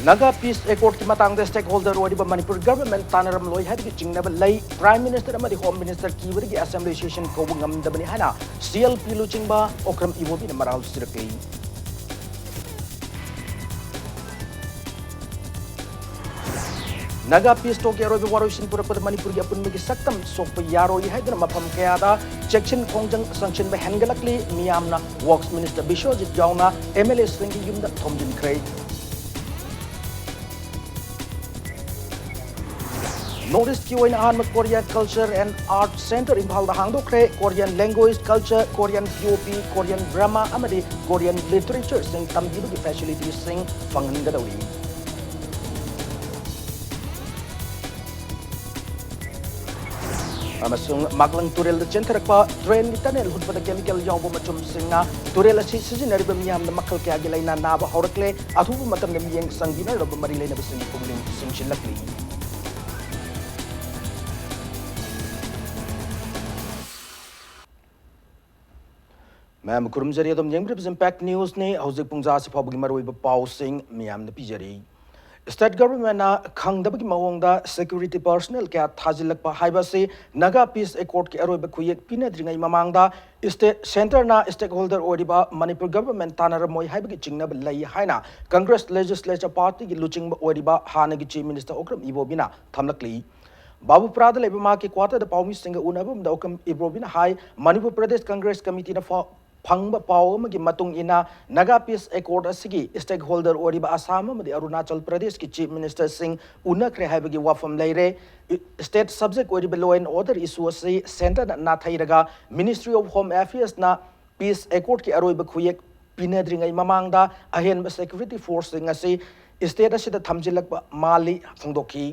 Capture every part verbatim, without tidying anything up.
Naga piece ꯑꯦꯀꯣꯔꯗꯀꯤ ꯃꯇꯥꯡꯗ ꯁ꯭ꯇꯦꯛ holder ꯑꯣꯏꯔꯤꯕ Manipur government ꯇꯥꯟꯅꯔꯝꯂꯣꯏ ꯍꯥꯏꯕꯒꯤ ꯆꯤꯡꯅꯕ ꯂꯩ꯫ ꯄ꯭ꯔꯥꯏꯝ ꯃꯤꯅꯤꯁꯇꯔ ꯑꯃꯗꯤ ꯍꯣꯝ ꯃꯤꯅꯤꯁꯇꯔ ꯀꯤꯕꯗꯒꯤ ꯑꯁꯦꯝꯕ꯭ꯂꯤ ꯁꯦꯁꯟ ꯀꯧꯕ ꯉꯝꯗꯕꯅꯤ ꯍꯥꯏꯅ ꯁꯤ ꯑꯦꯜ ꯄꯤ ꯂꯨꯆꯤꯡꯕ ꯑꯣꯀ꯭ꯔꯝ ꯏꯕꯣꯕꯤꯅ ꯃꯔꯥꯜ ꯁꯤꯔꯛꯂꯤ꯫ ꯅꯥꯒꯥ ꯄꯤꯁ ꯇꯣꯛꯀꯤ ꯑꯔꯣꯏꯕ ꯋꯥꯔꯣꯏꯁꯤꯟ ꯄꯨꯔꯛꯄꯗ ꯃꯅꯤꯄꯨꯔꯒꯤ ꯑꯄꯨꯟꯕꯒꯤ ꯁꯛꯇꯝ ꯁꯣꯛꯄ ꯌꯥꯔꯣꯏ ꯍꯥꯏꯗꯨꯅ ꯃꯐꯝ ꯀꯌꯥꯗ ꯆꯦꯛꯁꯤꯟ ꯈꯣꯡꯖꯪ ꯆꯪꯁꯤꯟꯕ ꯍꯦꯟꯒꯠꯂꯛꯂꯤ꯫ ꯃꯤꯌꯥꯝꯅ ꯋꯥꯔꯛꯁ ꯃꯤꯅꯤꯁꯇꯔ ꯕꯤꯁ꯭ꯋꯖꯤꯠ ꯌꯥꯎꯅ ꯑꯦꯝ ꯑꯦꯜ ꯑꯦꯁꯤꯡꯒꯤ ꯌꯨꯝꯗ ꯊꯣꯝꯖꯤꯟꯈ꯭ꯔꯦ꯫ ꯅꯣꯔꯠ ꯏꯁ꯭ꯠꯀꯤ ꯑꯣꯏꯅ ꯑꯍꯥꯟꯕ Korea culture and art centre ꯏꯝꯐꯥꯜꯗ ꯍꯥꯡꯗꯣꯛꯈ꯭ꯔꯦ꯫ Korean language, culture, Korean P O P, Korean drama ꯑꯃꯗꯤ ꯀꯣꯔꯤꯌꯟ ꯂꯤꯇꯔꯦꯆꯔꯁꯤꯡ ꯇꯝꯕꯤꯕꯒꯤ ꯐꯦꯁꯤꯂꯤꯇꯤꯁꯤꯡ ꯐꯪꯍꯟꯒꯗꯧꯔꯤ꯫ ꯑꯃꯁꯨꯡ ꯃꯥꯛꯂꯪ ꯇꯨꯔꯦꯜꯗ ꯆꯦꯟꯊꯔꯛꯄ ꯇ꯭ꯔꯦꯟꯒꯤ ꯇꯅꯦꯜ ꯍꯨꯠꯄꯗ ꯀꯦꯃꯤꯀꯦꯜ ꯌꯥꯎꯕ ꯃꯆꯨꯝꯁꯤꯡꯅ ꯇꯨꯔꯦꯜ ꯑꯁꯤ ꯁꯤꯖꯤꯟꯅꯔꯤꯕ ꯃꯤꯌꯥꯝꯗ ꯃꯈꯜ ꯀꯌꯥꯒꯤ ꯂꯥꯏꯅꯥ ꯅꯥꯕ ꯍꯧꯔꯛꯂꯦ꯫ ꯑꯊꯨꯕ ꯃꯇꯝꯗ ꯃꯤꯠꯌꯦꯡ ꯆꯪꯕꯤꯅꯅꯕ ꯃꯔꯤ ꯂꯩꯅꯕꯁꯤꯡꯒꯤ ꯄꯨꯛꯅꯤꯡ ꯆꯤꯡꯁꯤꯜꯂꯛꯂꯤ꯫ ꯃꯌꯥꯝꯕꯨ ꯈꯨꯔꯨꯝꯖꯔꯤ꯫ ꯑꯗꯨꯝ ꯌꯦꯡꯕꯤꯔꯤꯕꯁꯤ ꯏꯝꯄꯦꯛ ꯅ꯭ꯌꯨꯁꯅꯤ꯫ ꯍꯧꯖꯤꯛ ꯄꯨꯡꯖꯥ ꯑꯁꯤ ꯐꯥꯎꯕꯒꯤ ꯃꯔꯨꯑꯣꯏꯕ ꯄꯥꯎꯁꯤꯡ ꯃꯤꯌꯥꯝꯗ ꯄꯤꯖꯔꯤ꯫ ꯁ꯭ꯇꯦꯠ ꯒꯚꯔꯟꯃꯦꯟꯠꯅ ꯈꯪꯗꯕꯒꯤ ꯃꯑꯣꯡꯗ ꯁꯦꯀ꯭ꯌꯨꯔꯤꯇꯤ ꯄꯔꯁꯣꯅꯦꯜ ꯀꯌꯥ ꯊꯥꯖꯤꯜꯂꯛꯄ ꯍꯥꯏꯕ ꯑꯁꯤ ꯅꯥꯒꯥ ꯄꯤꯁ ꯑꯦꯀꯣꯔꯗꯀꯤ ꯑꯔꯣꯏꯕ ꯈꯨꯌꯦꯛ ꯄꯤꯅꯗ꯭ꯔꯤꯉꯩ ꯃꯃꯥꯡꯗ ꯁ꯭ꯇꯦꯠ, ꯁꯦꯟꯇꯔꯅ ꯁ꯭ꯇꯦꯛ ꯍꯣꯜꯗꯔ ꯑꯣꯏꯔꯤꯕ ꯃꯅꯤꯄꯨꯔ ꯒꯚꯔꯟꯃꯦꯟꯠ ꯇꯥꯟꯅꯔꯝꯃꯣꯏ ꯍꯥꯏꯕꯒꯤ ꯆꯤꯡꯅꯕ ꯂꯩ ꯍꯥꯏꯅ ꯀꯪꯒ꯭ꯔꯦꯁ ꯂꯦꯖꯤꯁꯂꯦꯆꯔ ꯄꯥꯔꯇꯤꯒꯤ ꯂꯨꯆꯤꯡꯕ ꯑꯣꯏꯔꯤꯕ ꯍꯥꯟꯅꯒꯤ ꯆꯤꯐ ꯃꯤꯅꯤꯁꯇꯔ ꯑꯣꯀ꯭ꯔꯝ ꯏꯕꯣꯕꯤꯅ ꯊꯝꯂꯛꯂꯤ꯫ ꯕꯥꯕꯨꯄꯨꯔꯥꯗ ꯂꯩꯕ ꯃꯍꯥꯛꯀꯤ ꯀ꯭ꯋꯥꯇꯔꯗ ꯄꯥꯎꯃꯤꯁꯤꯡꯒ ꯎꯅꯕ ꯑꯃꯗ ꯑꯣꯀ꯭ꯔꯝ ꯏꯕꯣꯕꯤꯅ ꯍꯥꯏ, ꯃꯅꯤꯄꯨꯔ ꯄ꯭ꯔꯗꯦꯁ ꯀꯪꯒ꯭ꯔꯦꯁ ꯀꯃꯤꯇꯤꯅ ꯐꯥꯎ ꯐꯪꯕ ꯄꯥꯎ ꯑꯃꯒꯤ ꯃꯇꯨꯡ ꯏꯟꯅ, ꯅꯥꯒꯥ ꯄꯤꯁ ꯑꯦꯀꯣꯔꯗ ꯑꯁꯤꯒꯤ ꯁ꯭ꯇꯦꯛ ꯍꯣꯜꯗꯔ ꯑꯣꯏꯔꯤꯕ ꯑꯁꯥꯝ ꯑꯃꯗꯤ ꯑꯔꯨꯅꯥꯆꯜ ꯄ꯭ꯔꯗꯦꯁꯀꯤ ꯆꯤꯐ ꯃꯤꯅꯤꯁꯇꯔꯁꯤꯡ ꯎꯅꯈ꯭ꯔꯦ ꯍꯥꯏꯕꯒꯤ ꯋꯥꯐꯝ ꯂꯩꯔꯦ꯫ ꯁ꯭ꯇꯦꯠ ꯁꯕꯖꯦꯛ ꯑꯣꯏꯔꯤꯕ ꯂꯣ ꯑꯦꯟ ꯑꯣꯔꯗꯔ ꯏꯁꯨ ꯑꯁꯤ ꯁꯦꯟꯇꯔꯅ ꯅꯥꯊꯩꯔꯒ, ꯃꯤꯅꯤꯁꯇ꯭ꯔꯤ ꯑꯣꯐ ꯍꯣꯝ ꯑꯦꯐꯤꯌꯔꯁꯅ ꯄꯤꯁ ꯑꯦꯀꯣꯔꯗꯀꯤ ꯑꯔꯣꯏꯕ ꯈꯨꯌꯦꯛ ꯄꯤꯅꯗ꯭ꯔꯤꯉꯩ ꯃꯃꯥꯡꯗ ꯑꯍꯦꯟꯕ ꯁꯦꯀ꯭ꯌꯨꯔꯤꯇꯤ ꯐꯣꯔꯁꯁꯤꯡ ꯑꯁꯤ ꯁ꯭ꯇꯦꯠ ꯑꯁꯤꯗ ꯊꯝꯖꯤꯜꯂꯛꯄ ꯃꯥꯜꯂꯤ ꯐꯣꯡꯗꯣꯛꯈꯤ꯫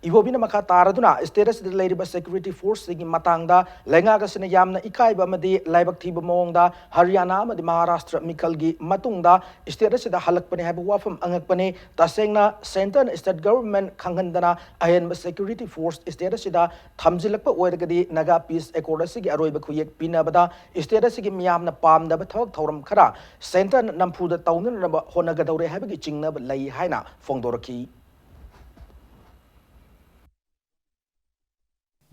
ꯏꯕꯣꯕꯤꯅ ꯃꯈꯥ ꯇꯥꯔꯗꯨꯅ state ꯑꯁꯤꯗ ꯂꯩꯔꯤꯕ security forceꯁꯤꯡꯒꯤ ꯃꯇꯥꯡꯗ ꯂꯩꯉꯥꯛ ꯑꯁꯤꯅ ꯌꯥꯝꯅ ꯏꯀꯥꯏꯕ ꯑꯃꯗꯤ ꯂꯥꯏꯕꯛ ꯊꯤꯕ ꯃꯑꯣꯡꯗ ꯍꯔꯤꯌꯥꯅꯥ ꯑꯃꯗꯤ ꯃꯍꯥꯔꯥꯁꯇ꯭ꯔ ꯃꯤꯈꯜꯒꯤ ꯃꯇꯨꯡꯗ state ꯑꯁꯤꯗ ꯍꯜꯂꯛꯄꯅꯤ ꯍꯥꯏꯕ ꯋꯥꯐꯝ ꯑꯉꯛꯄꯅꯤ꯫ ꯇꯁꯦꯡꯅ centreꯅ state government ꯈꯪꯍꯟꯗꯅ ꯑꯍꯦꯟꯕ security force state ꯑꯁꯤꯗ ꯊꯝꯖꯤꯜꯂꯛꯄ ꯑꯣꯏꯔꯒꯗꯤ Naga Peace Accord ꯑꯁꯤꯒꯤ ꯑꯔꯣꯏꯕ ꯈꯨꯌꯦꯛ ꯄꯤꯅꯕꯗ state ꯑꯁꯤꯒꯤ ꯃꯤꯌꯥꯝꯅ ꯄꯥꯝꯗꯕ ꯊꯕꯛ ꯊꯧꯔꯝ ꯈꯔ centreꯅ ꯅꯝꯐꯨꯗ ꯇꯧꯅꯅꯕ ꯍꯣꯠꯅꯒꯗꯧꯔꯦ ꯍꯥꯏꯕꯒꯤ ꯆꯤꯡꯅꯕ ꯂꯩ ꯍꯥꯏꯅ ꯐꯣꯡꯗꯣꯔꯛꯈꯤ꯫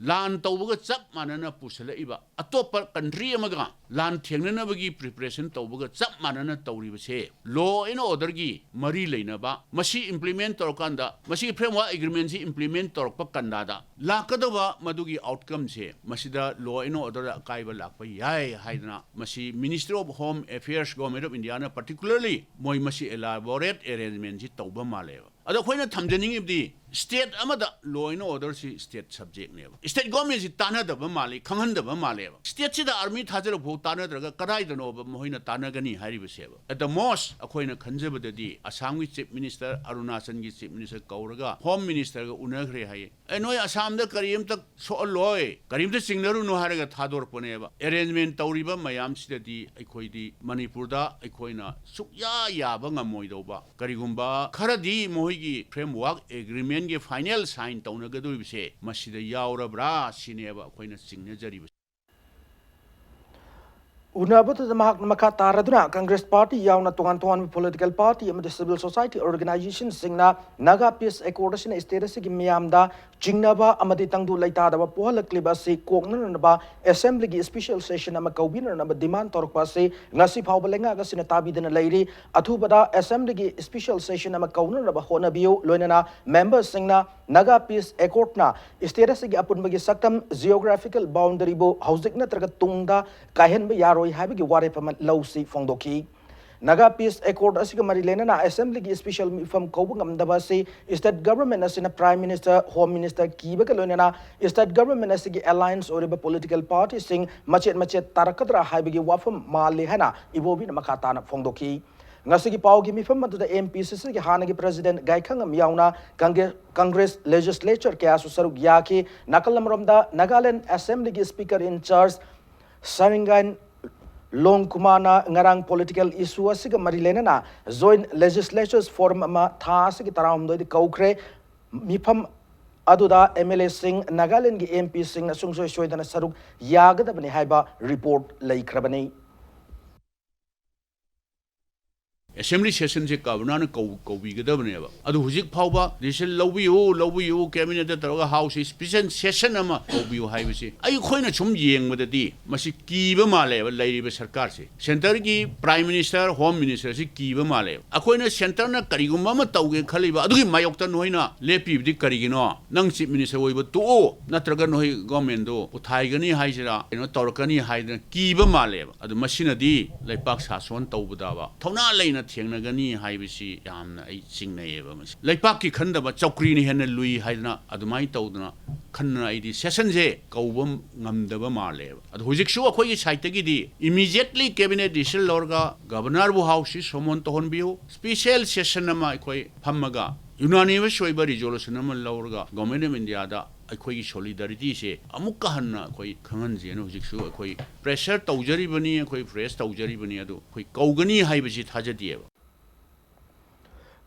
ꯂꯥꯟ ꯇꯧꯕꯒ ꯆꯞ ꯃꯥꯟꯅꯅ ꯄꯨꯁꯜꯂꯛꯏꯕ ꯑꯇꯣꯞꯄ country ꯑꯃꯒ ꯂꯥꯟ ꯊꯦꯡꯅꯅꯕꯒꯤ preparation ꯇꯧꯕꯒ ꯆꯞ ꯃꯥꯟꯅꯅ ꯇꯧꯔꯤꯕꯁꯦ law and orderꯒꯤ ꯃꯔꯤ ꯂꯩꯅꯕ, ꯃꯁꯤ implement ꯇꯧꯔꯀꯥꯟꯗ, ꯃꯁꯤꯒꯤ framework agreementꯁꯤ implement ꯇꯧꯔꯛꯄ ꯀꯥꯟꯗꯗ ꯂꯥꯛꯀꯗꯕ ꯃꯗꯨꯒꯤ outcomeꯁꯦ, ꯃꯁꯤꯗ law and orderꯗ ꯑꯀꯥꯏꯕ ꯂꯥꯛꯄ ꯌꯥꯏ ꯍꯥꯏꯗꯅ ꯃꯁꯤ Ministry of Home Affairs, Government of Indiaꯅ particularly ꯃꯣꯏ ꯃꯁꯤ elaborate arrangementꯁꯤ ꯇꯧꯕ ꯃꯥꯜꯂꯦꯕ꯫ ꯑꯗꯣ ꯑꯩꯈꯣꯏꯅ ꯊꯝꯖꯅꯤꯡꯉꯤꯕꯗꯤ state ꯑꯃꯗ law and orderꯁꯤ state subjectꯅꯦꯕ꯫ State governmentꯁꯤ ꯇꯥꯟꯅꯗꯕ ꯃꯥꯜꯂꯤ, ꯈꯪꯍꯟꯗꯕ ꯃꯥꯜꯂꯦꯕ꯫ Stateꯁꯤꯗ army ꯊꯥꯖꯤꯜꯂꯛ ꯐꯥꯎ ꯇꯥꯟꯅꯗ꯭ꯔꯒ ꯀꯗꯥꯏꯗꯅꯣꯕ ꯃꯈꯣꯏꯅ ꯇꯥꯟꯅꯒꯅꯤ ꯍꯥꯏꯔꯤꯕꯁꯦꯕ? At the most ꯑꯩꯈꯣꯏꯅ ꯈꯟꯖꯕꯗꯗꯤ ꯑꯁꯥꯝꯒꯤ Chief Minister, ꯑꯔꯨꯅꯥꯆꯜꯒꯤ Chief Minister ꯀꯧꯔꯒ Home Ministerꯒ ꯎꯅꯈ꯭ꯔꯦ ꯍꯥꯏꯌꯦ꯫ ꯑꯦ, ꯅꯣꯏ ꯑꯁꯥꯝꯗ ꯀꯔꯤꯝꯇ ꯁꯣꯛꯍꯜꯂꯣꯏ, ꯀꯔꯤꯝꯇ ꯆꯤꯡꯅꯔꯨꯅꯨ ꯍꯥꯏꯔꯒ ꯊꯥꯗꯣꯔꯛꯄꯅꯦꯕ꯫ Arrangement ꯇꯧꯔꯤꯕ ꯃꯌꯥꯝꯁꯤꯗꯗꯤ ꯑꯩꯈꯣꯏꯗꯤ ꯃꯅꯤꯄꯨꯔꯗ ꯑꯩꯈꯣꯏꯅ ꯁꯨꯛꯌꯥ ꯌꯥꯕ ꯉꯝꯃꯣꯏꯗꯧꯕ, ꯀꯔꯤꯒꯨꯝꯕ ꯈꯔꯗꯤ ꯃꯈꯣꯏꯒꯤ framework agreementꯒꯤ final sign ꯇꯧꯅꯒꯗꯧꯔꯤꯕꯁꯦ ꯃꯁꯤꯗ ꯌꯥꯎꯔꯕ꯭ꯔꯥ ꯁꯤꯅꯦꯕ ꯑꯩꯈꯣꯏꯅ ꯆꯤꯡꯅꯖꯔꯤꯕꯁꯦ꯫ ꯎꯅꯕꯗꯨꯗ ꯃꯍꯥꯛꯅ ꯃꯈꯥ ꯇꯥꯔꯗꯨꯅ Congress party ꯌꯥꯎꯅ ꯇꯣꯉꯥꯟ ꯇꯣꯉꯥꯟꯕ political party ꯑꯃꯗꯤ civil society organizationꯁꯤꯡꯅ Naga Peace Accord ꯑꯁꯤꯅ state ꯑꯁꯤꯒꯤ ꯃꯤꯌꯥꯝꯗ ꯆꯤꯡꯅꯕ ꯑꯃꯗꯤ ꯇꯪꯗꯨ ꯂꯩꯇꯥꯗꯕ ꯄꯣꯛꯍꯜꯂꯛꯂꯤꯕ ꯑꯁꯤ ꯀꯣꯛꯅꯅꯕ Assemblyꯒꯤ special session ꯑꯃ ꯀꯧꯕꯤꯅꯅꯕ demand ꯇꯧꯔꯛꯄ ꯑꯁꯤ ꯉꯁꯤ ꯐꯥꯎꯕ ꯂꯩꯉꯥꯛ ꯑꯁꯤꯅ ꯇꯥꯕꯤꯗꯅ ꯂꯩꯔꯤ꯫ ꯑꯊꯨꯕꯗ Assemblyꯒꯤ special session ꯑꯃ ꯀꯧꯅꯅꯕ ꯍꯣꯠꯅꯕꯤꯌꯨ꯫ ꯂꯣꯏꯅꯅ memberꯁꯤꯡꯅ Naga Peace Accordꯅ state ꯑꯁꯤꯒꯤ ꯑꯄꯨꯟꯕꯒꯤ ꯁꯛꯇꯝ, geographical boundaryꯕꯨ ꯍꯧꯖꯤꯛ ꯅꯠꯇ꯭ꯔꯒ ꯇꯨꯡꯗ ꯀꯥꯏꯍꯟꯕ ꯌꯥꯔꯣꯏ ꯍꯥꯏꯕꯒꯤ ꯋꯥꯔꯦꯞ ꯑꯃ ꯂꯧꯁꯤ ꯐꯣꯡꯗꯣꯛꯈꯤ꯫ Naga Peace Accord ꯑꯁꯤꯒ ꯃꯔꯤ ꯂꯩꯅꯅ Assemblyꯒꯤ special ꯃꯤꯐꯝ ꯀꯧꯕ ꯉꯝꯗꯕ ꯑꯁꯤ state government ꯑꯁꯤꯅ Prime Minister, Home Minister ꯀꯤꯕꯒ ꯂꯣꯏꯅꯅ state government ꯑꯁꯤꯒꯤ alliance ꯑꯣꯏꯔꯤꯕ political partyꯁꯤꯡ ꯃꯆꯦꯠ ꯃꯆꯦꯠ ꯇꯥꯔꯛꯀꯗ꯭ꯔꯥ ꯍꯥꯏꯕꯒꯤ ꯋꯥꯐꯝ ꯃꯥꯜꯂꯤ ꯍꯥꯏꯅ ꯏꯕꯣꯕꯤꯅ ꯃꯈꯥ ꯇꯥꯅ ꯐꯣꯡꯗꯣꯛꯈꯤ꯫ ꯉꯁꯤꯒꯤ ꯄꯥꯎꯒꯤ ꯃꯤꯐꯝ ꯑꯗꯨꯗ M P C C ꯒꯤ ꯍꯥꯟꯅꯒꯤ president ꯒꯥꯏꯈꯉꯝ ꯌꯥꯎꯅ ꯀꯪꯒꯦ-, Congress legislature ꯀꯌꯥꯁꯨ ꯁꯔꯨꯛ ꯌꯥꯈꯤ꯫ ꯅꯥꯀꯜ ꯑꯃꯔꯣꯝꯗ ꯅꯥꯒꯥꯂꯦꯟ Assembly ꯒꯤ Speaker in charge ꯁꯔꯤꯡꯒꯥꯏꯟ ꯂꯣꯡꯀꯨꯃꯥꯔꯅ ꯉꯔꯥꯡ political issue ꯑꯁꯤꯒ ꯃꯔꯤ ꯂꯩꯅꯅ Joint Legislatures Forum ꯑꯃ ꯊꯥ ꯑꯁꯤꯒꯤ ꯇꯔꯥꯍꯨꯝꯗꯣꯏꯗ ꯀꯧꯈ꯭ꯔꯦ꯫ ꯃꯤꯐꯝ ꯑꯗꯨꯗ M L A ꯁꯤꯡ, ꯅꯥꯒꯥꯂꯦꯟꯒꯤ M P ꯁꯤꯡꯅ ꯁꯨꯡꯁꯣꯏ ꯁꯣꯏꯗꯅ ꯁꯔꯨꯛ ꯌꯥꯒꯗꯕꯅꯤ ꯍꯥꯏꯕ report ꯂꯩꯈ꯭ꯔꯕꯅꯤ꯫ Assembly session ꯁꯦ Governor ꯅ ꯀꯧ-, ꯀꯧꯕꯤꯒꯗꯕꯅꯦꯕ꯫ ꯑꯗꯨ ꯍꯧꯖꯤꯛ ꯐꯥꯎꯕ decision ꯂꯧꯕꯤꯌꯨ, ꯂꯧꯕꯤꯌꯨ, Cabinet ꯇ ꯇꯧꯔꯒ House ꯁꯤ special session ꯑꯃ ꯀꯧꯕꯤꯌꯨ ꯍꯥꯏꯕꯁꯤ ꯑꯩꯈꯣꯏꯅ ꯁꯨꯝ ꯌꯦꯡꯕꯗꯗꯤ ꯃꯁꯤ ꯀꯤꯕ ꯃꯥꯜꯂꯦꯕ ꯂꯩꯔꯤꯕ ꯁꯔꯀꯥꯔꯁꯦ꯫ Centre ꯒꯤ Prime Minister, Home Minister ꯁꯤ ꯀꯤꯕ ꯃꯥꯜꯂꯦꯕ꯫ ꯑꯩꯈꯣꯏꯅ centre ꯅ ꯀꯔꯤꯒꯨꯝꯕ ꯑꯃ ꯇꯧꯒꯦ ꯈꯜꯂꯤꯕ ꯑꯗꯨꯒꯤ ꯃꯥꯌꯣꯛꯇ ꯅꯣꯏꯅ ꯂꯦꯞꯄꯤꯕꯗꯤ ꯀꯔꯤꯒꯤꯅꯣ? ꯅꯪ Chief Minister ꯑꯣꯏꯕ ꯇꯣꯛꯑꯣ, ꯅꯠꯇ꯭ꯔꯒ ꯅꯣꯏ government ꯗꯣ ꯄꯨꯊꯥꯏꯒꯅꯤ ꯍꯥꯏꯁꯤꯔꯥ, ꯀꯩꯅꯣ ꯇꯧꯔꯛꯀꯅꯤ ꯍꯥꯏꯗꯅ ꯀꯤꯕ ꯃꯥꯜꯂꯦꯕ꯫ ꯑꯗꯨ ꯃꯁꯤꯅꯗꯤ ꯂꯩꯄꯥꯛ ꯁꯥꯁꯣꯟ ꯇꯧꯕꯗꯕ ꯊꯧꯅꯥ ꯂꯩꯅ ꯊꯦꯡꯅꯒꯅꯤ ꯍꯥꯏꯕꯁꯤ ꯌꯥꯝꯅ ꯑꯩ ꯆꯤꯡꯅꯩꯌꯦꯕ꯫ ꯃꯁꯤ ꯂꯩꯄꯥꯛꯀꯤ ꯈꯟꯗꯕ ꯆꯧꯀ꯭ꯔꯤꯅ ꯍꯦꯟꯅ ꯂꯨꯏ ꯍꯥꯏꯗꯅ ꯑꯗꯨꯃꯥꯏꯅ ꯇꯧꯗꯅ ꯈꯟꯗꯅ ꯑꯩꯗꯤ session ꯁꯦ ꯀꯧꯕ ꯉꯝꯗꯕ ꯃꯥꯜꯂꯦꯕ꯫ ꯑꯗꯣ ꯍꯧꯖꯤꯛꯁꯨ ꯑꯩꯈꯣꯏꯒꯤ side ꯇꯒꯤꯗꯤ immediately Cabinet decision ꯂꯧꯔꯒ Governor ꯕꯨ House ꯁꯤ summon ꯇꯧꯍꯟꯕꯤꯌꯨ, special session ꯑꯃ ꯑꯩꯈꯣꯏ ꯐꯝꯃꯒ unanimous ꯑꯣꯏꯕ resolution ꯑꯃ ꯂꯧꯔꯒ Government of India ꯗ ꯑꯩꯈꯣꯏꯒꯤ solidarity ꯁꯦ ꯑꯃꯨꯛꯀ ꯍꯟꯅ ꯑꯩꯈꯣꯏ ꯈꯪꯍꯟꯁꯦꯅ ꯍꯧꯖꯤꯛꯁꯨ ꯑꯩꯈꯣꯏ pressure ꯇꯧꯖꯔꯤꯕꯅꯤ, ꯑꯩꯈꯣꯏ press ꯇꯧꯖꯔꯤꯕꯅꯤ꯫ ꯑꯗꯨ ꯑꯩꯈꯣꯏ ꯀꯧꯒꯅꯤ ꯍꯥꯏꯕꯁꯤ ꯊꯥꯖꯗꯦꯕ꯫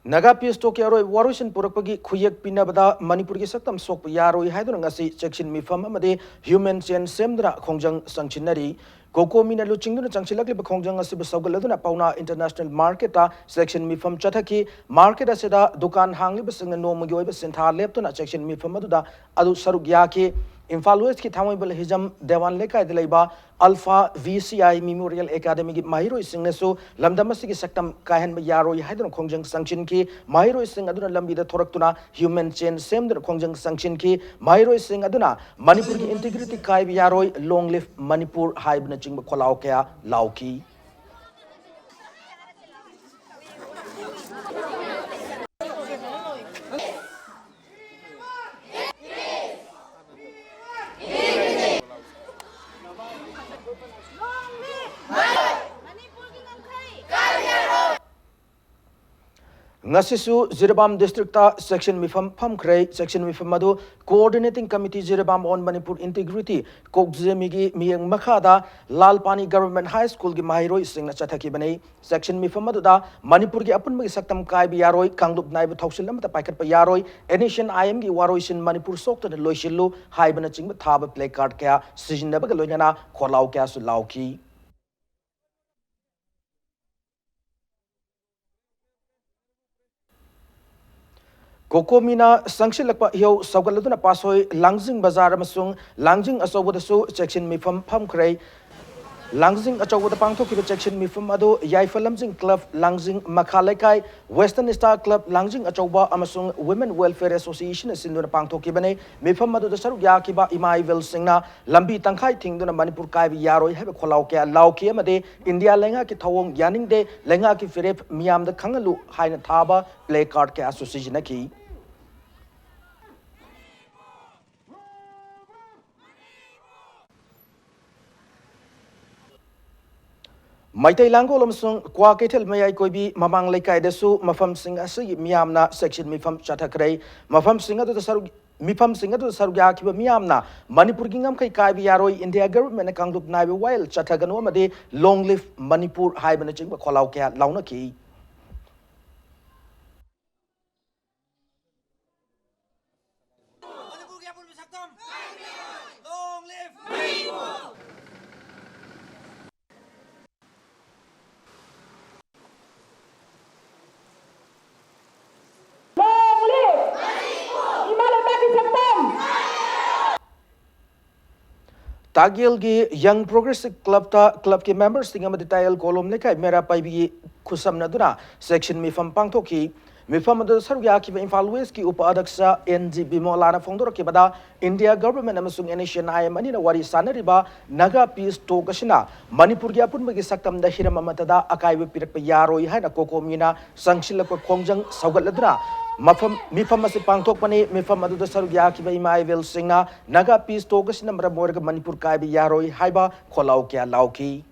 Naga Peace Talk ꯀꯤ ꯑꯔꯣꯏꯕ ꯋꯥꯔꯣꯏꯁꯤꯟ ꯄꯨꯔꯛꯄꯒꯤ ꯈꯨꯌꯦꯛ ꯄꯤꯅꯕꯗ ꯃꯅꯤꯄꯨꯔꯒꯤ ꯁꯛꯇꯝ ꯁꯣꯛꯄ ꯌꯥꯔꯣꯏ ꯍꯥꯏꯗꯨꯅ ꯉꯁꯤ ꯆꯦꯛꯁꯤꯟ ꯃꯤꯐꯝ ꯑꯃꯗꯤ human chain ꯁꯦꯝꯗꯨꯅ ꯈꯣꯡꯖꯪ ꯆꯪꯁꯤꯟꯅꯔꯤ꯫ COCOMI ꯅ ꯂꯨꯆꯤꯡꯗꯨꯅ ꯆꯪꯁꯤꯜꯂꯛꯂꯤꯕ ꯈꯣꯡꯖꯪ ꯑꯁꯤꯕꯨ ꯁꯧꯒꯠꯂꯗꯨꯅ ꯄꯥꯎꯅꯥ International Market ꯇ ꯆꯦꯛꯁꯤꯟ ꯃꯤꯐꯝ ꯆꯠꯊꯈꯤ꯫ Market ꯑꯁꯤꯗ ꯗꯨꯀꯥꯟ ꯍꯥꯡꯂꯤꯕꯁꯤꯡꯅ ꯅꯣꯡꯃꯒꯤ ꯑꯣꯏꯕ ꯁꯤꯟꯊꯥ ꯂꯦꯞꯇꯨꯅ ꯆꯦꯛꯁꯤꯟ ꯃꯤꯐꯝ ꯑꯗꯨꯗ ꯑꯗꯨ ꯁꯔꯨꯛ ꯌꯥꯈꯤ꯫ ꯏꯝꯐꯥꯜ West ꯀꯤ ꯊꯥꯡꯃꯩꯕꯟ ꯍꯤꯖꯝ ꯗꯦꯋꯥꯟ ꯂꯩꯀꯥꯏꯗ ꯂꯩꯕ Alpha V C I Memorial Academy ꯒꯤ ꯃꯍꯩꯔꯣꯏꯁꯤꯡꯅꯁꯨ ꯂꯝꯗꯝ ꯑꯁꯤꯒꯤ ꯁꯛꯇꯝ ꯀꯥꯏꯍꯟꯕ ꯌꯥꯔꯣꯏ ꯍꯥꯏꯗꯨꯅ ꯈꯣꯡꯖꯪ ꯆꯪꯁꯤꯟꯈꯤ꯫ ꯃꯍꯩꯔꯣꯏꯁꯤꯡ ꯑꯗꯨꯅ ꯂꯝꯕꯤꯗ ꯊꯣꯔꯛꯇꯨꯅ human chain ꯁꯦꯝꯗꯨꯅ ꯈꯣꯡꯖꯪ ꯆꯪꯁꯤꯟꯈꯤ꯫ ꯃꯍꯩꯔꯣꯏꯁꯤꯡ ꯑꯗꯨꯅ "ꯃꯅꯤꯄꯨꯔꯒꯤ integrity ꯀꯥꯏꯕ ꯌꯥꯔꯣꯏ, Long live Manipur" ꯍꯥꯏꯕꯅꯆꯤꯡꯕ ꯈꯣꯜꯂꯥꯎ ꯀꯌꯥ ꯂꯥꯎꯈꯤ꯫ ꯃꯅꯤꯄꯨꯔꯒꯤ ꯉꯝꯈꯩ! ꯉꯁꯤꯁꯨ ꯖꯤꯔꯤꯕꯥꯝ ꯗꯤꯁꯇ꯭ꯔꯤꯛꯇ ꯁꯦꯛꯁꯟ ꯃꯤꯐꯝ ꯐꯝꯈ꯭ꯔꯦ꯫ ꯁꯦꯛꯁꯟ ꯃꯤꯐꯝ ꯑꯗꯨ Coordinating Committee Jiribam on Manipur Integrity ꯀꯣꯛꯖꯦꯃꯤꯒꯤ ꯃꯤꯠꯌꯦꯡ ꯃꯈꯥꯗ ꯂꯥꯜꯄꯥꯅꯤ ꯒꯚꯔꯟꯃꯦꯟꯠ ꯍꯥꯏ ꯁ꯭ꯀꯨꯜꯒꯤ ꯃꯍꯩꯔꯣꯏꯁꯤꯡꯅ ꯆꯠꯊꯈꯤꯕꯅꯤ꯫ ꯁꯦꯛꯁꯟ ꯃꯤꯐꯝ ꯑꯗꯨꯗ ꯃꯅꯤꯄꯨꯔꯒꯤ ꯑꯄꯨꯟꯕꯒꯤ ꯁꯛꯇꯝ ꯀꯥꯏꯕ ꯌꯥꯔꯣꯏ, ꯀꯥꯡꯂꯨꯞ ꯅꯥꯏꯕ ꯊꯧꯁꯤꯜ ꯑꯃꯠꯇ ꯄꯥꯏꯈꯠꯄ ꯌꯥꯔꯣꯏ, ꯑꯦꯟ ꯑꯦꯁ ꯑꯦꯟ ꯑꯥꯏ ꯑꯦꯝꯒꯤ ꯋꯥꯔꯣꯏꯁꯤꯟ ꯃꯅꯤꯄꯨꯔ ꯁꯣꯛꯇꯅ ꯂꯣꯏꯁꯤꯜꯂꯨ ꯍꯥꯏꯕꯅꯆꯤꯡꯕ ꯊꯥꯕ placard ꯀꯌꯥ ꯁꯤꯖꯤꯟꯅꯕꯒ ꯂꯣꯏꯅꯅ ꯈꯣꯜꯂꯥꯎ ꯀꯌꯥꯁꯨ ꯂꯥꯎꯈꯤ꯫ ꯀꯣꯀꯣꯃꯤꯅ ꯆꯪꯁꯤꯜꯂꯛꯄ ꯏꯍꯧ ꯁꯧꯒꯠꯂꯗꯨꯅ ꯄꯥꯠꯁꯣꯏ ꯂꯥꯡꯖꯤꯡ ꯕꯖꯥꯔ ꯑꯃꯁꯨꯡ ꯂꯥꯡꯖꯤꯡ ꯑꯆꯧꯕꯗꯁꯨ ꯁꯦꯛꯁꯟ ꯃꯤꯐꯝ ꯐꯝꯈ꯭ꯔꯦ꯫ ꯂꯥꯡꯖꯤꯡ ꯑꯆꯧꯕꯗ ꯄꯥꯡꯊꯣꯛꯈꯤꯕ ꯁꯦꯛꯁꯟ ꯃꯤꯐꯝ ꯑꯗꯨ ꯌꯥꯏꯐ ꯂꯝꯖꯤꯡ ꯀ꯭ꯂꯕ ꯂꯥꯡꯖꯤꯡ, ꯃꯈꯥ ꯂꯩꯀꯥꯏ, Western Star Club ꯂꯥꯡꯖꯤꯡ ꯑꯆꯧꯕ ꯑꯃꯁꯨꯡ Women Welfare Association ꯁꯤꯟꯗꯨꯅ ꯄꯥꯡꯊꯣꯛꯈꯤꯕꯅꯤ꯫ ꯃꯤꯐꯝ ꯑꯗꯨꯗ ꯁꯔꯨꯛ ꯌꯥꯈꯤꯕ ꯏꯃꯥ ꯏꯕꯦꯜꯁꯤꯡꯅ ꯂꯝꯕꯤ ꯇꯪꯈꯥꯏ ꯊꯤꯡꯗꯨꯅ ꯃꯅꯤꯄꯨꯔ ꯀꯥꯏꯕ ꯌꯥꯔꯣꯏ ꯍꯥꯏꯕ ꯈꯣꯜꯂꯥꯎ ꯀꯌꯥ ꯂꯥꯎꯈꯤ ꯑꯃꯗꯤ ꯏꯟꯗꯤꯌꯥ ꯂꯩꯉꯥꯛꯀꯤ ꯊꯧꯑꯣꯡ ꯌꯥꯅꯤꯡꯗꯦ, ꯂꯩꯉꯥꯛꯀꯤ ꯐꯤꯔꯦꯞ ꯃꯤꯌꯥꯝꯗ ꯈꯪꯍꯜꯂꯨ ꯍꯥꯏꯅ ꯊꯥꯕ placard ꯀꯌꯥꯁꯨ ꯁꯤꯖꯤꯟꯅꯈꯤ꯫ ꯃꯩꯇꯩ ꯂꯥꯡꯒꯣꯜ ꯑꯃꯁꯨꯡ ꯀ꯭ꯋꯥꯀꯩꯊꯦꯜ ꯃꯌꯥꯏ ꯀꯣꯏꯕꯤ ꯃꯃꯥꯡ ꯂꯩꯀꯥꯏꯗꯁꯨ ꯃꯐꯝꯁꯤꯡ ꯑꯁꯤꯒꯤ ꯃꯤꯌꯥꯝꯅ ꯁꯦꯛꯁꯟ ꯃꯤꯐꯝ ꯆꯠꯊꯈ꯭ꯔꯦ꯫ ꯃꯐꯝꯁꯤꯡ ꯑꯗꯨꯗ ꯁꯔꯨꯛ, ꯃꯤꯐꯝꯁꯤꯡ ꯑꯗꯨꯗ ꯁꯔꯨꯛ ꯌꯥꯈꯤꯕ ꯃꯤꯌꯥꯝꯅ ꯃꯅꯤꯄꯨꯔꯒꯤ ꯉꯝꯈꯩ ꯀꯥꯏꯕ ꯌꯥꯔꯣꯏ, ꯏꯟꯗꯤꯌꯥ ꯒꯚꯔꯟꯃꯦꯟꯠꯅ ꯀꯥꯡꯂꯨꯞ ꯅꯥꯏꯕ ꯋꯥꯌꯦꯜ ꯆꯠꯊꯒꯅꯨ ꯑꯃꯗꯤ Long Live Manipur ꯍꯥꯏꯕꯅꯆꯤꯡꯕ ꯈꯣꯜꯂꯥꯎ ꯀꯌꯥ ꯂꯥꯎꯅꯈꯤ꯫ ꯃꯅꯤꯄꯨꯔꯒꯤ ꯑꯄꯨꯟꯕ ꯁꯛꯇꯝ! Long live! Long live! ꯏꯃꯥ ꯂꯩꯕꯥꯛꯀꯤ ꯁꯛꯇꯝ! ꯇꯥꯒꯦꯜꯒꯤ Young Progressive Clubꯇ clubꯀꯤ memberꯁꯤꯡ ꯑꯃꯗꯤ ꯇꯥꯌꯦꯜ ꯀꯣꯂꯣꯝ ꯂꯩꯀꯥꯏ ꯃꯦꯔꯥ ꯄꯥꯏꯕꯤꯒꯤ ꯈꯨꯠꯁꯝꯅꯗꯨꯅ ꯁꯦꯛꯁꯟ ꯃꯤꯐꯝ ꯄꯥꯡꯊꯣꯛꯈꯤ꯫ ꯃꯤꯐꯝ ꯑꯗꯨꯗ ꯁꯔꯨꯛ ꯌꯥꯈꯤꯕ ꯏꯝꯐꯥꯜ ꯋꯦꯁꯀꯤ ꯎꯄ ꯑꯗꯛꯁ ꯑꯦꯟ ꯖꯤ ꯕꯤꯃꯣꯂꯥꯅ ꯐꯣꯡꯗꯣꯔꯛꯈꯤꯕꯗ, ꯏꯟꯗꯤꯌꯥ ꯒꯚꯔꯟꯃꯦꯟꯠ ꯑꯃꯁꯨꯡ N S N I M ꯑꯅꯤꯅ ꯋꯥꯔꯤ ꯁꯥꯟꯅꯔꯤꯕ ꯅꯥꯒꯥ ꯄꯤꯁ ꯇꯣꯛ ꯑꯁꯤꯅ ꯃꯅꯤꯄꯨꯔꯒꯤ ꯑꯄꯨꯟꯕꯒꯤ ꯁꯛꯇꯝꯗ ꯍꯤꯔꯝ ꯑꯃꯠꯇꯗ ꯑꯀꯥꯏꯕ ꯄꯤꯔꯛꯄ ꯌꯥꯔꯣꯏ ꯍꯥꯏꯅ ꯀꯣꯀꯣꯃꯤꯅ ꯆꯪꯁꯤꯜꯂꯛꯄ ꯈꯣꯡꯖꯪ ꯁꯧꯒꯠꯂꯗꯨꯅ ꯃꯐꯝ, ꯃꯤꯐꯝ ꯑꯁꯤ ꯄꯥꯡꯊꯣꯛꯄꯅꯤ꯫ ꯃꯤꯐꯝ ꯑꯗꯨꯗ ꯁꯔꯨꯛ ꯌꯥꯈꯤꯕ ꯏꯃꯥ ꯏꯕꯦꯜꯁꯤꯡꯅ ꯅꯥꯒꯥ ꯄꯤꯁ ꯇꯣꯛ ꯑꯁꯤꯅ ꯃꯔꯝ ꯑꯣꯏꯔꯒ ꯃꯅꯤꯄꯨꯔ ꯀꯥꯏꯕ ꯌꯥꯔꯣꯏ ꯍꯥꯏꯕ ꯈꯣꯜꯂꯥꯎ ꯀꯌꯥ ꯂꯥꯎꯈꯤ꯫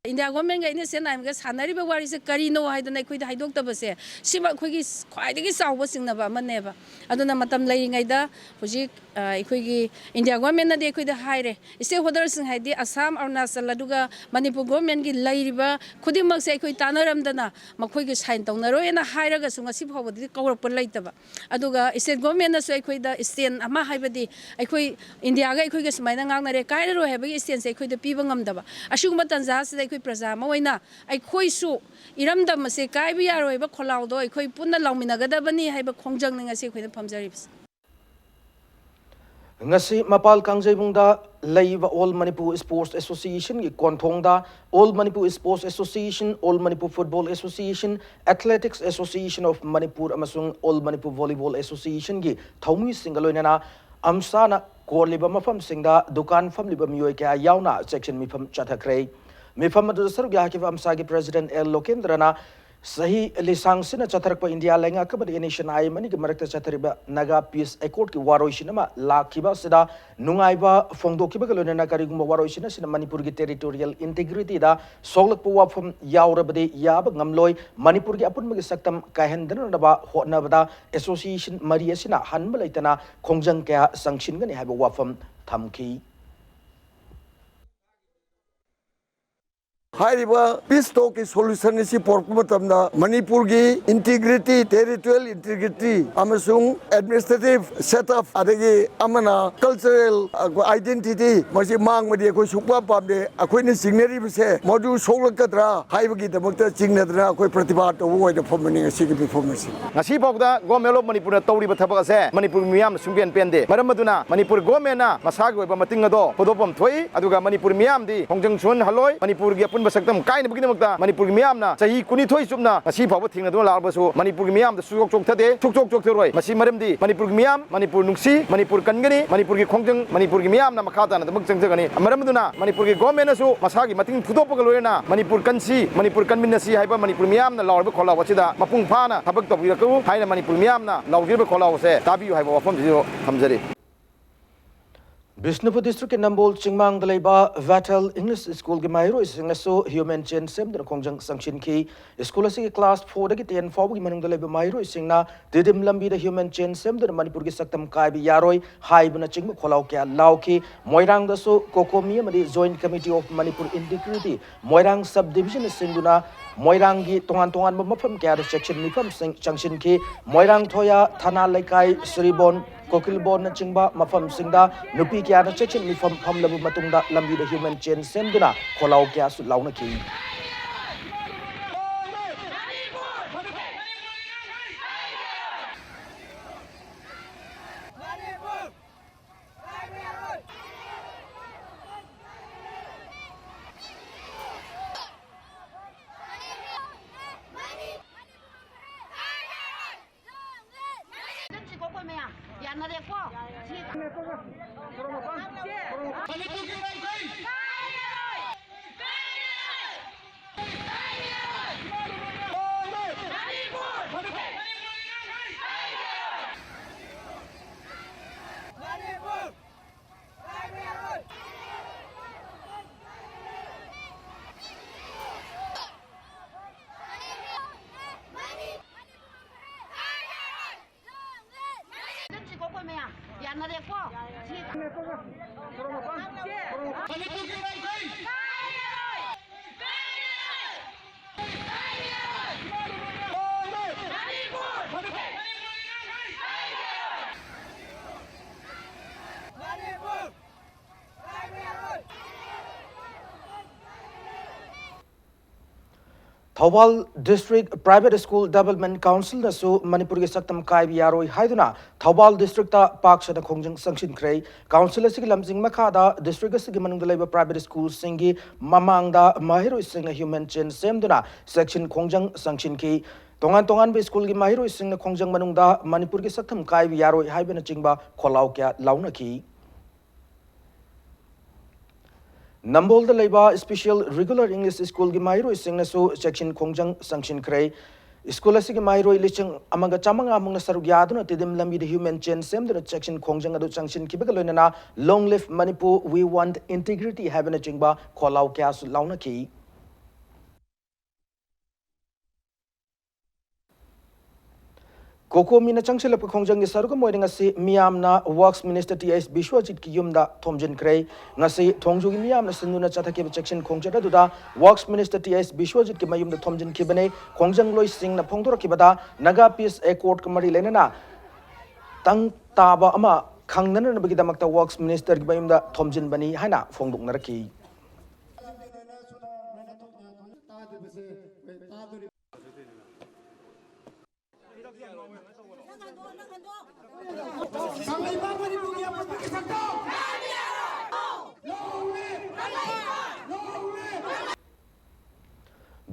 ꯏꯟꯗꯤꯌꯥ ꯒꯣꯔꯃꯦꯟꯒ ꯑꯦꯟ ꯑꯦꯁ ꯑꯦꯟ ꯑꯥꯏ ꯑꯦꯝꯒ ꯁꯥꯟꯅꯔꯤꯕ ꯋꯥꯔꯤꯁꯦ ꯀꯔꯤꯅꯣ ꯍꯥꯏꯗꯅ ꯑꯩꯈꯣꯏꯗ ꯍꯥꯏꯗꯣꯛꯇꯕꯁꯦ, ꯁꯤꯃ ꯑꯩꯈꯣꯏꯒꯤ ꯈ꯭ꯋꯥꯏꯗꯒꯤ ꯆꯥꯎꯕ ꯆꯤꯡꯅꯕ ꯑꯃꯅꯦꯕ꯫ ꯑꯗꯨꯅ ꯃꯇꯝ ꯂꯩꯔꯤꯉꯩꯗ ꯍꯧꯖꯤꯛ, ꯑ, ꯑꯩꯈꯣꯏꯒꯤ ꯏꯟꯗꯤꯌꯥ ꯒꯣꯔꯃꯦꯟꯅꯗꯤ ꯑꯩꯈꯣꯏꯗ ꯍꯥꯏꯔꯦ, ꯁ꯭ꯇꯦꯛ ꯍꯣꯜꯗꯔꯁꯤꯡ ꯍꯥꯏꯗꯤ ꯑꯁꯥꯝ, ꯑꯔꯨꯅꯥꯆꯜ, ꯑꯗꯨꯒ ꯃꯅꯤꯄꯨꯔ ꯒꯣꯔꯃꯦꯟꯒꯤ ꯂꯩꯔꯤꯕ ꯈꯨꯗꯤꯡꯃꯛꯁꯦ ꯑꯩꯈꯣꯏ ꯇꯥꯟꯅꯔꯝꯗꯅ ꯃꯈꯣꯏꯒꯤ ꯁꯥꯏꯟ ꯇꯧꯅꯔꯣꯏꯅ ꯍꯥꯏꯔꯒꯁꯨ ꯉꯁꯤ ꯐꯥꯎꯕꯗꯗꯤ ꯀꯧꯔꯛꯄ ꯂꯩꯇꯕ꯫ ꯑꯗꯨꯒ ꯁ꯭ꯇꯦꯠ ꯒꯣꯔꯃꯦꯟꯅꯁꯨ ꯑꯩꯈꯣꯏꯗ ꯁ꯭ꯇꯦꯟ ꯑꯃ, ꯍꯥꯏꯕꯗꯤ ꯑꯩꯈꯣꯏ ꯏꯟꯗꯤꯌꯥꯒ ꯑꯩꯈꯣꯏꯒ ꯁꯨꯃꯥꯏꯅ ꯉꯥꯡꯅꯔꯦ, ꯀꯥꯏꯔꯔꯣꯏ ꯍꯥꯏꯕꯒꯤ ꯁ꯭ꯇꯦꯟꯁꯦ ꯑꯩꯈꯣꯏꯗ ꯄꯤꯕ ꯉꯝꯗꯕ꯫ ꯑꯁꯤꯒꯨꯝꯕ ꯇꯥꯟꯖꯥꯁꯤꯗ ꯑꯩꯈꯣꯏ ꯄ꯭ꯔꯖꯥ ꯑꯃ ꯑꯣꯏꯅ ꯑꯩꯈꯣꯏꯁꯨ ꯏꯔꯝꯗꯝ ꯑꯁꯦ ꯀꯥꯏꯕ ꯌꯥꯔꯣꯏ ꯍꯥꯏꯕ ꯈꯣꯜꯂꯥꯎꯗꯣ ꯑꯩꯈꯣꯏ ꯄꯨꯟꯅ ꯂꯥꯎꯃꯤꯟꯅꯒꯗꯕꯅꯤ ꯍꯥꯏꯕ ꯈꯣꯡꯖꯪꯅꯤ ꯉꯁꯤ ꯑꯩꯈꯣꯏꯅ ꯐꯝꯖꯔꯤꯕꯁꯦ꯫ ꯉꯁꯤ ꯃꯄꯥꯜ ꯀꯥꯡꯖꯩꯕꯨꯡꯗ ꯂꯩꯕ All Manipur Sports Associationꯒꯤ ꯀꯣꯟꯊꯣꯡꯗ All Manipur Sports Association, All Manipur Football Association, Athletics Association of Manipur ꯑꯃꯁꯨꯡ All Manipur Volleyball Associationꯒꯤ ꯊꯧꯃꯤꯁꯤꯡꯒ ꯂꯣꯏꯅꯅ ꯑꯝꯁꯥꯅ ꯀꯣꯜꯂꯤꯕ ꯃꯐꯝꯁꯤꯡꯗ ꯗꯨꯀꯥꯟ ꯐꯝꯂꯤꯕ ꯃꯤꯑꯣꯏ ꯀꯌꯥ ꯌꯥꯎꯅ ꯆꯦꯛꯁꯤꯟ ꯃꯤꯐꯝ ꯆꯠꯊꯈ꯭ꯔꯦ꯫ ꯃꯤꯐꯝ ꯑꯗꯨꯗ ꯁꯔꯨꯛ ꯌꯥꯈꯤꯕ ꯑꯝꯁꯥꯒꯤ President ꯑꯦꯜ ꯂꯣꯀꯦꯟꯗ꯭ꯔꯅ ꯆꯍꯤ ꯂꯤꯁꯥꯡꯁꯤꯟꯅ ꯆꯠꯊꯔꯛꯄ ꯏꯟꯗꯤꯌꯥ ꯂꯩꯉꯥꯛ ꯑꯃꯗꯤ N S N I M ꯑꯅꯤꯒꯤ ꯃꯔꯛꯇ ꯆꯠꯊꯔꯤꯕ ꯅꯥꯒꯥ ꯄꯤꯁ ꯑꯦꯀꯣꯔꯗꯀꯤ ꯋꯥꯔꯣꯏꯁꯤꯟ ꯑꯃ ꯂꯥꯛꯈꯤꯕ ꯑꯁꯤꯗ ꯅꯨꯡꯉꯥꯏꯕ ꯐꯣꯡꯗꯣꯛꯈꯤꯕꯒ ꯂꯣꯏꯅꯅ ꯀꯔꯤꯒꯨꯝꯕ ꯋꯥꯔꯣꯏꯁꯤꯟ ꯑꯁꯤꯅ ꯃꯅꯤꯄꯨꯔꯒꯤ territorial integrityꯗ ꯁꯣꯛꯂꯛꯄ ꯋꯥꯐꯝ ꯌꯥꯎꯔꯕꯗꯤ ꯌꯥꯕ ꯉꯝꯂꯣꯏ, ꯃꯅꯤꯄꯨꯔꯒꯤ ꯑꯄꯨꯟꯕꯒꯤ ꯁꯛꯇꯝ ꯀꯥꯏꯍꯟꯗꯅꯕ ꯍꯣꯠꯅꯕꯗ association ꯃꯔꯤ ꯑꯁꯤꯅ ꯍꯟꯕ ꯂꯩꯇꯅ ꯈꯣꯡꯖꯪ ꯀꯌꯥ ꯆꯪꯁꯤꯟꯒꯅꯤ ꯍꯥꯏꯕ ꯋꯥꯐꯝ ꯊꯝꯈꯤ꯫ ꯍꯥꯏꯔꯤꯕ ꯄꯤꯁ ꯇꯣꯛꯀꯤ ꯁꯣꯂꯨꯁꯟ ꯑꯁꯤ ꯄꯨꯔꯛꯄ ꯃꯇꯝꯗ ꯃꯅꯤꯄꯨꯔꯒꯤ ꯏꯟꯇꯤꯒ꯭ꯔꯤꯇꯤ, ꯇꯦꯔꯤꯇꯣꯔꯤꯌꯦꯜ ꯏꯟꯇꯤꯒ꯭ꯔꯤꯇꯤ ꯑꯃꯁꯨꯡ ꯑꯦꯗꯃꯤꯅꯤꯁꯇ꯭ꯔꯦꯇꯤꯚ ꯁꯦꯠ ꯑꯞ, ꯑꯗꯒꯤ ꯑꯃꯅ ꯀꯜꯆꯔꯦꯜ ꯑꯥꯏꯗꯦꯟꯇꯤꯇꯤ, ꯃꯁꯤ ꯃꯥꯡꯕꯗꯤ ꯑꯩꯈꯣꯏ ꯁꯨꯡꯄꯥꯝ ꯄꯥꯝꯗꯦ꯫ ꯑꯩꯈꯣꯏꯅ ꯆꯤꯡꯅꯔꯤꯕꯁꯦ ꯃꯗꯨ ꯁꯣꯛꯂꯛꯀꯗ꯭ꯔꯥ ꯍꯥꯏꯕꯒꯤꯗꯃꯛꯇ ꯆꯤꯡꯅꯗꯅ ꯑꯩꯈꯣꯏ ꯄ꯭ꯔꯇꯤꯕꯥꯗ ꯇꯧꯕ ꯑꯣꯏꯅ ꯐꯝꯕꯅꯤ ꯉꯁꯤꯒꯤ ꯃꯤꯐꯝ ꯑꯁꯤ꯫ ꯉꯁꯤ ꯐꯥꯎꯕꯗ Government of ꯃꯅꯤꯄꯨꯔꯅ ꯇꯧꯔꯤꯕ ꯊꯕꯛ ꯑꯁꯦ ꯃꯅꯤꯄꯨꯔ ꯃꯤꯌꯥꯝꯅ ꯁꯨꯡꯄꯦꯟ ꯄꯦꯟꯗꯦ꯫ ꯃꯔꯝ ꯑꯗꯨꯅ ꯃꯅꯤꯄꯨꯔ ꯒꯣꯔꯃꯦꯟꯅ ꯃꯁꯥꯒꯤ ꯑꯣꯏꯕ ꯃꯇꯤꯡ ꯑꯗꯣ ꯐꯣꯡꯗꯣꯛꯐꯝ ꯊꯣꯛꯏ꯫ ꯑꯗꯨꯒ ꯃꯅꯤꯄꯨꯔ ꯃꯤꯌꯥꯝꯗꯤ ꯈꯣꯡꯖꯪ ꯁꯨꯍꯜꯍꯜꯂꯣꯏ꯫ ꯃꯅꯤꯄꯨꯔꯒꯤ ꯑꯄꯨꯟꯕ ꯁꯛꯇꯝ ꯀꯥꯏꯅꯕꯒꯤꯗꯃꯛꯇ ꯃꯅꯤꯄꯨꯔꯒꯤ ꯃꯤꯌꯥꯝꯅ ꯆꯍꯤ ꯀꯨꯟꯅꯤꯊꯣꯏ ꯆꯨꯞꯅ ꯉꯁꯤ ꯐꯥꯎꯕ ꯊꯦꯡꯅꯗꯨꯅ ꯂꯥꯛꯂꯕꯁꯨ ꯃꯅꯤꯄꯨꯔꯒꯤ ꯃꯤꯌꯥꯝꯗ ꯁꯨꯡꯁꯣꯛ ꯆꯣꯛꯊꯗꯦ, ꯁꯨꯡꯆꯣꯛ ꯆꯣꯛꯊꯔꯣꯏ꯫ ꯃꯁꯤ ꯃꯔꯝꯗꯤ ꯃꯅꯤꯄꯨꯔꯒꯤ ꯃꯤꯌꯥꯝ, ꯃꯅꯤꯄꯨꯔ ꯅꯨꯡꯁꯤ, ꯃꯅꯤꯄꯨꯔ ꯀꯟꯒꯅꯤ, ꯃꯅꯤꯄꯨꯔꯒꯤ ꯈꯣꯡꯖꯪ ꯃꯅꯤꯄꯨꯔꯒꯤ ꯃꯤꯌꯥꯝꯅ ꯃꯈꯥ ꯇꯥꯅ ꯑꯗꯨꯃꯛ ꯆꯪꯖꯒꯅꯤ꯫ ꯃꯔꯝ ꯑꯗꯨꯅ ꯃꯅꯤꯄꯨꯔꯒꯤ ꯒꯣꯔꯃꯦꯟꯅꯁꯨ ꯃꯁꯥꯒꯤ ꯃꯇꯤꯡ ꯐꯨꯗꯣꯛꯄꯒ ꯂꯣꯏꯅꯅ ꯃꯅꯤꯄꯨꯔ ꯀꯟꯁꯤ, ꯃꯅꯤꯄꯨꯔ ꯀꯟꯃꯤꯟꯅꯁꯤ ꯍꯥꯏꯕ ꯃꯅꯤꯄꯨꯔ ꯃꯤꯌꯥꯝꯅ ꯂꯥꯎꯔꯤꯕ ꯈꯣꯜꯂꯥꯎ ꯑꯁꯤꯗ ꯃꯄꯨꯡ ꯐꯥꯅ ꯊꯕꯛ ꯇꯧꯕꯤꯔꯛꯎ ꯍꯥꯏꯅ ꯃꯅꯤꯄꯨꯔ ꯃꯤꯌꯥꯝꯅ ꯂꯥꯎꯖꯔꯤꯕ ꯈꯣꯜꯂꯥꯎ ꯑꯁꯦ ꯇꯥꯕꯤꯌꯨ ꯍꯥꯏꯕ ꯋꯥꯐꯝꯁꯤꯁꯨ ꯊꯝꯖꯔꯤ꯫ ꯕꯤꯁꯅꯨꯄꯨꯔ ꯗꯤꯁꯇ꯭ꯔꯤꯛꯀꯤ ꯅꯝꯕꯣꯜ ꯆꯤꯡꯃꯥꯡꯗ ꯂꯩꯕ ꯕꯦꯊꯦꯜ ꯏꯪꯂꯤꯁ ꯁ꯭ꯀꯨꯜꯒꯤ ꯃꯍꯩꯔꯣꯏꯁꯤꯡꯅꯁꯨ ꯍ꯭ꯌꯨꯃꯦꯟ ꯆꯦꯟ ꯁꯦꯝꯗꯨꯅ ꯈꯣꯡꯖꯪ ꯆꯪꯁꯤꯟꯈꯤ꯫ ꯁ꯭ꯀꯨꯜ ꯑꯁꯤꯒꯤ ꯀ꯭ꯂꯥꯁ ꯐꯣꯔꯗꯒꯤ ꯇꯦꯟ ꯐꯥꯎꯕꯒꯤ ꯃꯅꯨꯡꯗ ꯂꯩꯕ ꯃꯍꯩꯔꯣꯏꯁꯤꯡꯅ ꯇꯤꯗꯤꯝ ꯂꯝꯕꯤꯗ ꯍ꯭ꯌꯨꯃꯦꯟ ꯆꯦꯟ ꯁꯦꯝꯗꯨꯅ ꯃꯅꯤꯄꯨꯔꯒꯤ ꯁꯛꯇꯝ ꯀꯥꯏꯕ ꯌꯥꯔꯣꯏ ꯍꯥꯏꯕꯅꯆꯤꯡꯕ ꯈꯣꯜꯂꯥꯎ ꯀꯌꯥ ꯂꯥꯎꯈꯤ꯫ ꯃꯣꯏꯔꯥꯡꯗꯁꯨ ꯀꯣꯀꯣꯃꯤ ꯑꯃꯗꯤ Joint Committee of Manipur Integrity Moirang sub ꯗꯤꯕꯤꯖꯟꯅ ꯁꯤꯟꯗꯨꯅ ꯃꯣꯏꯔꯥꯡꯒꯤ ꯇꯣꯉꯥꯟ ꯇꯣꯉꯥꯟꯕ ꯃꯐꯝ ꯀꯌꯥꯗ ꯆꯦꯛꯁꯤꯟ ꯃꯤꯐꯝꯁꯤꯡ ꯆꯪꯁꯤꯟꯈꯤ꯫ ꯃꯣꯏꯔꯥꯡ ꯊꯣꯌꯥ, ꯊꯅꯥ ꯂꯩꯀꯥꯏ, ꯁ꯭ꯔꯤꯕꯣꯟ, ꯀꯣꯀꯤꯜꯕꯣꯟꯅꯆꯤꯡꯕ ꯃꯐꯝꯁꯤꯡꯗ ꯅꯨꯄꯤ ꯀꯌꯥꯅ ꯆꯦꯛꯁꯤꯟ ꯃꯤꯐꯝ ꯐꯝꯂꯕ ꯃꯇꯨꯡꯗ ꯂꯝꯕꯤꯗ ꯍ꯭ꯌꯨꯃꯦꯟ ꯆꯦꯟ ꯁꯦꯝꯗꯨꯅ ꯈꯣꯜꯂꯥꯎ ꯀꯌꯥꯁꯨ ꯂꯥꯎꯅꯈꯤ꯫ Thoubal district private school development ꯀꯥꯎꯟꯁꯤꯜꯅꯁꯨ ꯃꯅꯤꯄꯨꯔꯒꯤ ꯁꯛꯇꯝ ꯀꯥꯏꯕ ꯌꯥꯔꯣꯏ ꯍꯥꯏꯗꯨꯅ ꯊꯧꯕꯥꯜ ꯗꯤꯁꯇ꯭ꯔꯤꯛꯇ ꯄꯥꯛ ꯁꯟꯅ ꯈꯣꯡꯖꯪ ꯆꯪꯁꯤꯟꯈ꯭ꯔꯦ꯫ ꯀꯥꯎꯟꯁꯤꯜ ꯑꯁꯤꯒꯤ ꯂꯝꯖꯤꯡ ꯃꯈꯥꯗ ꯗꯤꯁꯇ꯭ꯔꯤꯛ ꯑꯁꯤꯒꯤ ꯃꯅꯨꯡꯗ ꯂꯩꯕ ꯄ꯭ꯔꯥꯏꯚꯦꯠ ꯁ꯭ꯀꯨꯜꯁꯤꯡꯒꯤ ꯃꯃꯥꯡꯗ ꯃꯍꯩꯔꯣꯏꯁꯤꯡꯅ ꯍ꯭ꯌꯨꯃꯦꯟ ꯆꯦꯟ ꯁꯦꯝꯗꯨꯅ ꯆꯦꯛꯁꯤꯟ ꯈꯣꯡꯖꯪ ꯆꯪꯁꯤꯟꯈꯤ꯫ ꯇꯣꯉꯥꯟ ꯇꯣꯉꯥꯟꯕ ꯁ꯭ꯀꯨꯜꯒꯤ ꯃꯍꯩꯔꯣꯏꯁꯤꯡꯅ ꯈꯣꯡꯖꯪ ꯃꯅꯨꯡꯗ ꯃꯅꯤꯄꯨꯔꯒꯤ ꯁꯛꯇꯝ ꯀꯥꯏꯕ ꯌꯥꯔꯣꯏ ꯍꯥꯏꯕꯅꯆꯤꯡꯕ ꯈꯣꯜꯂꯥꯎ ꯀꯌꯥ ꯂꯥꯎꯅꯈꯤ꯫ ꯅꯝꯕꯣꯜꯗ ꯂꯩꯕ ꯁ꯭ꯄꯦꯁꯦꯜ ꯔꯤꯒꯨꯂꯔ ꯏꯪꯂꯤꯁ ꯁ꯭ꯀꯨꯜꯒꯤ ꯃꯍꯩꯔꯣꯏꯁꯤꯡꯅꯁꯨ ꯆꯦꯛꯁꯤꯟ ꯈꯣꯡꯖꯪ ꯆꯪꯁꯤꯟꯈ꯭ꯔꯦ꯫ ꯁ꯭ꯀꯨꯜ ꯑꯁꯤꯒꯤ ꯃꯍꯩꯔꯣꯏ ꯂꯤꯁꯤꯡ ꯑꯃꯒ ꯆꯥꯃꯉꯥ ꯃꯨꯛꯅ ꯁꯔꯨꯛ ꯌꯥꯗꯨꯅ ꯇꯤꯗꯤꯝ ꯂꯝꯕꯤꯗ human chain ꯁꯦꯝꯗꯨꯅ ꯆꯦꯛꯁꯤꯟ ꯈꯣꯡꯖꯪ ꯑꯗꯨ ꯆꯪꯁꯤꯟꯈꯤꯕꯒ ꯂꯣꯏꯅꯅ Long Live Manipur, We Want Integrity ꯍꯥꯏꯕꯅꯆꯤꯡꯕ ꯈꯣꯜꯂꯥꯎ ꯀꯌꯥꯁꯨ ꯂꯥꯎꯅꯈꯤ꯫ ꯀꯣꯀꯣꯃꯤꯅ ꯆꯪꯁꯤꯜꯂꯛꯄ ꯈꯣꯡꯖꯪꯒꯤ ꯁꯔꯨꯛ ꯑꯃ ꯑꯣꯏꯅ ꯉꯁꯤ ꯃꯤꯌꯥꯝꯅ Works Minister ꯇꯤ ꯑꯦꯁ ꯕꯤꯁ꯭ꯋꯖꯤꯠꯀꯤ ꯌꯨꯝꯗ ꯊꯣꯝꯖꯤꯟꯈ꯭ꯔꯦ꯫ ꯉꯁꯤ ꯊꯣꯡꯖꯨꯒꯤ ꯃꯤꯌꯥꯝꯅ ꯁꯤꯟꯗꯨꯅ ꯆꯠꯊꯈꯤꯕ ꯆꯦꯛꯁꯤꯟ ꯈꯣꯡꯆꯠ ꯑꯗꯨꯗ Works Minister ꯇꯤ ꯑꯦꯁ ꯕꯤꯁ꯭ꯋꯖꯤꯠꯀꯤ ꯃꯌꯨꯝꯗ ꯊꯣꯝꯖꯤꯟꯈꯤꯕꯅꯤ꯫ ꯈꯣꯡꯖꯪꯂꯣꯏꯁꯤꯡꯅ ꯐꯣꯡꯗꯣꯔꯛꯈꯤꯕꯗ Naga Peace Accordꯀ ꯃꯔꯤ ꯂꯩꯅꯅ ꯇꯪ ꯇꯥꯕ ꯑꯃ ꯈꯪꯅꯅꯕꯒꯤꯗꯃꯛꯇ Works Ministerꯒꯤ ꯃꯌꯨꯝꯗ ꯊꯣꯝꯖꯤꯟꯕꯅꯤ ꯍꯥꯏꯅ ꯐꯣꯡꯗꯣꯛꯅꯔꯛꯈꯤ꯫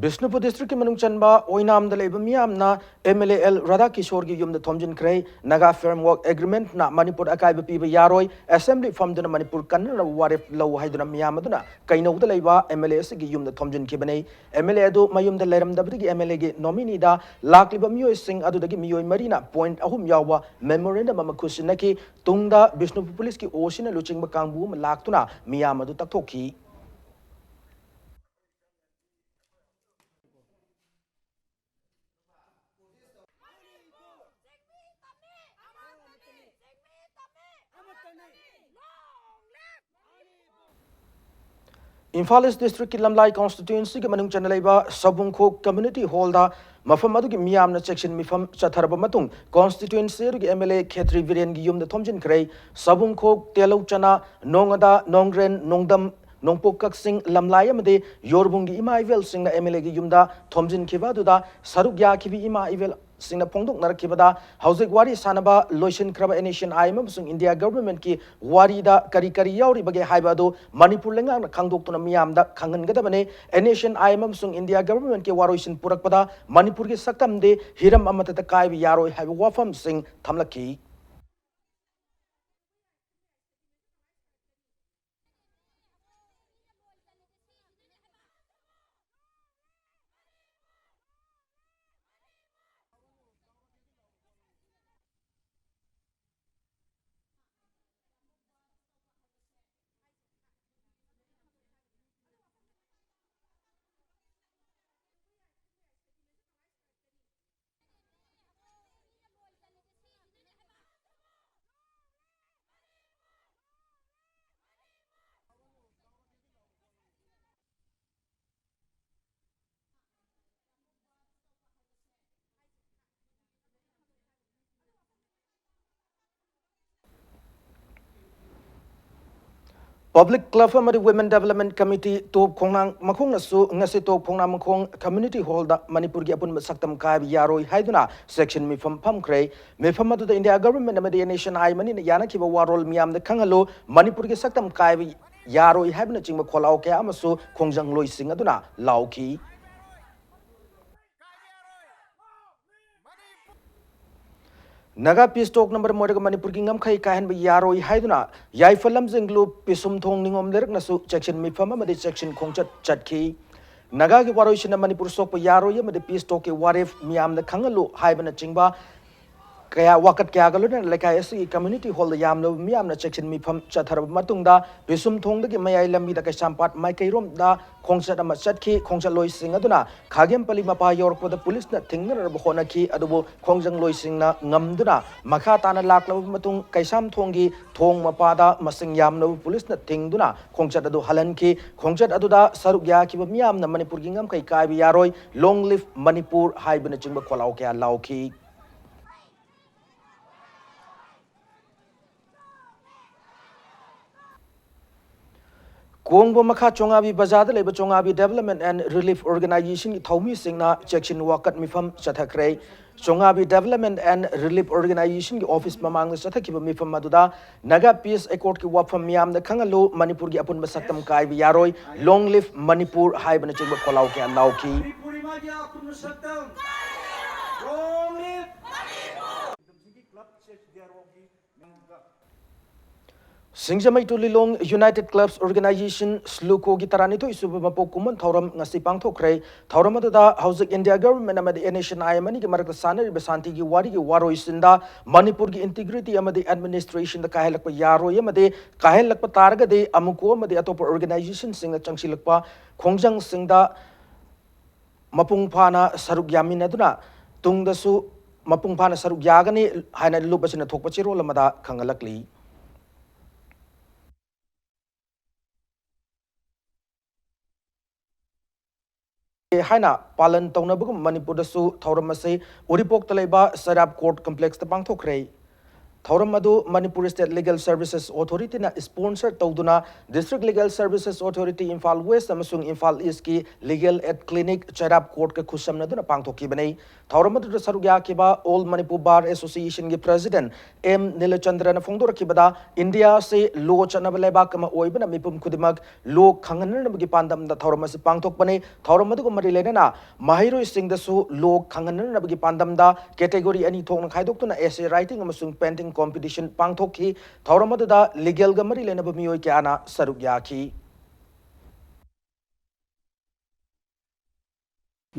ꯕꯤꯁꯅꯨꯄꯨꯔ districtꯀꯤ ꯃꯅꯨꯡ ꯆꯟꯕ ꯑꯣꯏꯅꯥꯝꯗ ꯂꯩꯕ ꯃꯤꯌꯥꯝꯅ ꯑꯦꯝ ꯑꯦꯜ ꯑꯦ ꯑꯦꯜ ꯔꯥꯙꯥꯀꯤꯁꯣꯔꯒꯤ ꯌꯨꯝꯗ ꯊꯣꯝꯖꯤꯟꯈ꯭ꯔꯦ꯫ Naga Framework Agreementꯅ ꯃꯅꯤꯄꯨꯔ ꯑꯀꯥꯏꯕ ꯄꯤꯕ ꯌꯥꯔꯣꯏ, assembly ꯐꯝꯗꯨꯅ ꯃꯅꯤꯄꯨꯔ ꯀꯟꯅꯅꯕ ꯋꯥꯔꯦꯞ ꯂꯧ ꯍꯥꯏꯗꯨꯅ ꯃꯤꯌꯥꯝ ꯑꯗꯨꯅ ꯀꯩꯅꯧꯗ ꯂꯩꯕ ꯑꯦꯝ ꯑꯦꯜ ꯑꯦ ꯑꯁꯤꯒꯤ ꯌꯨꯝꯗ ꯊꯣꯝꯖꯤꯟꯈꯤꯕꯅꯤ꯫ ꯑꯦꯝ ꯑꯦꯜ ꯑꯦ ꯑꯗꯨ ꯃꯌꯨꯝꯗ ꯂꯩꯔꯝꯗꯕꯗꯒꯤ ꯑꯦꯝ ꯑꯦꯜ ꯑꯦꯒꯤ ꯅꯣꯃꯤꯅꯤꯗ ꯂꯥꯛꯂꯤꯕ ꯃꯤꯑꯣꯏꯁꯤꯡ ꯑꯗꯨꯗꯒꯤ ꯃꯤꯑꯣꯏ ꯃꯔꯤꯅ point ꯑꯍꯨꯝ ꯌꯥꯎꯕ memorandum ꯑꯃ ꯈꯨꯠꯁꯤꯟꯅꯈꯤ꯫ ꯇꯨꯡꯗ ꯕꯤꯁꯅꯨꯄꯨꯔ ꯄꯨꯂꯤꯁꯀꯤ ꯑꯣ ꯁꯤꯅ ꯂꯨꯆꯤꯡꯕ ꯀꯥꯡꯕꯨ ꯑꯃ ꯂꯥꯛꯇꯨꯅ ꯃꯤꯌꯥꯝ ꯑꯗꯨ ꯇꯛꯊꯣꯛꯈꯤ꯫ ꯏꯝꯐꯥꯜ East districtꯀꯤ ꯂꯝꯂꯥꯏ constituencyꯒꯤ ꯃꯅꯨꯡ ꯆꯟꯅ ꯂꯩꯕ ꯁꯕꯨꯡꯈꯣꯛ community hallꯗ ꯃꯐꯝ ꯑꯗꯨꯒꯤ ꯃꯤꯌꯥꯝꯅ ꯆꯦꯛꯁꯤꯟ ꯃꯤꯐꯝ ꯆꯠꯊꯔꯕ ꯃꯇꯨꯡ, constituency ꯑꯗꯨꯒꯤ ꯑꯦꯝ ꯑꯦꯜ ꯑꯦ ꯈꯦꯇ꯭ꯔꯤ ꯕꯤꯔꯦꯟꯒꯤ ꯌꯨꯝꯗ ꯊꯣꯝꯖꯤꯟꯈ꯭ꯔꯦ꯫ ꯁꯕꯨꯡꯈꯣꯛ, ꯇꯦꯂꯧꯆꯅꯥ, ꯅꯣꯡꯉꯥꯗꯥ, ꯅꯣꯡꯒ꯭ꯔꯦꯟ, ꯅꯣꯡꯗꯝ, ꯅꯣꯡꯄꯣꯛ ꯀꯛꯆꯤꯡ, ꯂꯝꯂꯥꯏ ꯑꯃꯗꯤ ꯌꯣꯔꯕꯨꯡꯒꯤ ꯏꯃꯥ ꯏꯕꯦꯜꯁꯤꯡꯅ ꯑꯦꯝ ꯑꯦꯜ ꯑꯦꯒꯤ ꯌꯨꯝꯗ ꯊꯣꯝꯖꯤꯟꯈꯤꯕ ꯑꯗꯨꯗ ꯁꯔꯨꯛ ꯌꯥꯈꯤꯕ ꯏꯃꯥ ꯏꯕꯦꯜꯁꯤꯡꯅ ꯐꯣꯡꯗꯣꯛꯅꯔꯛꯈꯤꯕꯗ, ꯍꯧꯖꯤꯛ ꯋꯥꯔꯤ ꯁꯥꯅꯕ ꯂꯣꯏꯁꯤꯟꯈ꯭ꯔꯕ N H N I M ꯑꯃꯁꯨꯡ India Governmentꯀꯤ ꯋꯥꯔꯤꯗ ꯀꯔꯤ ꯀꯔꯤ ꯌꯥꯎꯔꯤꯕꯒꯦ ꯍꯥꯏꯕ ꯑꯗꯨ ꯃꯅꯤꯄꯨꯔ ꯂꯩꯉꯥꯛꯅ ꯈꯪꯗꯣꯛꯇꯨꯅ ꯃꯤꯌꯥꯝꯗ ꯈꯪꯍꯟꯒꯗꯕꯅꯤ꯫ N H N I M ꯑꯃꯁꯨꯡ India Governmentꯀꯤ ꯋꯥꯔꯣꯏꯁꯤꯟ ꯄꯨꯔꯛꯄꯗ ꯃꯅꯤꯄꯨꯔꯒꯤ ꯁꯛꯇꯝꯗꯤ ꯍꯤꯔꯝ ꯑꯃꯠꯇꯗ ꯀꯥꯏꯕ ꯌꯥꯔꯣꯏ ꯍꯥꯏꯕ ꯋꯥꯐꯝꯁꯤꯡ ꯊꯝꯂꯛꯈꯤ꯫ Public Club ꯑꯃꯗꯤ Women Development Committee ꯇꯣꯞ ꯈꯣꯡꯅꯥꯡ ꯃꯈꯣꯡꯅꯁꯨ ꯉꯁꯤ ꯇꯣꯞ ꯈꯣꯡꯅꯥꯡ ꯃꯈꯣꯡ Community Hallꯗ ꯃꯅꯤꯄꯨꯔꯒꯤ ꯑꯄꯨꯟꯕ ꯁꯛꯇꯝ ꯀꯥꯏꯕ ꯌꯥꯔꯣꯏ ꯍꯥꯏꯗꯨꯅ ꯆꯦꯛꯁꯤꯟ ꯃꯤꯐꯝ ꯐꯝꯈ꯭ꯔꯦ꯫ ꯃꯤꯐꯝ ꯑꯗꯨꯗ India Government ꯑꯃꯗꯤ NHNI ꯃꯅꯤꯅ ꯌꯥꯅꯈꯤꯕ ꯋꯥꯔꯣꯜ ꯃꯤꯌꯥꯝꯗ ꯈꯪꯍꯜꯂꯨ, ꯃꯅꯤꯄꯨꯔꯒꯤ ꯁꯛꯇꯝ ꯀꯥꯏꯕ ꯌꯥꯔꯣꯏ ꯍꯥꯏꯕꯅꯆꯤꯡꯕ ꯈꯣꯜꯂꯥꯎ ꯀꯌꯥ ꯑꯃꯁꯨ ꯈꯣꯡꯖꯪꯂꯣꯏꯁꯤꯡ ꯑꯗꯨꯅ ꯂꯥꯎꯈꯤ꯫ ꯅꯥꯒꯥ peace talkꯅ ꯃꯔꯝ ꯑꯣꯏꯔꯒ ꯃꯅꯤꯄꯨꯔꯒꯤ ꯉꯝꯈꯩ ꯀꯥꯏꯍꯟꯕ ꯌꯥꯔꯣꯏ ꯍꯥꯏꯗꯨꯅ ꯌꯥꯏꯐ ꯂꯝꯖꯤꯡꯂꯨ ꯄꯤꯁꯨꯝꯊꯣꯡ ꯅꯤꯉꯣꯝ ꯂꯩꯔꯛꯅꯁꯨ ꯆꯦꯛꯁꯤꯟ ꯃꯤꯐꯝ ꯑꯃꯗꯤ ꯆꯦꯛꯁꯤꯟ ꯈꯣꯡꯆꯠ ꯆꯠꯈꯤ꯫ ꯅꯥꯒꯥꯒꯤ ꯋꯥꯔꯣꯏꯁꯤꯟꯅ ꯃꯅꯤꯄꯨꯔ ꯁꯣꯛꯄ ꯌꯥꯔꯣꯏ ꯑꯃꯗꯤ peace talkꯀꯤ ꯋꯥꯔꯦꯞ ꯃꯤꯌꯥꯝꯗ ꯈꯪꯍꯜꯂꯨ ꯍꯥꯏꯕꯅꯆꯤꯡꯕ ꯀꯌꯥ, ꯋꯥꯀꯠ ꯀꯌꯥꯒ ꯂꯣꯏꯅꯅ ꯂꯩꯀꯥꯏ ꯑꯁꯤꯒꯤ Community Hallꯗ ꯌꯥꯝꯂꯕ ꯃꯤꯌꯥꯝꯅ ꯆꯦꯛꯁꯤꯟ ꯃꯤꯐꯝ ꯆꯠꯊꯔꯕ ꯃꯇꯨꯡꯗ, ꯄꯤꯁꯨꯝꯊꯣꯡꯗꯒꯤ ꯃꯌꯥꯏ ꯂꯝꯕꯤꯗ ꯀꯩꯁꯥꯝꯄꯥꯠ ꯃꯥꯏꯀꯩꯔꯣꯝꯗ ꯈꯣꯡꯆꯠ ꯑꯃ ꯆꯠꯈꯤ꯫ ꯈꯣꯡꯆꯠꯂꯣꯏꯁꯤꯡ ꯑꯗꯨꯅ ꯈꯥꯒꯦꯝꯄꯜꯂꯤ ꯃꯄꯥ ꯌꯧꯔꯛꯄꯗ ꯄꯨꯂꯤꯁꯅ ꯊꯤꯡꯅꯅꯕ ꯍꯣꯠꯅꯈꯤ, ꯑꯗꯨꯕꯨ ꯈꯣꯡꯖꯪꯂꯣꯏꯁꯤꯡꯅ ꯉꯝꯗꯨꯅ ꯃꯈꯥ ꯇꯥꯅ ꯂꯥꯛꯂꯕ ꯃꯇꯨꯡ, ꯀꯩꯁꯥꯝꯊꯣꯡꯒꯤ ꯊꯣꯡ ꯃꯄꯥꯗ ꯃꯁꯤꯡ ꯌꯥꯝꯂꯕ ꯄꯨꯂꯤꯁꯅ ꯊꯤꯡꯗꯨꯅ ꯈꯣꯡꯆꯠ ꯑꯗꯨ ꯍꯜꯍꯟꯈꯤ꯫ ꯈꯣꯡꯆꯠ ꯑꯗꯨꯗ ꯁꯔꯨꯛ ꯌꯥꯈꯤꯕ ꯃꯤꯌꯥꯝꯅ "ꯃꯅꯤꯄꯨꯔꯒꯤ ꯉꯝꯈꯩ ꯀꯥꯏꯕ ꯌꯥꯔꯣꯏ, Long live Manipur" ꯍꯥꯏꯕꯅꯆꯤꯡꯕ ꯈꯣꯜꯂꯥꯎ ꯀꯌꯥ ꯂꯥꯎꯈꯤ꯫ ꯀꯣꯡꯕ ꯃꯈꯥ ꯆꯣꯉꯥꯕꯤ ꯕꯖꯥꯔꯗ ꯂꯩꯕ ꯆꯣꯉꯥꯕꯤ Development and Relief Organizationꯒꯤ ꯊꯧꯃꯤꯁꯤꯡꯅ ꯆꯦꯛꯁꯤꯟ ꯋꯥꯀꯠ ꯃꯤꯐꯝ ꯆꯠꯊꯈ꯭ꯔꯦ꯫ ꯆꯣꯉꯥꯕꯤ Development and Relief Organizationꯒꯤ office ꯃꯃꯥꯡꯗ ꯆꯠꯊꯈꯤꯕ ꯃꯤꯐꯝ ꯑꯗꯨꯗ "Naga Peace Accordꯀꯤ ꯋꯥꯐꯝ ꯃꯤꯌꯥꯝꯗ ꯈꯪꯍꯜꯂꯨ, ꯃꯅꯤꯄꯨꯔꯒꯤ ꯑꯄꯨꯟꯕ ꯁꯛꯇꯝ ꯀꯥꯏꯕ ꯌꯥꯔꯣꯏ, Long live Manipur" ꯍꯥꯏꯕꯅꯆꯤꯡꯕ ꯈꯣꯜꯂꯥꯎ ꯀꯌꯥ ꯂꯥꯎꯈꯤ꯫ ꯁꯤꯡꯖꯃꯩ ꯇꯨ ꯂꯤꯂꯣꯡ United Clubs Organization, SLUCOꯒꯤ ꯇꯔꯥꯅꯤꯊꯣꯏ ꯁꯨꯕ ꯃꯄꯣꯛ ꯀꯨꯝꯑꯣꯟ ꯊꯧꯔꯝ ꯉꯁꯤ ꯄꯥꯡꯊꯣꯛꯈ꯭ꯔꯦ꯫ ꯊꯧꯔꯝ ꯑꯗꯨꯗ ꯍꯧꯖꯤꯛ India Government ꯑꯃꯗꯤ NHNI ꯑꯃꯅꯤꯒꯤ ꯃꯔꯛꯇ ꯁꯥꯟꯅꯔꯤꯕ ꯁꯥꯟꯇꯤꯒꯤ ꯋꯥꯔꯤꯒꯤ ꯋꯥꯔꯣꯏꯁꯤꯟꯗ ꯃꯅꯤꯄꯨꯔꯒꯤ integrity ꯑꯃꯗꯤ administrationꯗ ꯀꯥꯏꯍꯜꯂꯛꯄ ꯌꯥꯔꯣꯏ ꯑꯃꯗꯤ ꯀꯥꯏꯍꯜꯂꯛꯄ ꯇꯥꯔꯒꯗꯤ ꯑꯃꯨꯀꯣ ꯑꯃꯗꯤ ꯑꯇꯣꯞꯄ organizationꯁꯤꯡꯅ ꯆꯪꯁꯤꯜꯂꯛꯄ ꯈꯣꯡꯖꯪꯁꯤꯡꯗ ꯃꯄꯨꯡ ꯐꯥꯅ ꯁꯔꯨꯛ ꯌꯥꯃꯤꯟꯅꯗꯨꯅ ꯇꯨꯡꯗꯁꯨ ꯃꯄꯨꯡ ꯐꯥꯅ ꯁꯔꯨꯛ ꯌꯥꯒꯅꯤ ꯍꯥꯏꯅ ꯂꯨꯞ ꯑꯁꯤꯅ ꯊꯣꯛꯄ ꯆꯦꯔꯣꯜ ꯑꯃꯗ ꯈꯪꯍꯜꯂꯛꯂꯤ꯫ ꯍꯥꯏꯅ ꯄꯥꯂꯟ ꯇꯧꯅꯕꯒꯨꯝ ꯃꯅꯤꯄꯨꯔꯗꯁꯨ ꯊꯧꯔꯝ ꯑꯁꯤ ꯎꯔꯤꯄꯣꯛꯇ ꯂꯩꯕ ꯁꯔꯥꯞ Court Complexꯇ ꯄꯥꯡꯊꯣꯛꯈ꯭ꯔꯦ꯫ ꯊꯧꯔꯝ ꯑꯗꯨ ꯃꯅꯤꯄꯨꯔ ꯁ꯭ꯇꯦꯠ ꯂꯤꯒꯦꯜ ꯁꯔꯚꯤꯁꯦꯁ ꯑꯣꯊꯣꯔꯤꯇꯤꯅ ꯁ꯭ꯄꯣꯟꯁꯔ ꯇꯧꯗꯨꯅ district legal services authority Imphal west ꯑꯃꯁꯨꯡ ꯏꯝꯐꯥꯜ ꯏꯁꯀꯤ ꯂꯤꯒꯦꯜ ꯑꯦꯗ ꯀ꯭ꯂꯤꯅꯤꯛ ꯆꯩꯔꯥꯞ ꯀꯣꯔꯠꯀ ꯈꯨꯠꯁꯝꯅꯗꯨꯅ ꯄꯥꯡꯊꯣꯛꯈꯤꯕꯅꯤ꯫ ꯊꯧꯔꯝ ꯑꯗꯨꯗ ꯁꯔꯨꯛ ꯌꯥꯈꯤꯕ ꯑꯣꯜ ꯃꯅꯤꯄꯨꯔ ꯕꯥꯔ ꯑꯦꯁꯣꯁꯤꯌꯦꯁꯟꯒꯤ ꯄ꯭ꯔꯦꯁꯤꯗꯦꯟꯠ ꯑꯦꯝ ꯅꯤꯂꯆꯟꯗ꯭ꯔꯅ ꯐꯣꯡꯗꯣꯔꯛꯈꯤꯕꯗ, ꯏꯟꯗꯤꯌꯥ ꯑꯁꯤ ꯂꯣ ꯆꯠꯅꯕ ꯂꯩꯕꯥꯛ ꯑꯃ ꯑꯣꯏꯕꯅ ꯃꯤꯄꯨꯝ ꯈꯨꯗꯤꯡꯃꯛ ꯂꯣ ꯈꯪꯍꯟꯅꯅꯕꯒꯤ ꯄꯥꯟꯗꯝꯗ ꯊꯧꯔꯝ ꯑꯁꯤ ꯄꯥꯡꯊꯣꯛꯄꯅꯤ꯫ ꯊꯧꯔꯝ ꯑꯗꯨꯒ ꯃꯔꯤ ꯂꯩꯅꯅ ꯃꯍꯩꯔꯣꯏꯁꯤꯡꯗꯁꯨ ꯂꯣ ꯈꯪꯍꯟꯅꯅꯕꯒꯤ ꯄꯥꯟꯗꯝꯗ ꯀꯦꯇꯦꯒꯣꯔꯤ ꯑꯅꯤ ꯊꯣꯛꯅ ꯈꯥꯏꯗꯣꯛꯇꯨꯅ essay writing ꯑꯃꯁꯨꯡ painting competition ꯄꯥꯡꯊꯣꯛꯈꯤ꯫ ꯊꯧꯔꯝ ꯑꯗꯨꯗ ꯂꯤꯒꯦꯜꯒ ꯃꯔꯤ ꯂꯩꯅꯕ ꯃꯤꯑꯣꯏ ꯀꯌꯥꯅ ꯁꯔꯨꯛ ꯌꯥꯈꯤ꯫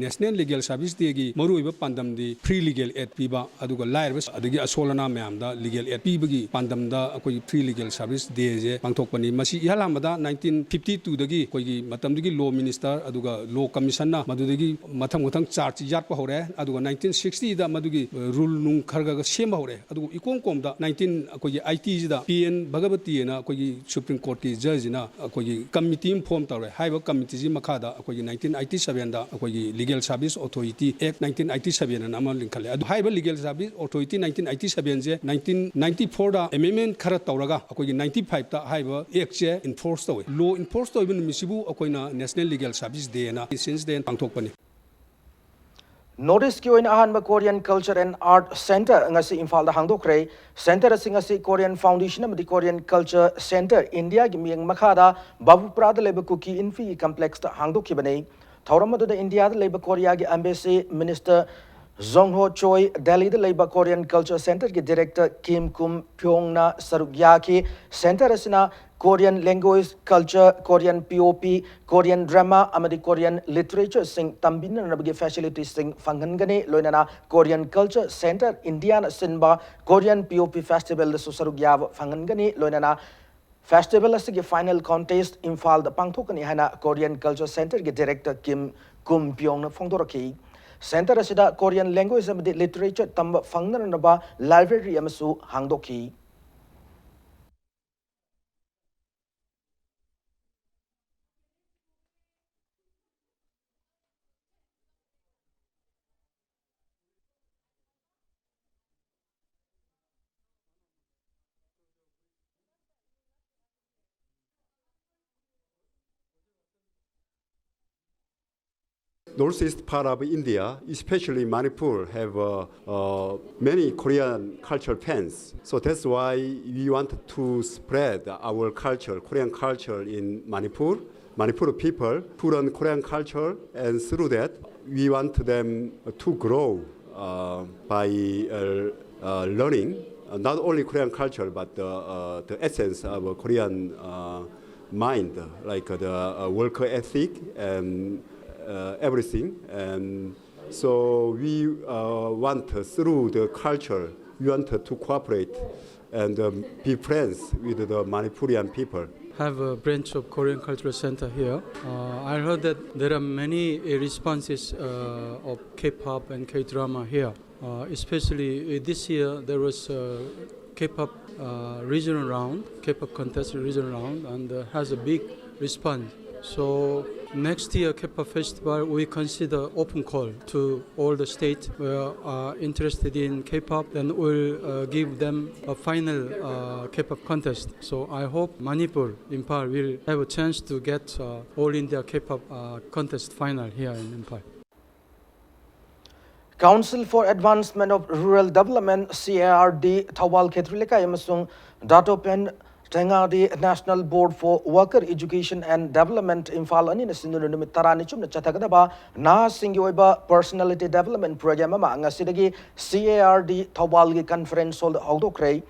National Legal Service Dayꯒꯤ ꯃꯔꯨꯑꯣꯏꯕ ꯄꯥꯟꯗꯝꯗꯤ free legal aid ꯄꯤꯕ, ꯑꯗꯨꯒ ꯂꯥꯏꯔꯕ ꯑꯗꯒꯤ ꯑꯁꯣꯜ ꯑꯅꯥ ꯃꯌꯥꯝꯗ ꯂꯤꯒꯦꯜ ꯑꯦꯗ ꯄꯤꯕꯒꯤ ꯄꯥꯟꯗꯝꯗ ꯑꯩꯈꯣꯏꯒꯤ free legal service dayꯁꯦ ꯄꯥꯡꯊꯣꯛꯄꯅꯤ꯫ ꯃꯁꯤ ꯏꯍꯥꯟ ꯍꯥꯟꯕꯗ nineteen fifty twoꯗꯒꯤ ꯑꯩꯈꯣꯏꯒꯤ ꯃꯇꯝꯗꯨꯒꯤ ꯂꯣ ꯃꯤꯅꯤꯁꯇꯔ ꯑꯗꯨꯒ ꯂꯣ ꯀꯃꯤꯁꯟꯅ ꯃꯗꯨꯗꯒꯤ ꯃꯊꯪ ꯃꯊꯪ ꯆꯥꯔꯖ ꯌꯥꯠꯄ ꯍꯧꯔꯦ꯫ ꯑꯗꯨꯒ nineteen sixtyꯗ ꯃꯗꯨꯒꯤ ꯔꯨꯜ ꯅꯨꯡ ꯈꯔ ꯈꯔ ꯁꯦꯝꯕ ꯍꯧꯔꯦ꯫ ꯑꯗꯨꯒ ꯏꯀꯣꯟ ꯀꯣꯝꯗ nineteen ꯑꯩꯈꯣꯏꯒꯤ eightyꯁꯤꯗ P N Bhagavateꯅ ꯑꯩꯈꯣꯏꯒꯤ Supreme Courtꯀꯤ ꯖꯖꯅ ꯑꯩꯈꯣꯏꯒꯤ ꯀꯃꯤꯇꯤ ꯑꯃ ꯐꯣꯔꯝ ꯇꯧꯔꯦ꯫ ꯍꯥꯏꯔꯤꯕ ꯀꯃꯤꯇꯤꯁꯤ ꯃꯈꯥꯗ ꯑꯩꯈꯣꯏꯒꯤ nineteen eighty sevenꯗ ꯑꯩꯈꯣꯏꯒꯤ Legal Service Authority Act nineteen eighty seven ꯑꯅ ꯑꯃ ꯂꯤꯡꯈꯠꯂꯦ꯫ ꯑꯗꯨ ꯍꯥꯏꯔꯤꯕ Legal Service Authority nineteen eighty sevenꯁꯦ nineteen ninety fourꯗ amendment ꯈꯔ ꯇꯧꯔꯒ ꯑꯩꯈꯣꯏꯒꯤ ninety fiveꯇ ꯍꯥꯏꯔꯤꯕ ꯑꯦꯛꯁꯦ ꯏꯟꯐꯣꯔꯁ ꯇꯧꯋꯦ꯫ ꯂꯣ ꯏꯟꯐꯣꯔꯁ ꯇꯧꯔꯤꯕ ꯅꯨꯃꯤꯠꯁꯤꯕꯨ ꯑꯩꯈꯣꯏꯅ National Legal Service Day ꯑꯅ since then ꯄꯥꯡꯊꯣꯛꯄꯅꯤ꯫ ꯅꯣꯔꯠ ꯏꯁꯀꯤ ꯑꯣꯏꯅ ꯑꯍꯥꯟꯕ Korean Culture and Art Centre ꯉꯁꯤ ꯏꯝꯐꯥꯜꯗ ꯍꯥꯡꯗꯣꯛꯈ꯭ꯔꯦ꯫ ꯁꯦꯟꯇꯔ ꯑꯁꯤ ꯉꯁꯤ Korean Foundation ꯑꯃꯗꯤ Korean Culture Centre Indiaꯒꯤ ꯃꯤꯠꯌꯦꯡ ꯃꯈꯥꯗ ꯕꯥꯕꯨꯄꯨꯔꯥꯗ ꯂꯩꯕ ꯀꯨꯀꯤ ꯏꯟꯐꯤꯒꯤ ꯀꯝꯄ꯭ꯂꯦꯛꯁꯇ ꯍꯥꯡꯗꯣꯛꯈꯤꯕꯅꯤ꯫ ꯊꯧꯔꯝ ꯑꯗꯨꯗ ꯏꯟꯗꯤꯌꯥꯗ ꯂꯩꯕ ꯀꯣꯔꯤꯌꯥꯒꯤ ꯑꯦꯝꯕꯦꯁꯤ ꯃꯤꯅꯤꯁꯇꯔ ꯖꯣꯡ ꯍꯣ ꯆꯣꯏ, ꯗꯦꯜꯂꯤꯗ ꯂꯩꯕ Korean Culture Centreꯒꯤ ꯗꯤꯔꯦꯛꯇꯔ ꯀꯤꯝ ꯀꯨꯝ ꯄ꯭ꯌꯣꯡꯅ ꯁꯔꯨꯛ ꯌꯥꯈꯤ꯫ ꯁꯦꯟꯇꯔ ꯑꯁꯤꯅ Korean language, culture, Korean P O P, Korean drama ꯑꯃꯗꯤ Korean literatureꯁꯤꯡ ꯇꯝꯕꯤꯅꯅꯕꯒꯤ facilitiesꯁꯤꯡ ꯐꯪꯍꯟꯒꯅꯤ꯫ ꯂꯣꯏꯅꯅ Korean Culture Centre Indiaꯅ ꯁꯤꯟꯕ Korean P O P festivalꯗꯁꯨ ꯁꯔꯨꯛ ꯌꯥꯕ ꯐꯪꯍꯟꯒꯅꯤ꯫ ꯂꯣꯏꯅꯅ festival ꯑꯁꯤꯒꯤ final contest ꯏꯝꯐꯥꯜꯗ ꯄꯥꯡꯊꯣꯛꯀꯅꯤ ꯍꯥꯏꯅ Korean Culture Centreꯒꯤ director ꯀꯤꯝ ꯀꯨꯝ ꯄꯤꯌꯣꯡꯅ ꯐꯣꯡꯗꯣꯔꯛꯈꯤ꯫ Centre ꯑꯁꯤꯗ Korean language ꯑꯃꯗꯤ literature ꯇꯝꯕ ꯐꯪꯅꯅꯕ library ꯑꯃꯁꯨ ꯍꯥꯡꯗꯣꯛꯈꯤ꯫ Northeast part of India, especially Manipur, have uh, uh, many Korean culture fans. So that's why we want to spread our culture, Korean culture in Manipur, Manipur people, to learn Korean culture, and through that, we want them to grow uh, by uh, uh, learning uh, not only Korean culture, but the, uh, the essence of a Korean uh, mind, like the uh, work ethic and uh, everything. And so we uh, want, through the culture, we want to cooperate and um, be friends with the Manipurian people. Have a branch of Korean Cultural Center here. Uh, I heard that there are many uh, responses uh, of K-pop and K-drama here. Uh, especially uh, this year, there was a K-pop uh, regional round, K-pop contest regional round, and uh, has a big response. So next year, K-pop festival, we consider open call to all the states who are interested in K-pop, and we'll uh, give them a final uh, K-pop contest. So I hope Manipur, Imphal, will have a chance to get uh, all India K-pop uh, contest final here in Imphal. Council for Advancement of Rural Development, C A R D, Thoubal ꯈꯦꯇ꯭ꯔꯤ ꯂꯩꯀꯥꯏ ꯑꯃꯁꯨꯡ Datopen Tengadi National Board for Worker Education and Development, Imphal ꯑꯅꯤꯅ ꯁꯤꯟꯗꯨꯅ ꯅꯨꯃꯤꯠ ꯇꯔꯥꯅꯤ ꯆꯨꯞꯅ ꯆꯠꯊꯒꯗꯕ ꯅꯍꯥꯁꯤꯡꯒꯤ ꯑꯣꯏꯕ Personality Development Program ꯑꯃ ꯉꯁꯤꯗꯒꯤ C A R D ꯊꯧꯕꯥꯜꯒꯤ Conference Hall the ꯍꯧꯗꯣꯛꯈ꯭ꯔꯦ꯫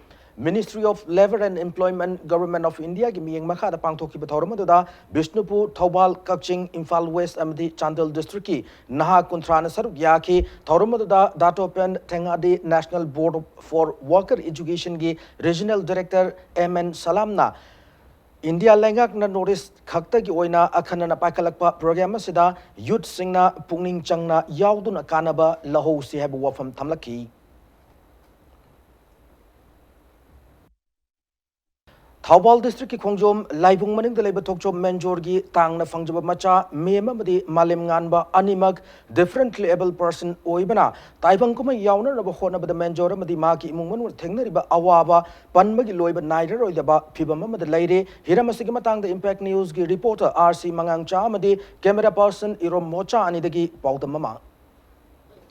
Ministry of Labour and Employment, Government of India ꯒꯤ ꯃꯤꯠꯌꯦꯡ ꯃꯈꯥꯗ ꯄꯥꯡꯊꯣꯛꯈꯤꯕ ꯊꯧꯔꯝ ꯑꯗꯨꯗ ꯕꯤꯁꯅꯨꯄꯨꯔ, ꯊꯧꯕꯥꯜ, ꯀꯛꯆꯤꯡ, ꯏꯝꯐꯥꯜ ꯋꯦꯁ ꯑꯃꯗꯤ ꯆꯥꯟꯗꯦꯜ district ꯀꯤ ꯅꯍꯥ ꯀꯨꯟꯊ꯭ꯔꯥꯅ ꯁꯔꯨꯛ ꯌꯥꯈꯤ꯫ ꯊꯧꯔꯝ ꯑꯗꯨꯗ Datopen Tengadi National Board for Worker Education ꯒꯤ Regional Director M N ꯁꯂꯥꯝꯅ ꯏꯟꯗꯤꯌꯥ ꯂꯩꯉꯥꯛꯅ North East ꯈꯛꯇꯒꯤ ꯑꯣꯏꯅ ꯑꯈꯟꯅꯅ ꯄꯥꯏꯈꯠꯂꯛꯄ program ꯑꯁꯤꯗ youth ꯁꯤꯡꯅ ꯄꯨꯛꯅꯤꯡ ꯆꯪꯅ ꯌꯥꯎꯗꯨꯅ ꯀꯥꯟꯅꯕ ꯂꯧꯍꯧꯁꯤ ꯍꯥꯏꯕ ꯋꯥꯐꯝ ꯊꯝꯂꯛꯈꯤ꯫ ꯊꯧꯕꯥꯜ ꯗꯤꯁꯇ꯭ꯔꯤꯛꯀꯤ ꯈꯣꯡꯖꯣꯝ ꯂꯥꯏꯕꯨꯡ ꯃꯅꯤꯡꯗ ꯂꯩꯕ ꯊꯣꯛꯆꯣꯝ ꯃꯦꯟꯖꯣꯔꯒꯤ ꯇꯥꯡꯅ ꯐꯪꯖꯕ ꯃꯆꯥ ꯃꯦꯝ ꯑꯃꯗꯤ ꯃꯥꯂꯦꯝꯉꯥꯟꯕ ꯑꯅꯤꯃꯛ ꯗꯤꯐꯔꯦꯟꯠꯂꯤ ꯑꯦꯕꯜ ꯄꯔꯁꯟ ꯑꯣꯏꯕꯅ ꯇꯥꯏꯕꯪ ꯀꯨꯝꯍꯩ ꯌꯥꯎꯅꯅꯕ ꯍꯣꯠꯅꯕꯗ ꯃꯦꯟꯖꯣꯔ ꯑꯃꯗꯤ ꯃꯍꯥꯛꯀꯤ ꯏꯃꯨꯡ ꯃꯅꯨꯡꯅ ꯊꯦꯡꯅꯔꯤꯕ ꯑꯋꯥꯕ ꯄꯟꯕꯒꯤ ꯂꯣꯏꯕ ꯅꯥꯏꯔꯔꯣꯏꯗꯕ ꯐꯤꯕꯝ ꯑꯃꯗ ꯂꯩꯔꯦ꯫ ꯍꯤꯔꯝ ꯑꯁꯤꯒꯤ ꯃꯇꯥꯡꯗ ꯏꯝꯄꯦꯛ ꯅ꯭ꯌꯨꯁꯀꯤ ꯔꯤꯄꯣꯔꯇꯔ ꯑꯥꯔ ꯁꯤ ꯃꯉꯥꯡꯆꯥ ꯑꯃꯗꯤ ꯀꯦꯃꯦꯔꯥ ꯄꯔꯁꯟ ꯏꯔꯣꯝ ꯃꯣꯆꯥ ꯑꯅꯤꯗꯒꯤ ꯄꯥꯎꯗꯝ ꯑꯃ꯫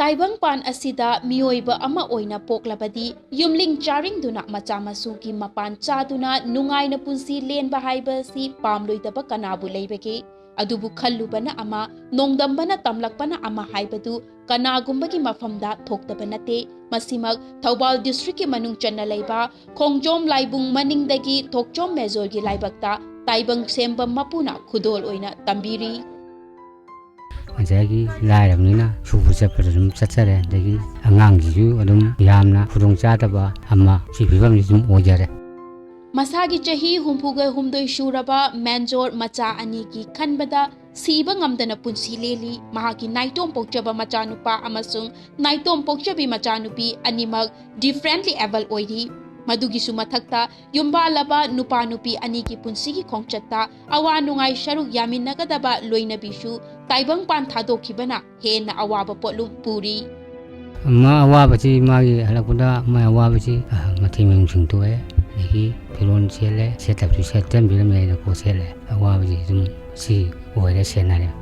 ꯇꯥꯏꯕꯪꯄꯥꯟ ꯑꯁꯤꯗ ꯃꯤꯑꯣꯏꯕ ꯑꯃ ꯑꯣꯏꯅ ꯄꯣꯛꯂꯕꯗꯤ, ꯌꯨꯝꯂꯤꯡ ꯆꯥꯔꯤꯡꯗꯨꯅ ꯃꯆꯥ ꯃꯁꯨꯒꯤ ꯃꯄꯥꯟ ꯆꯥꯗꯨꯅ ꯅꯨꯡꯉꯥꯏꯅ ꯄꯨꯟꯁꯤ ꯂꯦꯟꯕ ꯍꯥꯏꯕ ꯑꯁꯤ ꯄꯥꯝꯂꯣꯏꯗꯕ ꯀꯅꯥꯕꯨ ꯂꯩꯕꯒꯦ? ꯑꯗꯨꯕꯨ ꯈꯜꯂꯨꯕꯅ ꯑꯃ, ꯅꯣꯡꯗꯝꯕꯅ ꯇꯝꯂꯛꯄꯅ ꯑꯃ ꯍꯥꯏꯕꯗꯨ ꯀꯅꯥꯒꯨꯝꯕꯒꯤ ꯃꯐꯝꯗ ꯊꯣꯛꯇꯕ ꯅꯠꯇꯦ꯫ ꯃꯁꯤꯃꯛ ꯊꯧꯕꯥꯜ ꯗꯤꯁꯇ꯭ꯔꯤꯛꯀꯤ ꯃꯅꯨꯡ ꯆꯟꯅ ꯂꯩꯕ ꯈꯣꯡꯖꯣꯝ ꯂꯥꯏꯕꯨꯡ ꯃꯅꯤꯡꯗꯒꯤ ꯊꯣꯛꯆꯣꯝ ꯃꯦꯖꯣꯔꯒꯤ ꯂꯥꯏꯕꯛꯇ ꯇꯥꯏꯕꯪ ꯁꯦꯝꯕ ꯃꯄꯨꯅ ꯈꯨꯗꯣꯜ ꯑꯣꯏꯅ ꯇꯝꯕꯤꯔꯤ꯫ ꯉꯁꯥꯏꯒꯤ ꯂꯥꯏꯔꯕꯅꯤꯅ ꯁꯨꯕ ꯆꯠꯄꯗ ꯑꯗꯨꯝ ꯆꯠꯆꯔꯦ, ꯑꯗꯒꯤ ꯑꯉꯥꯡꯁꯤꯁꯨ ꯑꯗꯨꯝ ꯌꯥꯝꯅ ꯈꯨꯗꯣꯡꯆꯥꯗꯕ ꯑꯃ ꯁꯤ ꯐꯤꯕꯝꯁꯤ ꯑꯗꯨꯝ ꯑꯣꯏꯖꯔꯦ꯫ ꯃꯁꯥꯒꯤ ꯆꯍꯤ ꯍꯨꯝꯐꯨꯒ ꯍꯨꯝꯗꯣꯏ ꯁꯨꯔꯕ ꯃꯦꯟꯖꯣꯔ ꯃꯆꯥ ꯑꯅꯤꯒꯤ ꯈꯟꯕꯗ ꯁꯤꯕ ꯉꯝꯗꯅ ꯄꯨꯟꯁꯤ ꯂꯦꯜꯂꯤ꯫ ꯃꯍꯥꯛꯀꯤ ꯅꯥꯏꯇꯣꯝ ꯄꯣꯛꯆꯕ ꯃꯆꯥꯅꯨꯄꯥ ꯑꯃꯁꯨꯡ ꯅꯥꯏꯇꯣꯝ ꯄꯣꯛꯆꯕꯤ ꯃꯆꯥꯅꯨꯄꯤ ꯑꯅꯤꯃꯛ ꯗꯤꯐꯔꯦꯟꯠꯂꯤ ꯑꯦꯕꯜ ꯑꯣꯏꯔꯤ꯫ ꯃꯗꯨꯒꯤꯁꯨ ꯃꯊꯛꯇ, ꯌꯨꯝꯕꯥꯜꯂꯕ ꯅꯨꯄꯥ ꯅꯨꯄꯤ ꯑꯅꯤꯒꯤ ꯄꯨꯟꯁꯤꯒꯤ ꯈꯣꯡꯆꯠꯇ ꯑꯋꯥ ꯅꯨꯡꯉꯥꯏ ꯁꯔꯨꯛ ꯌꯥꯃꯤꯟꯅꯒꯗꯕ ꯂꯣꯏꯅꯕꯤꯁꯨ ꯇꯥꯏꯕꯪꯄꯥꯟ ꯊꯥꯗꯣꯛꯈꯤꯕꯅ ꯍꯦꯟꯅ ꯑꯋꯥꯕ ꯄꯣꯠꯂꯨꯝ ꯄꯨꯔꯤ꯫ ꯑꯃ ꯑꯋꯥꯕꯁꯤ, ꯃꯥꯒꯤ ꯍꯜꯂꯛꯄꯗ ꯃꯥꯒꯤ ꯑꯋꯥꯕꯁꯤ, ꯑ, ꯃꯊꯤ ꯃꯌꯨꯡ ꯁꯦꯡꯗꯣꯛꯑꯦ, ꯑꯗꯒꯤ ꯐꯤꯔꯣꯜ ꯁꯦꯠꯂꯦ, ꯁꯦꯠꯇꯕꯁꯨ ꯁꯦꯠꯇꯅ ꯐꯤꯂꯝ ꯌꯥꯏꯅꯀꯣ ꯁꯦꯠꯂꯦ꯫ ꯑꯋꯥꯕꯁꯤ ꯑꯗꯨꯝ ꯁꯤ ꯑꯣꯏꯔꯦ, ꯁꯦꯟꯅꯔꯦ꯫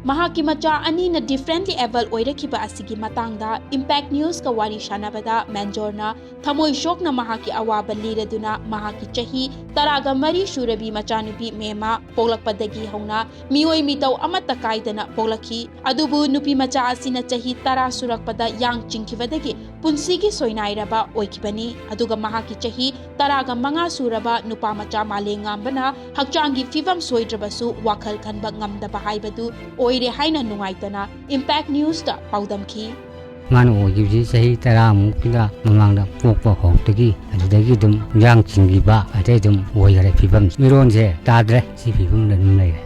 ꯃꯍꯥꯛꯀꯤ ꯃꯆꯥ ꯑꯅꯤꯅ ꯗꯤꯐꯔꯦꯟꯠꯂꯤ ꯑꯦꯕꯜ ꯑꯣꯏꯔꯛꯈꯤꯕ ꯑꯁꯤꯒꯤ ꯃꯇꯥꯡꯗ ꯏꯝꯄꯦꯛ ꯅ꯭ꯌꯨꯁꯀ ꯋꯥꯔꯤ ꯁꯥꯟꯅꯕꯗ ꯃꯦꯟꯖꯣꯔꯅ ꯊꯃꯣꯏ ꯁꯣꯛꯅ ꯃꯍꯥꯛꯀꯤ ꯑꯋꯥꯕ ꯂꯤꯔꯗꯨꯅ, ꯃꯍꯥꯛꯀꯤ ꯆꯍꯤ ꯇꯔꯥꯒ ꯃꯔꯤ ꯁꯨꯔꯕꯤ ꯃꯆꯥꯅꯨꯄꯤ ꯃꯦꯃꯥ ꯄꯣꯛꯂꯛꯄꯗꯒꯤ ꯍꯧꯅ ꯃꯤꯑꯣꯏ ꯃꯤꯇꯧ ꯑꯃꯠꯇ ꯀꯥꯏꯗꯅ ꯄꯣꯛꯂꯛꯈꯤ꯫ ꯑꯗꯨꯕꯨ ꯅꯨꯄꯤ ꯃꯆꯥ ꯑꯁꯤꯅ ꯆꯍꯤ ꯇꯔꯥ ꯁꯨꯔꯛꯄꯗ ꯌꯥꯡ ꯆꯤꯡꯈꯤꯕꯗꯒꯤ ꯄꯨꯟꯁꯤꯒꯤ ꯁꯣꯏꯅꯥꯏꯔꯕ ꯑꯣꯏꯈꯤꯕꯅꯤ꯫ ꯑꯗꯨꯒ ꯃꯍꯥꯛꯀꯤ ꯆꯍꯤ ꯇꯔꯥꯒ ꯃꯉꯥ ꯁꯨꯔꯕ ꯅꯨꯄꯥ ꯃꯆꯥ ꯃꯥꯂꯦꯝꯉꯥꯟꯕꯅ ꯍꯛꯆꯥꯡꯒꯤ ꯐꯤꯕꯝ ꯁꯣꯏꯗ꯭ꯔꯕꯁꯨ ꯋꯥꯈꯜ ꯈꯟꯕ ꯉꯝꯗꯕ ꯍꯥꯏꯕꯗꯨ ꯑꯣꯏꯔꯦ ꯍꯥꯏꯅ ꯅꯨꯡꯉꯥꯏꯇꯅ ꯏꯝꯄꯦꯛ ꯅ꯭ꯌꯨꯁꯇ ꯄꯥꯎꯗꯝꯈꯤ꯫ ꯃꯥꯅ ꯑꯣꯏꯈꯤꯕꯁꯤ ꯆꯍꯤ ꯇꯔꯥꯃꯨꯛꯀꯤꯗ ꯃꯃꯥꯡꯗ ꯄꯣꯛꯄ ꯍꯧꯔꯛꯇꯒꯤ ꯑꯗꯨꯗꯒꯤ ꯑꯗꯨꯝ ꯌꯥꯡ ꯆꯤꯡꯈꯤꯕ ꯑꯗꯩ ꯑꯗꯨꯝ ꯑꯣꯏꯈꯔꯦ ꯐꯤꯕꯝꯁꯤ꯫ ꯃꯤꯔꯣꯟꯁꯦ ꯇꯥꯗ꯭ꯔꯦ, ꯁꯤ ꯐꯤꯕꯝꯗ ꯑꯗꯨꯝ ꯂꯩꯔꯦ꯫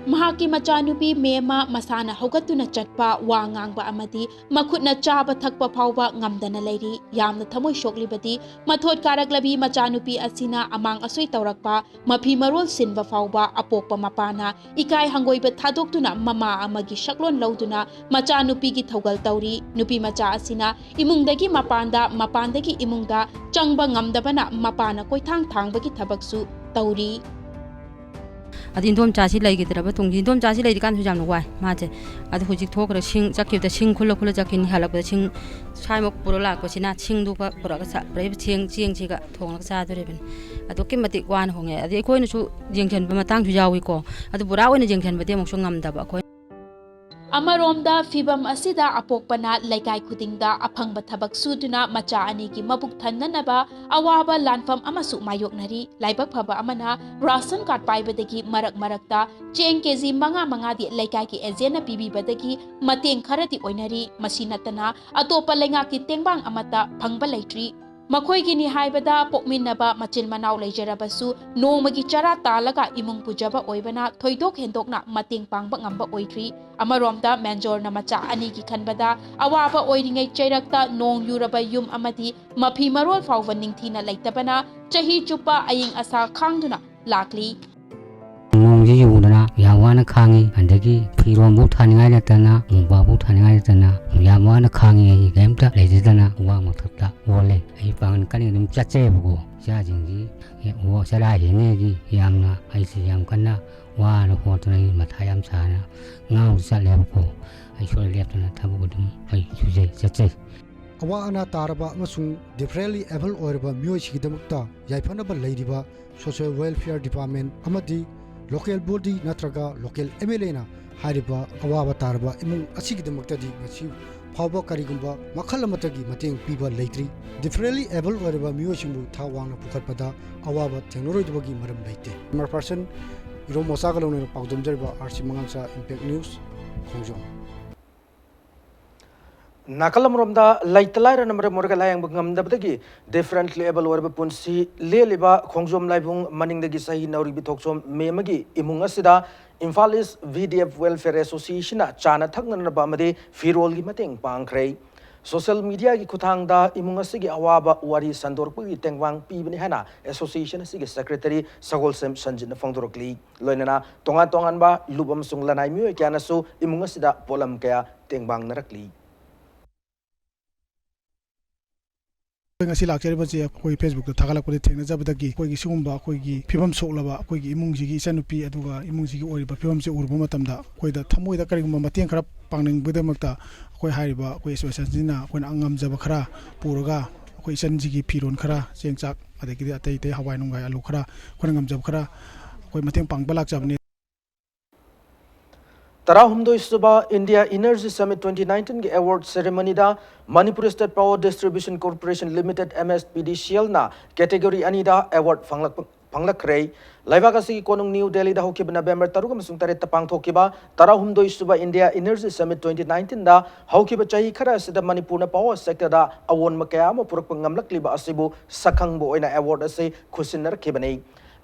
ꯃꯍꯥꯛꯀꯤ ꯃꯆꯥꯅꯨꯄꯤ ꯃꯦꯃ ꯃꯁꯥꯅ ꯍꯧꯒꯠꯇꯨꯅ ꯆꯠꯄ, ꯋꯥ ꯉꯥꯡꯕ ꯑꯃꯗꯤ ꯃꯈꯨꯠꯅ ꯆꯥꯕ ꯊꯛꯄ ꯐꯥꯎꯕ ꯉꯝꯗꯅ ꯂꯩꯔꯤ꯫ ꯌꯥꯝꯅ ꯊꯃꯣꯏ ꯁꯣꯛꯂꯤꯕꯗꯤ ꯃꯊꯣꯠ ꯀꯥꯔꯛꯂꯕꯤ ꯃꯆꯥꯅꯨꯄꯤ ꯑꯁꯤꯅ ꯑꯃꯥꯡ ꯑꯁꯣꯏ ꯇꯧꯔꯛꯄ, ꯃꯐꯤ ꯃꯔꯣꯜ ꯁꯤꯟꯕ ꯐꯥꯎꯕ ꯑꯄꯣꯛꯄ ꯃꯄꯥꯅ ꯏꯀꯥꯏ ꯍꯪꯒꯣꯏꯕ ꯊꯥꯗꯣꯛꯇꯨꯅ ꯃꯃꯥ ꯑꯃꯒꯤ ꯁꯛꯂꯣꯟ ꯂꯧꯗꯨꯅ ꯃꯆꯥꯅꯨꯄꯤꯒꯤ ꯊꯧꯒꯜ ꯇꯧꯔꯤ꯫ ꯅꯨꯄꯤ ꯃꯆꯥ ꯑꯁꯤꯅ ꯏꯃꯨꯡꯗꯒꯤ ꯃꯄꯥꯟꯗ, ꯃꯄꯥꯟꯗꯒꯤ ꯏꯃꯨꯡꯗ ꯆꯪꯕ ꯉꯝꯗꯕꯅ ꯃꯄꯥꯅ ꯀꯣꯏꯊꯥꯡ ꯊꯥꯡꯕꯒꯤ ꯊꯕꯛꯁꯨ ꯇꯧꯔꯤ꯫ ꯑꯗꯨ ꯏꯟꯗꯣꯝꯆꯥꯁꯤ ꯂꯩꯈꯤꯗ꯭ꯔꯕ ꯇꯨꯡꯒꯤ, ꯏꯟꯗꯣꯝꯆꯥꯁꯤ ꯂꯩꯔꯤꯀꯥꯟꯗꯁꯨ ꯌꯥꯝꯅ ꯋꯥꯏ ꯃꯥꯁꯦ꯫ ꯑꯗꯨ ꯍꯧꯖꯤꯛ ꯊꯣꯛꯈ꯭ꯔꯦ, ꯁꯤꯡ ꯆꯠꯈꯤꯕꯗ ꯁꯤꯡ ꯈꯨꯜꯂ ꯈꯨꯜꯂ ꯆꯠꯈꯤꯅꯤ, ꯍꯜꯂꯛꯄꯗ ꯁꯤꯡ ꯁ꯭ꯋꯥꯏꯃꯛ ꯄꯨꯔ ꯂꯥꯛꯄꯁꯤꯅ ꯁꯤꯡꯗꯨꯒ ꯄꯨꯔꯛꯑꯒ ꯆꯠꯄ꯭ꯔꯦꯕ, ꯆꯦꯡ, ꯆꯦꯡꯁꯤꯒ ꯊꯣꯡꯉꯒ ꯆꯥꯗꯣꯔꯤꯕꯅꯤ꯫ ꯑꯗꯨꯛꯀꯤ ꯃꯇꯤꯛ ꯋꯥꯅ ꯍꯣꯡꯉꯦ꯫ ꯑꯗꯩ ꯑꯩꯈꯣꯏꯅꯁꯨ ꯌꯦꯡꯁꯤꯟꯕ ꯃꯇꯥꯡꯁꯨ ꯌꯥꯎꯏꯀꯣ꯫ ꯑꯗꯨ ꯄꯨꯔꯥ ꯑꯣꯏꯅ ꯌꯦꯡꯁꯤꯟꯕꯗꯤ ꯑꯃꯨꯛꯁꯨ ꯉꯝꯗꯕ ꯑꯩꯈꯣꯏ꯫ ꯑꯃꯔꯣꯝꯗ ꯐꯤꯚꯝ ꯑꯁꯤꯗ ꯑꯄꯣꯛꯄꯅ ꯂꯩꯀꯥꯏ ꯈꯨꯗꯤꯡꯗ ꯑꯐꯪꯕ ꯊꯕꯛ ꯁꯨꯗꯨꯅ ꯃꯆꯥ ꯑꯅꯤꯒꯤ ꯃꯕꯨꯛ ꯊꯟꯅꯅꯕ ꯑꯋꯥꯕ ꯂꯥꯟꯐꯝ ꯑꯃꯁꯨ ꯃꯥꯌꯣꯛꯅꯔꯤ꯫ ꯂꯥꯏꯕꯛ ꯐꯕ ꯑꯃꯅ ration card ꯄꯥꯏꯕꯗꯒꯤ ꯃꯔꯛ ꯃꯔꯛꯇ ꯆꯦꯡ ꯀꯦꯖꯤ ꯃꯉꯥ ꯃꯉꯥꯗꯤ ꯂꯩꯀꯥꯏꯒꯤ agentꯅ ꯄꯤꯕꯤꯕꯗꯒꯤ ꯃꯇꯦꯡ ꯈꯔꯗꯤ ꯑꯣꯏꯅꯔꯤ꯫ ꯃꯁꯤ ꯅꯠꯇꯅ ꯑꯇꯣꯞꯄ ꯂꯩꯉꯥꯛꯀꯤ ꯇꯦꯡꯕꯥꯡ ꯑꯃꯠꯇ ꯐꯪꯕ ꯂꯩꯇ꯭ꯔꯤ꯫ ꯃꯈꯣꯏꯒꯤꯅꯤ ꯍꯥꯏꯕꯗ ꯄꯣꯛꯃꯤꯟꯅꯕ ꯃꯆꯤꯟ ꯃꯅꯥꯎ ꯂꯩꯖꯔꯕꯁꯨ ꯅꯣꯡꯃꯒꯤ ꯆꯔꯥ ꯇꯥꯜꯂꯒ ꯏꯃꯨꯡ ꯄꯨꯖꯕ ꯑꯣꯏꯕꯅ ꯊꯣꯏꯗꯣꯛ ꯍꯦꯟꯗꯣꯛꯅ ꯃꯇꯦꯡ ꯄꯥꯡꯕ ꯉꯝꯕ ꯑꯣꯏꯗ꯭ꯔꯤ꯫ ꯑꯃꯔꯣꯝꯗ ꯃꯦꯟꯖꯣꯔꯅ ꯃꯆꯥ ꯑꯅꯤꯒꯤ ꯈꯟꯕꯗ ꯑꯋꯥꯕ ꯑꯣꯏꯔꯤꯉꯩ ꯆꯩꯔꯛꯇ ꯅꯣꯡ ꯌꯨꯔꯕ ꯌꯨꯝ ꯑꯃꯗꯤ ꯃꯐꯤ ꯃꯔꯣꯜ ꯐꯥꯎꯕ ꯅꯤꯡꯊꯤꯅ ꯂꯩꯇꯕꯅ ꯆꯍꯤ ꯆꯨꯞꯄ ꯑꯏꯪ ꯑꯁꯥ ꯈꯥꯡꯗꯨꯅ ꯂꯥꯛꯂꯤ꯫ ꯅꯣꯡꯁꯤ ꯌꯨꯗꯅ ꯌꯥꯝ ꯋꯥꯅ ꯈꯥꯡꯉꯤ꯫ ꯑꯗꯒꯤ ꯐꯤꯔꯣꯟꯐꯧ ꯊꯥꯅꯤꯡꯉꯥꯏ ꯅꯠꯇꯅ, ꯃꯣꯝꯄꯥꯛꯐꯧ ꯊꯥꯅꯤꯡꯉꯥꯏ ꯅꯠꯇꯅ ꯌꯥꯝ ꯋꯥꯅ ꯈꯥꯡꯉꯤ꯫ ꯑꯩ ꯀꯔꯤꯝꯇ ꯂꯩꯖꯗꯅ ꯎꯕꯥꯛ ꯃꯊꯛꯇ ꯑꯣꯜꯂꯦ꯫ ꯑꯩ ꯄꯥꯡꯒꯜ ꯀꯟꯅ ꯑꯗꯨꯝ ꯆꯠꯆꯩꯑꯕꯀꯣ꯫ ꯏꯆꯥꯁꯤꯡꯁꯤ ꯍꯦꯛ ꯆꯔꯥ ꯍꯦꯟꯅꯤꯒꯤ ꯌꯥꯝꯅ ꯑꯩꯁꯦ ꯌꯥꯝ ꯀꯟꯅ ꯋꯥꯅ ꯈꯣꯠꯇꯅ ꯑꯩ ꯃꯊꯥ ꯌꯥꯝ ꯁꯥꯅ ꯉꯥꯎꯅ ꯆꯠꯂꯦꯕꯀꯣ꯫ ꯑꯩ ꯁꯨꯡꯂꯦꯞ ꯂꯦꯞꯇꯅ ꯊꯕꯛ ꯑꯗꯨꯝ ꯑꯩ ꯁꯨꯖꯩ, ꯆꯠꯆꯩ꯫ ꯑꯋꯥ ꯑꯅꯥ ꯇꯥꯔꯕ ꯑꯃꯁꯨꯡ differently able ꯑꯣꯏꯔꯕ ꯃꯤꯑꯣꯏꯁꯤꯡꯒꯤꯗꯃꯛꯇ ꯌꯥꯏꯐꯅꯕ ꯂꯩꯔꯤꯕ social welfare department ꯑꯃꯗꯤ local body ꯅꯠꯇ꯭ꯔꯒ local MLAꯅ ꯍꯥꯏꯔꯤꯕ ꯑꯋꯥꯕ ꯇꯥꯔꯕ ꯏꯃꯨꯡ ꯑꯁꯤꯒꯤꯗꯃꯛꯇꯗꯤ ꯉꯁꯤ ꯐꯥꯎꯕ ꯀꯔꯤꯒꯨꯝꯕ ꯃꯈꯜ ꯑꯃꯠꯇꯒꯤ ꯃꯇꯦꯡ ꯄꯤꯕ ꯂꯩꯇ꯭ꯔꯤ꯫ Differently able ꯑꯣꯏꯔꯕ ꯃꯤꯑꯣꯏꯁꯤꯡꯕꯨ ꯊꯥꯛ ꯋꯥꯡꯅ ꯄꯨꯈꯠꯄꯗ ꯑꯋꯥꯕ ꯊꯦꯡꯅꯔꯣꯏꯗꯕꯒꯤ ꯃꯔꯝ ꯂꯩꯇꯦ꯫ Camera person ꯏꯔꯣꯝ ꯃꯣꯆꯥꯒ ꯂꯣꯏꯅꯅ ꯄꯥꯎꯗꯝꯖꯔꯤꯕ RC ꯃꯉꯥꯡꯆꯥ, Impact News, ꯈꯣꯡꯖꯣꯝ꯫ ꯅꯥꯀꯜ ꯑꯃꯔꯣꯝꯗ, ꯂꯩꯇ ꯂꯥꯏꯔꯅ ꯃꯔꯝ ꯑꯣꯏꯔꯒ ꯂꯥꯌꯦꯡꯕ ꯉꯝꯗꯕꯗꯒꯤ differently able ꯑꯣꯏꯔꯕ ꯄꯨꯟꯁꯤ ꯂꯦꯜꯂꯤꯕ ꯈꯣꯡꯖꯣꯝ ꯂꯥꯏꯕꯨꯡ ꯃꯅꯤꯡꯗꯒꯤ ꯆꯍꯤ ꯅꯧꯔꯤꯕꯤ ꯊꯣꯛꯆꯣꯝ ꯃꯦꯝ ꯑꯃꯒꯤ ꯏꯃꯨꯡ ꯑꯁꯤꯗ Imphal East V D F Welfare Association ꯅ ꯆꯥꯅ ꯊꯛꯅꯅꯕ ꯑꯃꯗꯤ ꯐꯤꯔꯣꯜꯒꯤ ꯃꯇꯦꯡ ꯄꯥꯡꯈ꯭ꯔꯦ꯫ Social media ꯒꯤ ꯈꯨꯠꯊꯥꯡꯗ ꯏꯃꯨꯡ ꯑꯁꯤꯒꯤ ꯑꯋꯥꯕ ꯋꯥꯔꯤ ꯁꯟꯗꯣꯔꯛꯄꯒꯤ ꯇꯦꯡꯕꯥꯡ ꯄꯤꯕꯅꯤ ꯍꯥꯏꯅ association ꯑꯁꯤꯒꯤ secretary ꯁꯒꯣꯜꯁꯦꯝ ꯁꯟꯖꯤꯠꯅ ꯐꯣꯡꯗꯣꯔꯛꯂꯤ꯫ ꯂꯣꯏꯅꯅ ꯇꯣꯉꯥꯟ ꯇꯣꯉꯥꯟꯕ ꯂꯨꯞ ꯑꯃꯁꯨꯡ ꯂꯅꯥꯏ ꯃꯤꯑꯣꯏ ꯀꯌꯥꯅꯁꯨ ꯏꯃꯨꯡ ꯑꯁꯤꯗ ꯄꯣꯠꯂꯝ ꯀꯌꯥ ꯇꯦꯡꯕꯥꯡꯅꯔꯛꯂꯤ꯫ ꯑꯩꯈꯣꯏ ꯉꯁꯤ ꯂꯥꯛꯆꯔꯤꯕꯁꯤ ꯑꯩꯈꯣꯏ Facebook ꯇ ꯊꯥꯒꯠꯂꯛꯄꯗ ꯊꯦꯡꯅꯖꯕꯗꯒꯤ ꯑꯩꯈꯣꯏꯒꯤ ꯁꯤꯒꯨꯝꯕ ꯑꯩꯈꯣꯏꯒꯤ ꯐꯤꯕꯝ ꯁꯣꯛꯂꯕ ꯑꯩꯈꯣꯏꯒꯤ ꯏꯃꯨꯡꯁꯤꯒꯤ ꯏꯆꯟꯅꯨꯄꯤ ꯑꯗꯨꯒ ꯏꯃꯨꯡꯁꯤꯒꯤ ꯑꯣꯏꯔꯤꯕ ꯐꯤꯕꯝꯁꯤ ꯎꯔꯨꯕ ꯃꯇꯝꯗ ꯑꯩꯈꯣꯏꯗ ꯊꯃꯣꯏꯗ ꯀꯔꯤꯒꯨꯝꯕ ꯃꯇꯦꯡ ꯈꯔ ꯄꯥꯡꯅꯤꯡꯕꯒꯤꯗꯃꯛꯇ ꯑꯩꯈꯣꯏ ꯍꯥꯏꯔꯤꯕ ꯑꯩꯈꯣꯏ association ꯁꯤꯅ ꯑꯩꯈꯣꯏꯅ ꯉꯝꯖꯕ ꯈꯔ ꯄꯨꯔꯒ ꯑꯩꯈꯣꯏ ꯏꯆꯟꯁꯤꯒꯤ ꯐꯤꯔꯣꯜ ꯈꯔ, ꯆꯦꯡ ꯆꯥꯛ, ꯑꯗꯒꯤꯗꯤ ꯑꯇꯩ ꯑꯇꯩ ꯍꯋꯥꯏ ꯅꯨꯡꯋꯥꯏ ꯑꯂꯨ ꯈꯔ ꯑꯩꯈꯣꯏꯅ ꯉꯝꯖꯕ ꯈꯔ ꯑꯩꯈꯣꯏ ꯃꯇꯦꯡ ꯄꯥꯡꯕ ꯂꯥꯛꯆꯕꯅꯤ꯫ ꯇꯔꯥꯍꯨꯝꯗꯣꯏ ꯁꯨꯕ India Energy Summit twenty nineteen ꯒꯤ award ceremony ꯗ Manipur State Power Distribution Corporation Limited, M S P D C L ꯅ category ꯑꯅꯤꯗ award ꯐꯪꯂꯛꯄ, ꯐꯪꯂꯛꯈ꯭ꯔꯦ꯫ ꯂꯩꯕꯥꯛ ꯑꯁꯤꯒꯤ ꯀꯣꯅꯨꯡ ꯅ꯭ꯌꯨ ꯗꯦꯜꯂꯤꯗ ꯍꯧꯈꯤꯕ ꯅꯕꯦꯝꯕꯔ ꯇꯔꯨꯛ ꯑꯃꯁꯨꯡ ꯇꯔꯦꯠꯇ ꯄꯥꯡꯊꯣꯛꯈꯤꯕ ꯇꯔꯥꯍꯨꯝꯗꯣꯏ ꯁꯨꯕ India Energy Summit twenty nineteen ꯗ ꯍꯧꯈꯤꯕ ꯆꯍꯤ ꯈꯔ ꯑꯁꯤꯗ ꯃꯅꯤꯄꯨꯔꯅ power sector ꯗ ꯑꯑꯣꯟꯕ ꯀꯌꯥ ꯑꯃ ꯄꯨꯔꯛꯄ ꯉꯝꯂꯛꯂꯤꯕ ꯑꯁꯤꯕꯨ ꯁꯛꯈꯪꯕ ꯑꯣꯏꯅ award ꯑꯁꯤ ꯈꯨꯠꯁꯤꯟꯅꯔꯛꯈꯤꯕꯅꯤ꯫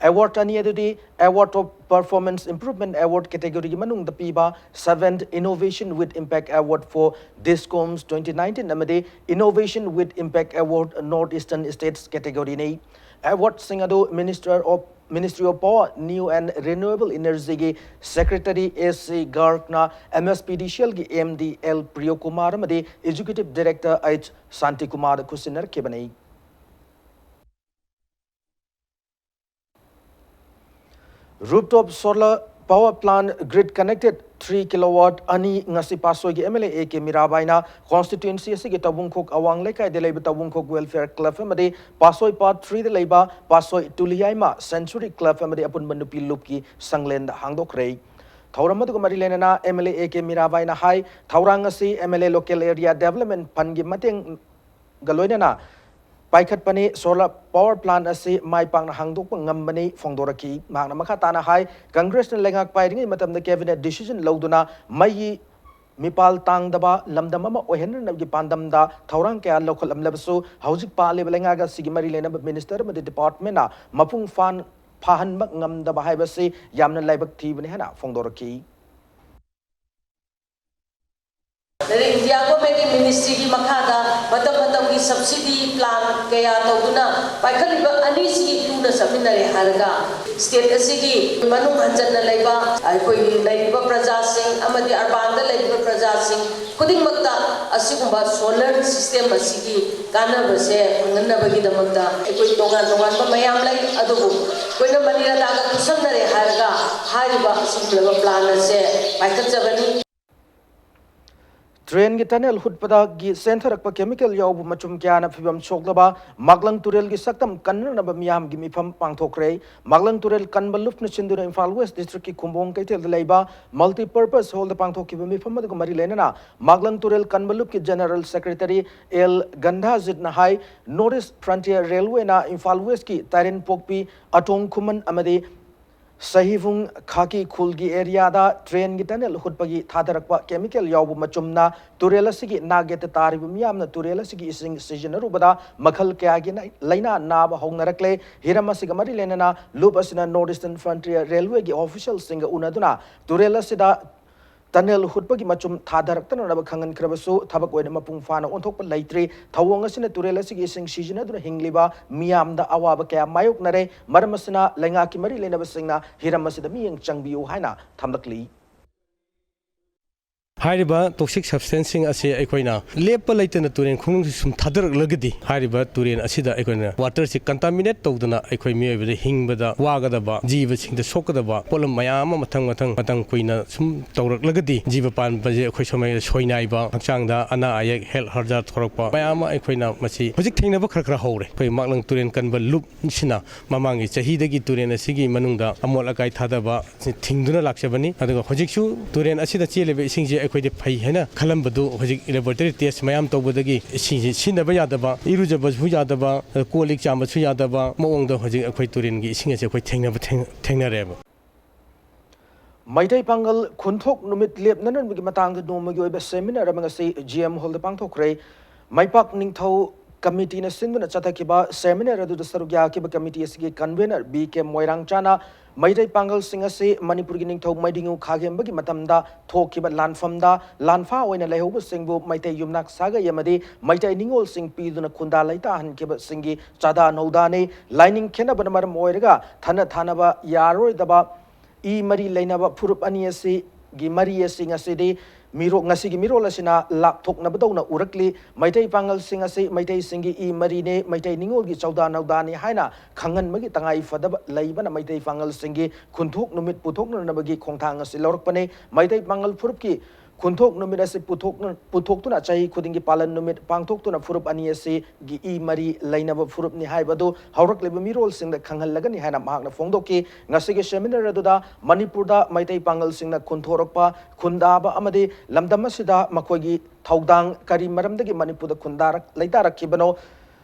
Award ꯑꯅꯤ ꯑꯗꯨꯗꯤ Award of Performance Improvement Award category ꯒꯤ ꯃꯅꯨꯡꯗ ꯄꯤꯕ seventh Innovation with Impact Award for DISCOMs twenty nineteen ꯑꯃꯗꯤ Innovation with Impact Award North Eastern States category ꯅꯤ꯫ Award ꯁꯤꯡ ꯑꯗꯨ Minister of, Ministry of Power, New and Renewable Energy ꯒꯤ Secretary A C Garg ꯅ M S P D C L ꯒꯤ M D L Priyokumar ꯑꯃꯗꯤ Executive Director H Shantikumar ꯗ ꯈꯨꯠꯁꯤꯟꯅꯔꯛꯈꯤꯕꯅꯤ꯫ Rooftop solar power plant grid connected three kilowatt ꯑꯅꯤ ꯉꯁꯤ ꯄꯥꯠꯁꯣꯏꯒꯤ M L A A K ꯃꯤꯔꯥꯕꯥꯏꯅ constituency ꯑꯁꯤꯒꯤ ꯇꯧꯕꯨꯡꯈꯣꯛ ꯑꯋꯥꯡ ꯂꯩꯀꯥꯏꯗ ꯂꯩꯕ ꯇꯧꯕꯨꯡꯈꯣꯛ Welfare Club ꯑꯃꯗꯤ ꯄꯥꯠꯁꯣꯏ Part three ꯗ ꯂꯩꯕ ꯄꯥꯠꯁꯣꯏ ꯇꯨꯂꯤꯌꯥꯏꯃ Century Club ꯑꯃꯗꯤ ꯑꯄꯨꯟꯕ ꯅꯨꯄꯤ ꯂꯨꯞꯀꯤ ꯁꯪꯂꯦꯟꯗ ꯍꯥꯡꯗꯣꯛꯈ꯭ꯔꯦ꯫ ꯊꯧꯔꯝ ꯑꯗꯨꯒ ꯃꯔꯤ ꯂꯩꯅꯅ M L A A K ꯃꯤꯔꯥꯕꯥꯏꯅ ꯍꯥꯏ, ꯊꯧꯔꯥꯡ ꯑꯁꯤ M L A Local Area Development Fund ꯒꯤ ꯃꯇꯦꯡ ꯒ ꯂꯣꯏꯅꯅ ꯄꯥꯏꯈꯠꯄꯅꯤ꯫ Solar power plant ꯑꯁꯤ ꯃꯥꯏ ꯄꯥꯛꯅ ꯍꯥꯡꯗꯣꯛꯄ ꯉꯝꯕꯅꯤ ꯐꯣꯡꯗꯣꯔꯛꯈꯤ꯫ ꯃꯍꯥꯛꯅ ꯃꯈꯥ ꯇꯥꯅ ꯍꯥꯏ, Congress ꯅ ꯂꯩꯉꯥꯛ ꯄꯥꯏꯔꯤꯉꯩ ꯃꯇꯝꯗ cabinet decision ꯂꯧꯗꯨꯅ ꯃꯩꯒꯤ, ꯃꯤꯄꯥꯜ ꯇꯥꯡꯗꯕ ꯂꯝꯗꯝ ꯑꯃ ꯑꯣꯏꯍꯟꯅꯅꯕꯒꯤ ꯄꯥꯟꯗꯝꯗ ꯊꯧꯔꯥꯡ ꯀꯌꯥ ꯂꯧꯈꯠꯂꯝꯂꯕꯁꯨ, ꯍꯧꯖꯤꯛ ꯄꯥꯜꯂꯤꯕ ꯂꯩꯉꯥꯛ ꯑꯁꯤꯒꯤ ꯃꯔꯤ ꯂꯩꯅꯕ ꯃꯤꯅꯤꯁꯇꯔ ꯑꯃꯗꯤ ꯗꯤꯄꯥꯔꯠꯃꯦꯟꯅ ꯃꯄꯨꯡ ꯐꯥꯟ-, ꯐꯥꯍꯟꯕ ꯉꯝꯗꯕ ꯍꯥꯏꯕꯁꯤ ꯌꯥꯝꯅ ꯂꯥꯏꯕꯛ ꯊꯤꯕꯅꯤ ꯍꯥꯏꯅ ꯐꯣꯡꯗꯣꯔꯛꯈꯤ꯫ ꯏꯟꯗꯤꯌꯥ ꯒꯣꯔꯃꯦꯟꯒꯤ ꯃꯤꯅꯤꯁꯇ꯭ꯔꯤꯒꯤ ꯃꯈꯥꯗ ꯃꯇꯝ ꯃꯇꯝꯒꯤ ꯁꯕꯁꯤꯗꯤ ꯄ꯭ꯂꯥꯟ ꯀꯌꯥ ꯇꯧꯗꯨꯅ ꯄꯥꯏꯈꯠꯂꯤꯕ ꯑꯅꯤꯁꯤꯒꯤ ꯇꯨꯅ ꯆꯠꯃꯤꯟꯅꯔꯦ ꯍꯥꯏꯔꯒ, ꯁ꯭ꯇꯦꯠ ꯑꯁꯤꯒꯤ ꯃꯅꯨꯡ ꯍꯟꯖꯟꯅ ꯂꯩꯕ ꯑꯩꯈꯣꯏꯒꯤ ꯂꯩꯔꯤꯕ ꯄ꯭ꯔꯖꯥꯁꯤꯡ ꯑꯃꯗꯤ ꯑꯔꯕꯥꯟꯗ ꯂꯩꯔꯤꯕ ꯄ꯭ꯔꯖꯥꯁꯤꯡ ꯈꯨꯗꯤꯡꯃꯛꯇ ꯑꯁꯤꯒꯨꯝꯕ ꯁꯣꯂꯔ ꯁꯤꯁꯇꯦꯝ ꯑꯁꯤꯒꯤ ꯀꯥꯟꯅꯕꯁꯦ ꯐꯪꯍꯟꯅꯕꯒꯤꯗꯃꯛꯇ ꯑꯩꯈꯣꯏ ꯇꯣꯉꯥꯟ ꯇꯣꯉꯥꯟꯕ ꯃꯌꯥꯝ ꯂꯩ, ꯑꯗꯨꯕꯨ ꯑꯩꯈꯣꯏꯅ ꯃꯅꯤꯔꯥꯗꯥꯒ ꯈꯨꯠꯁꯝꯅꯔꯦ ꯍꯥꯏꯔꯒ ꯍꯥꯏꯔꯤꯕ ꯑꯁꯤꯒꯨꯝꯂꯕ ꯄ꯭ꯂꯥꯟ ꯑꯁꯦ ꯄꯥꯏꯈꯠꯆꯕꯅꯤ꯫ ꯇ꯭ꯔꯦꯟꯒꯤ ꯇꯅꯦꯜ ꯍꯨꯠꯄꯗꯒꯤ ꯆꯦꯟꯊꯔꯛꯄ ꯀꯦꯃꯤꯀꯦꯜ ꯌꯥꯎꯕ ꯃꯆꯨꯝ ꯀꯌꯥꯅ ꯐꯤꯕꯝ ꯁꯣꯛꯂꯕ ꯃꯥꯛꯂꯪ ꯇꯨꯔꯦꯜꯒꯤ ꯁꯛꯇꯝ ꯀꯟꯅꯅꯕ ꯃꯤꯌꯥꯝꯒꯤ ꯃꯤꯐꯝ ꯄꯥꯡꯊꯣꯛꯈ꯭ꯔꯦ꯫ ꯃꯥꯛꯂꯪ ꯇꯨꯔꯦꯜ ꯀꯟꯕ ꯂꯨꯞꯅ ꯁꯤꯟꯗꯨꯅ ꯏꯝꯐꯥꯜ ꯋꯦꯁ ꯗꯤꯁꯇ꯭ꯔꯤꯛꯀꯤ ꯈꯨꯝꯕꯣꯡ ꯀꯩꯊꯦꯜꯗ ꯂꯩꯕ ꯃꯜꯇꯤꯄꯔꯄꯁ ꯍꯣꯜꯗ ꯄꯥꯡꯊꯣꯛꯈꯤꯕ ꯃꯤꯐꯝ ꯑꯗꯨꯒ ꯃꯔꯤ ꯂꯩꯅꯅ ꯃꯥꯛꯂꯪ ꯇꯨꯔꯦꯜ ꯀꯟꯕ ꯂꯨꯞꯀꯤ ꯖꯦꯅꯔꯦꯜ ꯁꯦꯀ꯭ꯔꯦꯇꯔꯤ ꯑꯦꯜ ꯒꯟꯙꯥꯖꯤꯠꯅ ꯍꯥꯏ, ꯅꯣꯔꯠ ꯏꯁ ꯐ꯭ꯔꯟꯇꯤꯌꯔ ꯔꯦꯜꯋꯦꯅ ꯏꯝꯐꯥꯜ ꯋꯦꯁꯀꯤ ꯇꯥꯏꯔꯦꯟꯄꯣꯛꯄꯤ, ꯑꯇꯣꯡ ꯈꯨꯃꯟ ꯑꯃꯗꯤ ꯁꯍꯤꯕꯨꯡ ꯈꯥꯀꯤ ꯈꯨꯜꯒꯤ ꯑꯦꯔꯤꯌꯥꯗ ꯇ꯭ꯔꯦꯟꯒꯤ ꯇꯅꯦꯜ ꯍꯨꯠꯄꯒꯤ ꯊꯥꯗꯔꯛꯄ ꯀꯦꯃꯤꯀꯦꯜ ꯌꯥꯎꯕ ꯃꯆꯨꯝꯅ ꯇꯨꯔꯦꯜ ꯑꯁꯤꯒꯤ ꯅꯥꯛ ꯌꯦꯠꯇ ꯇꯥꯔꯤꯕ ꯃꯤꯌꯥꯝꯅ ꯇꯨꯔꯦꯜ ꯑꯁꯤꯒꯤ ꯏꯁꯤꯡ ꯁꯤꯖꯤꯟꯅꯔꯨꯕꯗ ꯃꯈꯜ ꯀꯌꯥꯒꯤ ꯅ-, ꯂꯥꯏꯅꯥ ꯅꯥꯕ ꯍꯧꯅꯔꯛꯂꯦ꯫ ꯍꯤꯔꯝ ꯑꯁꯤꯒ ꯃꯔꯤ ꯂꯩꯅꯅ ꯂꯨꯞ ꯑꯁꯤꯅ ꯅꯣꯔꯠ ꯏꯁꯇꯔꯟ ꯐ꯭ꯔꯟꯇꯤꯌꯔ ꯔꯦꯜꯋꯦꯒꯤ ꯑꯣꯐꯤꯁꯤꯌꯦꯜꯁꯤꯡꯒ ꯎꯅꯗꯨꯅ ꯇꯨꯔꯦꯜ ꯑꯁꯤꯗ ꯇꯅꯦꯜ ꯍꯨꯠꯄꯒꯤ ꯃꯆꯨꯝ ꯊꯥꯗꯔꯛꯇꯅꯅꯕ ꯈꯪꯍꯟꯈ꯭ꯔꯕꯁꯨ, ꯊꯕꯛ ꯑꯣꯏꯅ ꯃꯄꯨꯡ ꯐꯥꯅ ꯑꯣꯟꯊꯣꯛꯄ ꯂꯩꯇ꯭ꯔꯤ꯫ ꯊꯧꯑꯣꯡ ꯑꯁꯤꯅ ꯇꯨꯔꯦꯜ ꯑꯁꯤꯒꯤ ꯏꯁꯤꯡ ꯁꯤꯖꯤꯟꯅꯗꯨꯅ ꯍꯤꯡꯂꯤꯕ ꯃꯤꯌꯥꯝꯗ ꯑꯋꯥꯕ ꯀꯌꯥ ꯃꯥꯌꯣꯛꯅꯔꯦ꯫ ꯃꯔꯝ ꯑꯁꯤꯅ ꯂꯩꯉꯥꯛꯀꯤ ꯃꯔꯤ ꯂꯩꯅꯕꯁꯤꯡꯅ ꯍꯤꯔꯝ ꯑꯁꯤꯗ ꯃꯤꯠꯌꯦꯡ ꯆꯪꯕꯤꯌꯨ ꯍꯥꯏꯅ ꯊꯝꯂꯛꯂꯤ꯫ ꯍꯥꯏꯔꯤꯕ ꯇꯣꯛꯁꯤꯛ ꯁꯕꯁꯇꯦꯟꯁꯁꯤꯡ ꯑꯁꯤ ꯑꯩꯈꯣꯏꯅ ꯂꯦꯞꯄ ꯂꯩꯇꯅ ꯇꯨꯔꯦꯟ ꯈꯣꯡꯅꯨꯡꯁꯤ ꯁꯨꯝ ꯊꯥꯗꯔꯛꯂꯒꯗꯤ, ꯍꯥꯏꯔꯤꯕ ꯇꯨꯔꯦꯟ ꯑꯁꯤꯗ ꯑꯩꯈꯣꯏꯅ ꯋꯥꯇꯔꯁꯤ ꯀꯟꯇꯥꯃꯤꯅꯦꯠ ꯇꯧꯗꯅ ꯑꯩꯈꯣꯏ ꯃꯤꯑꯣꯏꯕꯗ ꯍꯤꯡꯕꯗ ꯋꯥꯒꯗꯕ, ꯖꯤꯕꯁꯤꯡꯗ ꯁꯣꯛꯀꯗꯕ ꯄꯣꯠꯂꯝ ꯃꯌꯥꯝ ꯑꯃ ꯃꯊꯪ ꯃꯊꯪ ꯃꯇꯝ ꯀꯨꯏꯅ ꯁꯨꯝ ꯇꯧꯔꯛꯂꯒꯗꯤ, ꯖꯤꯕ ꯄꯥꯟꯕꯁꯦ ꯑꯩꯈꯣꯏ ꯁꯨꯃꯥꯏꯅ ꯁꯣꯏꯅꯥꯏꯕ, ꯍꯛꯆꯥꯡꯗ ꯑꯅꯥ ꯑꯌꯦꯛ, ꯍꯦꯜꯊ ꯍꯖꯥꯔꯗ ꯊꯣꯛꯂꯛꯄ ꯃꯌꯥꯝ ꯑꯃ ꯑꯩꯈꯣꯏꯅ ꯃꯁꯤ ꯍꯧꯖꯤꯛ ꯊꯦꯡꯅꯕ ꯈꯔ ꯈꯔ ꯍꯧꯔꯦ꯫ ꯑꯩꯈꯣꯏ ꯃꯥꯛꯂꯪ ꯇꯨꯔꯦꯟ ꯀꯟꯕ ꯂꯨꯞꯁꯤꯅ ꯃꯃꯥꯡꯒꯤ ꯆꯍꯤꯗꯒꯤ ꯇꯨꯔꯦꯟ ꯑꯁꯤꯒꯤ ꯃꯅꯨꯡꯗ ꯑꯃꯣꯠ ꯑꯀꯥꯏ ꯊꯥꯗꯕ ꯁꯤ ꯊꯤꯡꯗꯨꯅ ꯂꯥꯛꯆꯕꯅꯤ꯫ ꯑꯗꯨꯒ ꯍꯧꯖꯤꯛꯁꯨ ꯇꯨꯔꯦꯟ ꯑꯁꯤꯗ ꯆꯦꯜꯂꯤꯕ ꯏꯁꯤꯡꯁꯦ ꯑꯩꯈꯣꯏꯗꯤ ꯐꯩ ꯍꯥꯏꯅ ꯈꯜꯂꯝꯕꯗꯨ ꯍꯧꯖꯤꯛ ꯂꯦꯕꯣꯔꯦꯇꯔꯤ ꯇꯦꯁ ꯃꯌꯥꯝ ꯇꯧꯕꯗꯒꯤ ꯏꯁꯤꯡꯁꯤ ꯁꯤꯖꯤꯟꯅꯕ ꯌꯥꯗꯕ, ꯏꯔꯨꯖꯕꯁꯨ ꯌꯥꯗꯕ, ꯀꯣꯜ ꯂꯤꯛ ꯆꯥꯝꯕꯁꯨ ꯌꯥꯗꯕ ꯃꯑꯣꯡꯗ ꯍꯧꯖꯤꯛ ꯑꯩꯈꯣꯏ ꯇꯨꯔꯦꯟꯒꯤ ꯏꯁꯤꯡ ꯑꯁꯦ ꯑꯩꯈꯣꯏ ꯊꯦꯡꯅꯕ ꯊꯦꯡ-, ꯊꯦꯡꯅꯔꯦꯕ꯫ ꯃꯩꯇꯩ ꯄꯥꯉꯜ ꯈꯨꯟꯊꯣꯛ ꯅꯨꯃꯤꯠ ꯂꯦꯞꯅꯅꯕꯒꯤ ꯃꯇꯥꯡꯗ ꯅꯣꯡꯃꯒꯤ ꯑꯣꯏꯕ ꯁꯦꯃꯤꯅꯥꯔ ꯑꯃ ꯉꯁꯤ ꯖꯤ ꯑꯦꯝ ꯍꯣꯜꯗ ꯄꯥꯡꯊꯣꯛꯈ꯭ꯔꯦ꯫ ꯃꯩꯄꯥꯛ ꯅꯤꯡꯊꯧ ꯀꯃꯤꯇꯤꯅ ꯁꯤꯟꯗꯨꯅ ꯆꯠꯊꯈꯤꯕ ꯁꯦꯃꯤꯅꯥꯔ ꯑꯗꯨꯗ ꯁꯔꯨꯛ ꯌꯥꯈꯤꯕ ꯀꯃꯤꯇꯤ ꯑꯁꯤꯒꯤ ꯀꯟꯚꯦꯅꯔ ꯕꯤ ꯀꯦ ꯃꯣꯏꯔꯥꯡꯆꯥꯅ ꯃꯩꯇꯩ ꯄꯥꯉꯜꯁꯤꯡ ꯑꯁꯤ ꯃꯅꯤꯄꯨꯔꯒꯤ ꯅꯤꯡꯊꯧ ꯃꯩꯗꯤꯡꯉꯨ ꯈꯥꯒꯦꯝꯕꯒꯤ ꯃꯇꯝꯗ ꯊꯣꯛꯈꯤꯕ ꯂꯥꯟꯐꯝꯗ ꯂꯥꯟꯐꯥ ꯑꯣꯏꯅ ꯂꯩꯍꯧꯕꯁꯤꯡꯕꯨ ꯃꯩꯇꯩ ꯌꯨꯝꯅꯥꯛ ꯁꯥꯒꯩ ꯑꯃꯗꯤ ꯃꯩꯇꯩ ꯅꯤꯉꯣꯜꯁꯤꯡ ꯄꯤꯗꯨꯅ ꯈꯨꯟꯗꯥ ꯂꯩꯇꯥꯍꯟꯈꯤꯕꯁꯤꯡꯒꯤ ꯆꯥꯗꯥ ꯅꯧꯗꯥꯅꯤ꯫ ꯂꯥꯏꯅꯤꯡ ꯈꯦꯠꯅꯕꯅ ꯃꯔꯝ ꯑꯣꯏꯔꯒ ꯊꯠꯅ ꯊꯥꯅꯕ ꯌꯥꯔꯔꯣꯏꯗꯕ ꯏ ꯃꯔꯤ ꯂꯩꯅꯕ ꯐꯨꯔꯨꯞ ꯑꯅꯤ ꯑꯁꯤꯒꯤ ꯃꯔꯤ ꯑꯁꯤ ꯉꯁꯤꯗꯤ ꯃꯤꯔꯣ-, ꯉꯁꯤꯒꯤ ꯃꯤꯔꯣꯜ ꯑꯁꯤꯅ ꯂꯥꯞꯊꯣꯛꯅꯕꯗꯧꯅ ꯎꯔꯛꯂꯤ꯫ ꯃꯩꯇꯩ ꯄꯥꯉꯜꯁꯤꯡ ꯑꯁꯤ ꯃꯩꯇꯩꯁꯤꯡꯒꯤ ꯏ ꯃꯔꯤꯅꯦ, ꯃꯩꯇꯩ ꯅꯤꯉꯣꯜꯒꯤ ꯆꯧꯗꯥ ꯅꯧꯗꯥꯅꯤ ꯍꯥꯏꯅ ꯈꯪꯍꯟꯕꯒꯤ ꯇꯉꯥꯏ ꯐꯗꯕ ꯂꯩꯕꯅ ꯃꯩꯇꯩ ꯄꯥꯉꯜꯁꯤꯡꯒꯤ ꯈꯨꯟꯊꯣꯛ ꯅꯨꯃꯤꯠ ꯄꯨꯊꯣꯛꯅꯅꯕꯒꯤ ꯈꯣꯡꯊꯥꯡ ꯑꯁꯤ ꯂꯧꯔꯛꯄꯅꯤ꯫ ꯃꯩꯇꯩ ꯄꯥꯉꯜ ꯐꯨꯔꯨꯞꯀꯤ ꯈꯨꯟꯊꯣꯛ ꯅꯨꯃꯤꯠ ꯑꯁꯤ ꯄꯨꯊꯣꯛꯅ-, ꯄꯨꯊꯣꯛꯇꯨꯅ ꯆꯍꯤ ꯈꯨꯗꯤꯡꯒꯤ ꯄꯥꯂꯟ ꯅꯨꯃꯤꯠ ꯄꯥꯡꯊꯣꯛꯇꯨꯅ ꯐꯨꯔꯨꯞ ꯑꯅꯤ ꯑꯁꯤꯒꯤ ꯏ ꯃꯔꯤ ꯂꯩꯅꯕ ꯐꯨꯔꯨꯞꯅꯤ ꯍꯥꯏꯕꯗꯨ ꯍꯧꯔꯛꯂꯤꯕ ꯃꯤꯔꯣꯜꯁꯤꯡꯗ ꯈꯪꯍꯜꯂꯒꯅꯤ ꯍꯥꯏꯅ ꯃꯍꯥꯛꯅ ꯐꯣꯡꯗꯣꯛꯈꯤ꯫ ꯉꯁꯤꯒꯤ ꯁꯦꯃꯤꯅꯥꯔ ꯑꯗꯨꯗ ꯃꯅꯤꯄꯨꯔꯗ ꯃꯩꯇꯩ ꯄꯥꯉꯜꯁꯤꯡꯅ ꯈꯨꯟꯊꯣꯔꯛꯄ, ꯈꯨꯟꯗꯥꯕ ꯑꯃꯗꯤ ꯂꯝꯗꯝ ꯑꯁꯤꯗ ꯃꯈꯣꯏꯒꯤ ꯊꯧꯗꯥꯡ ꯀꯔꯤ ꯃꯔꯝꯗꯒꯤ ꯃꯅꯤꯄꯨꯔꯗ ꯈꯨꯟꯗꯥꯔꯛ-, ꯂꯩꯇꯥꯔꯛꯈꯤꯕꯅꯣ,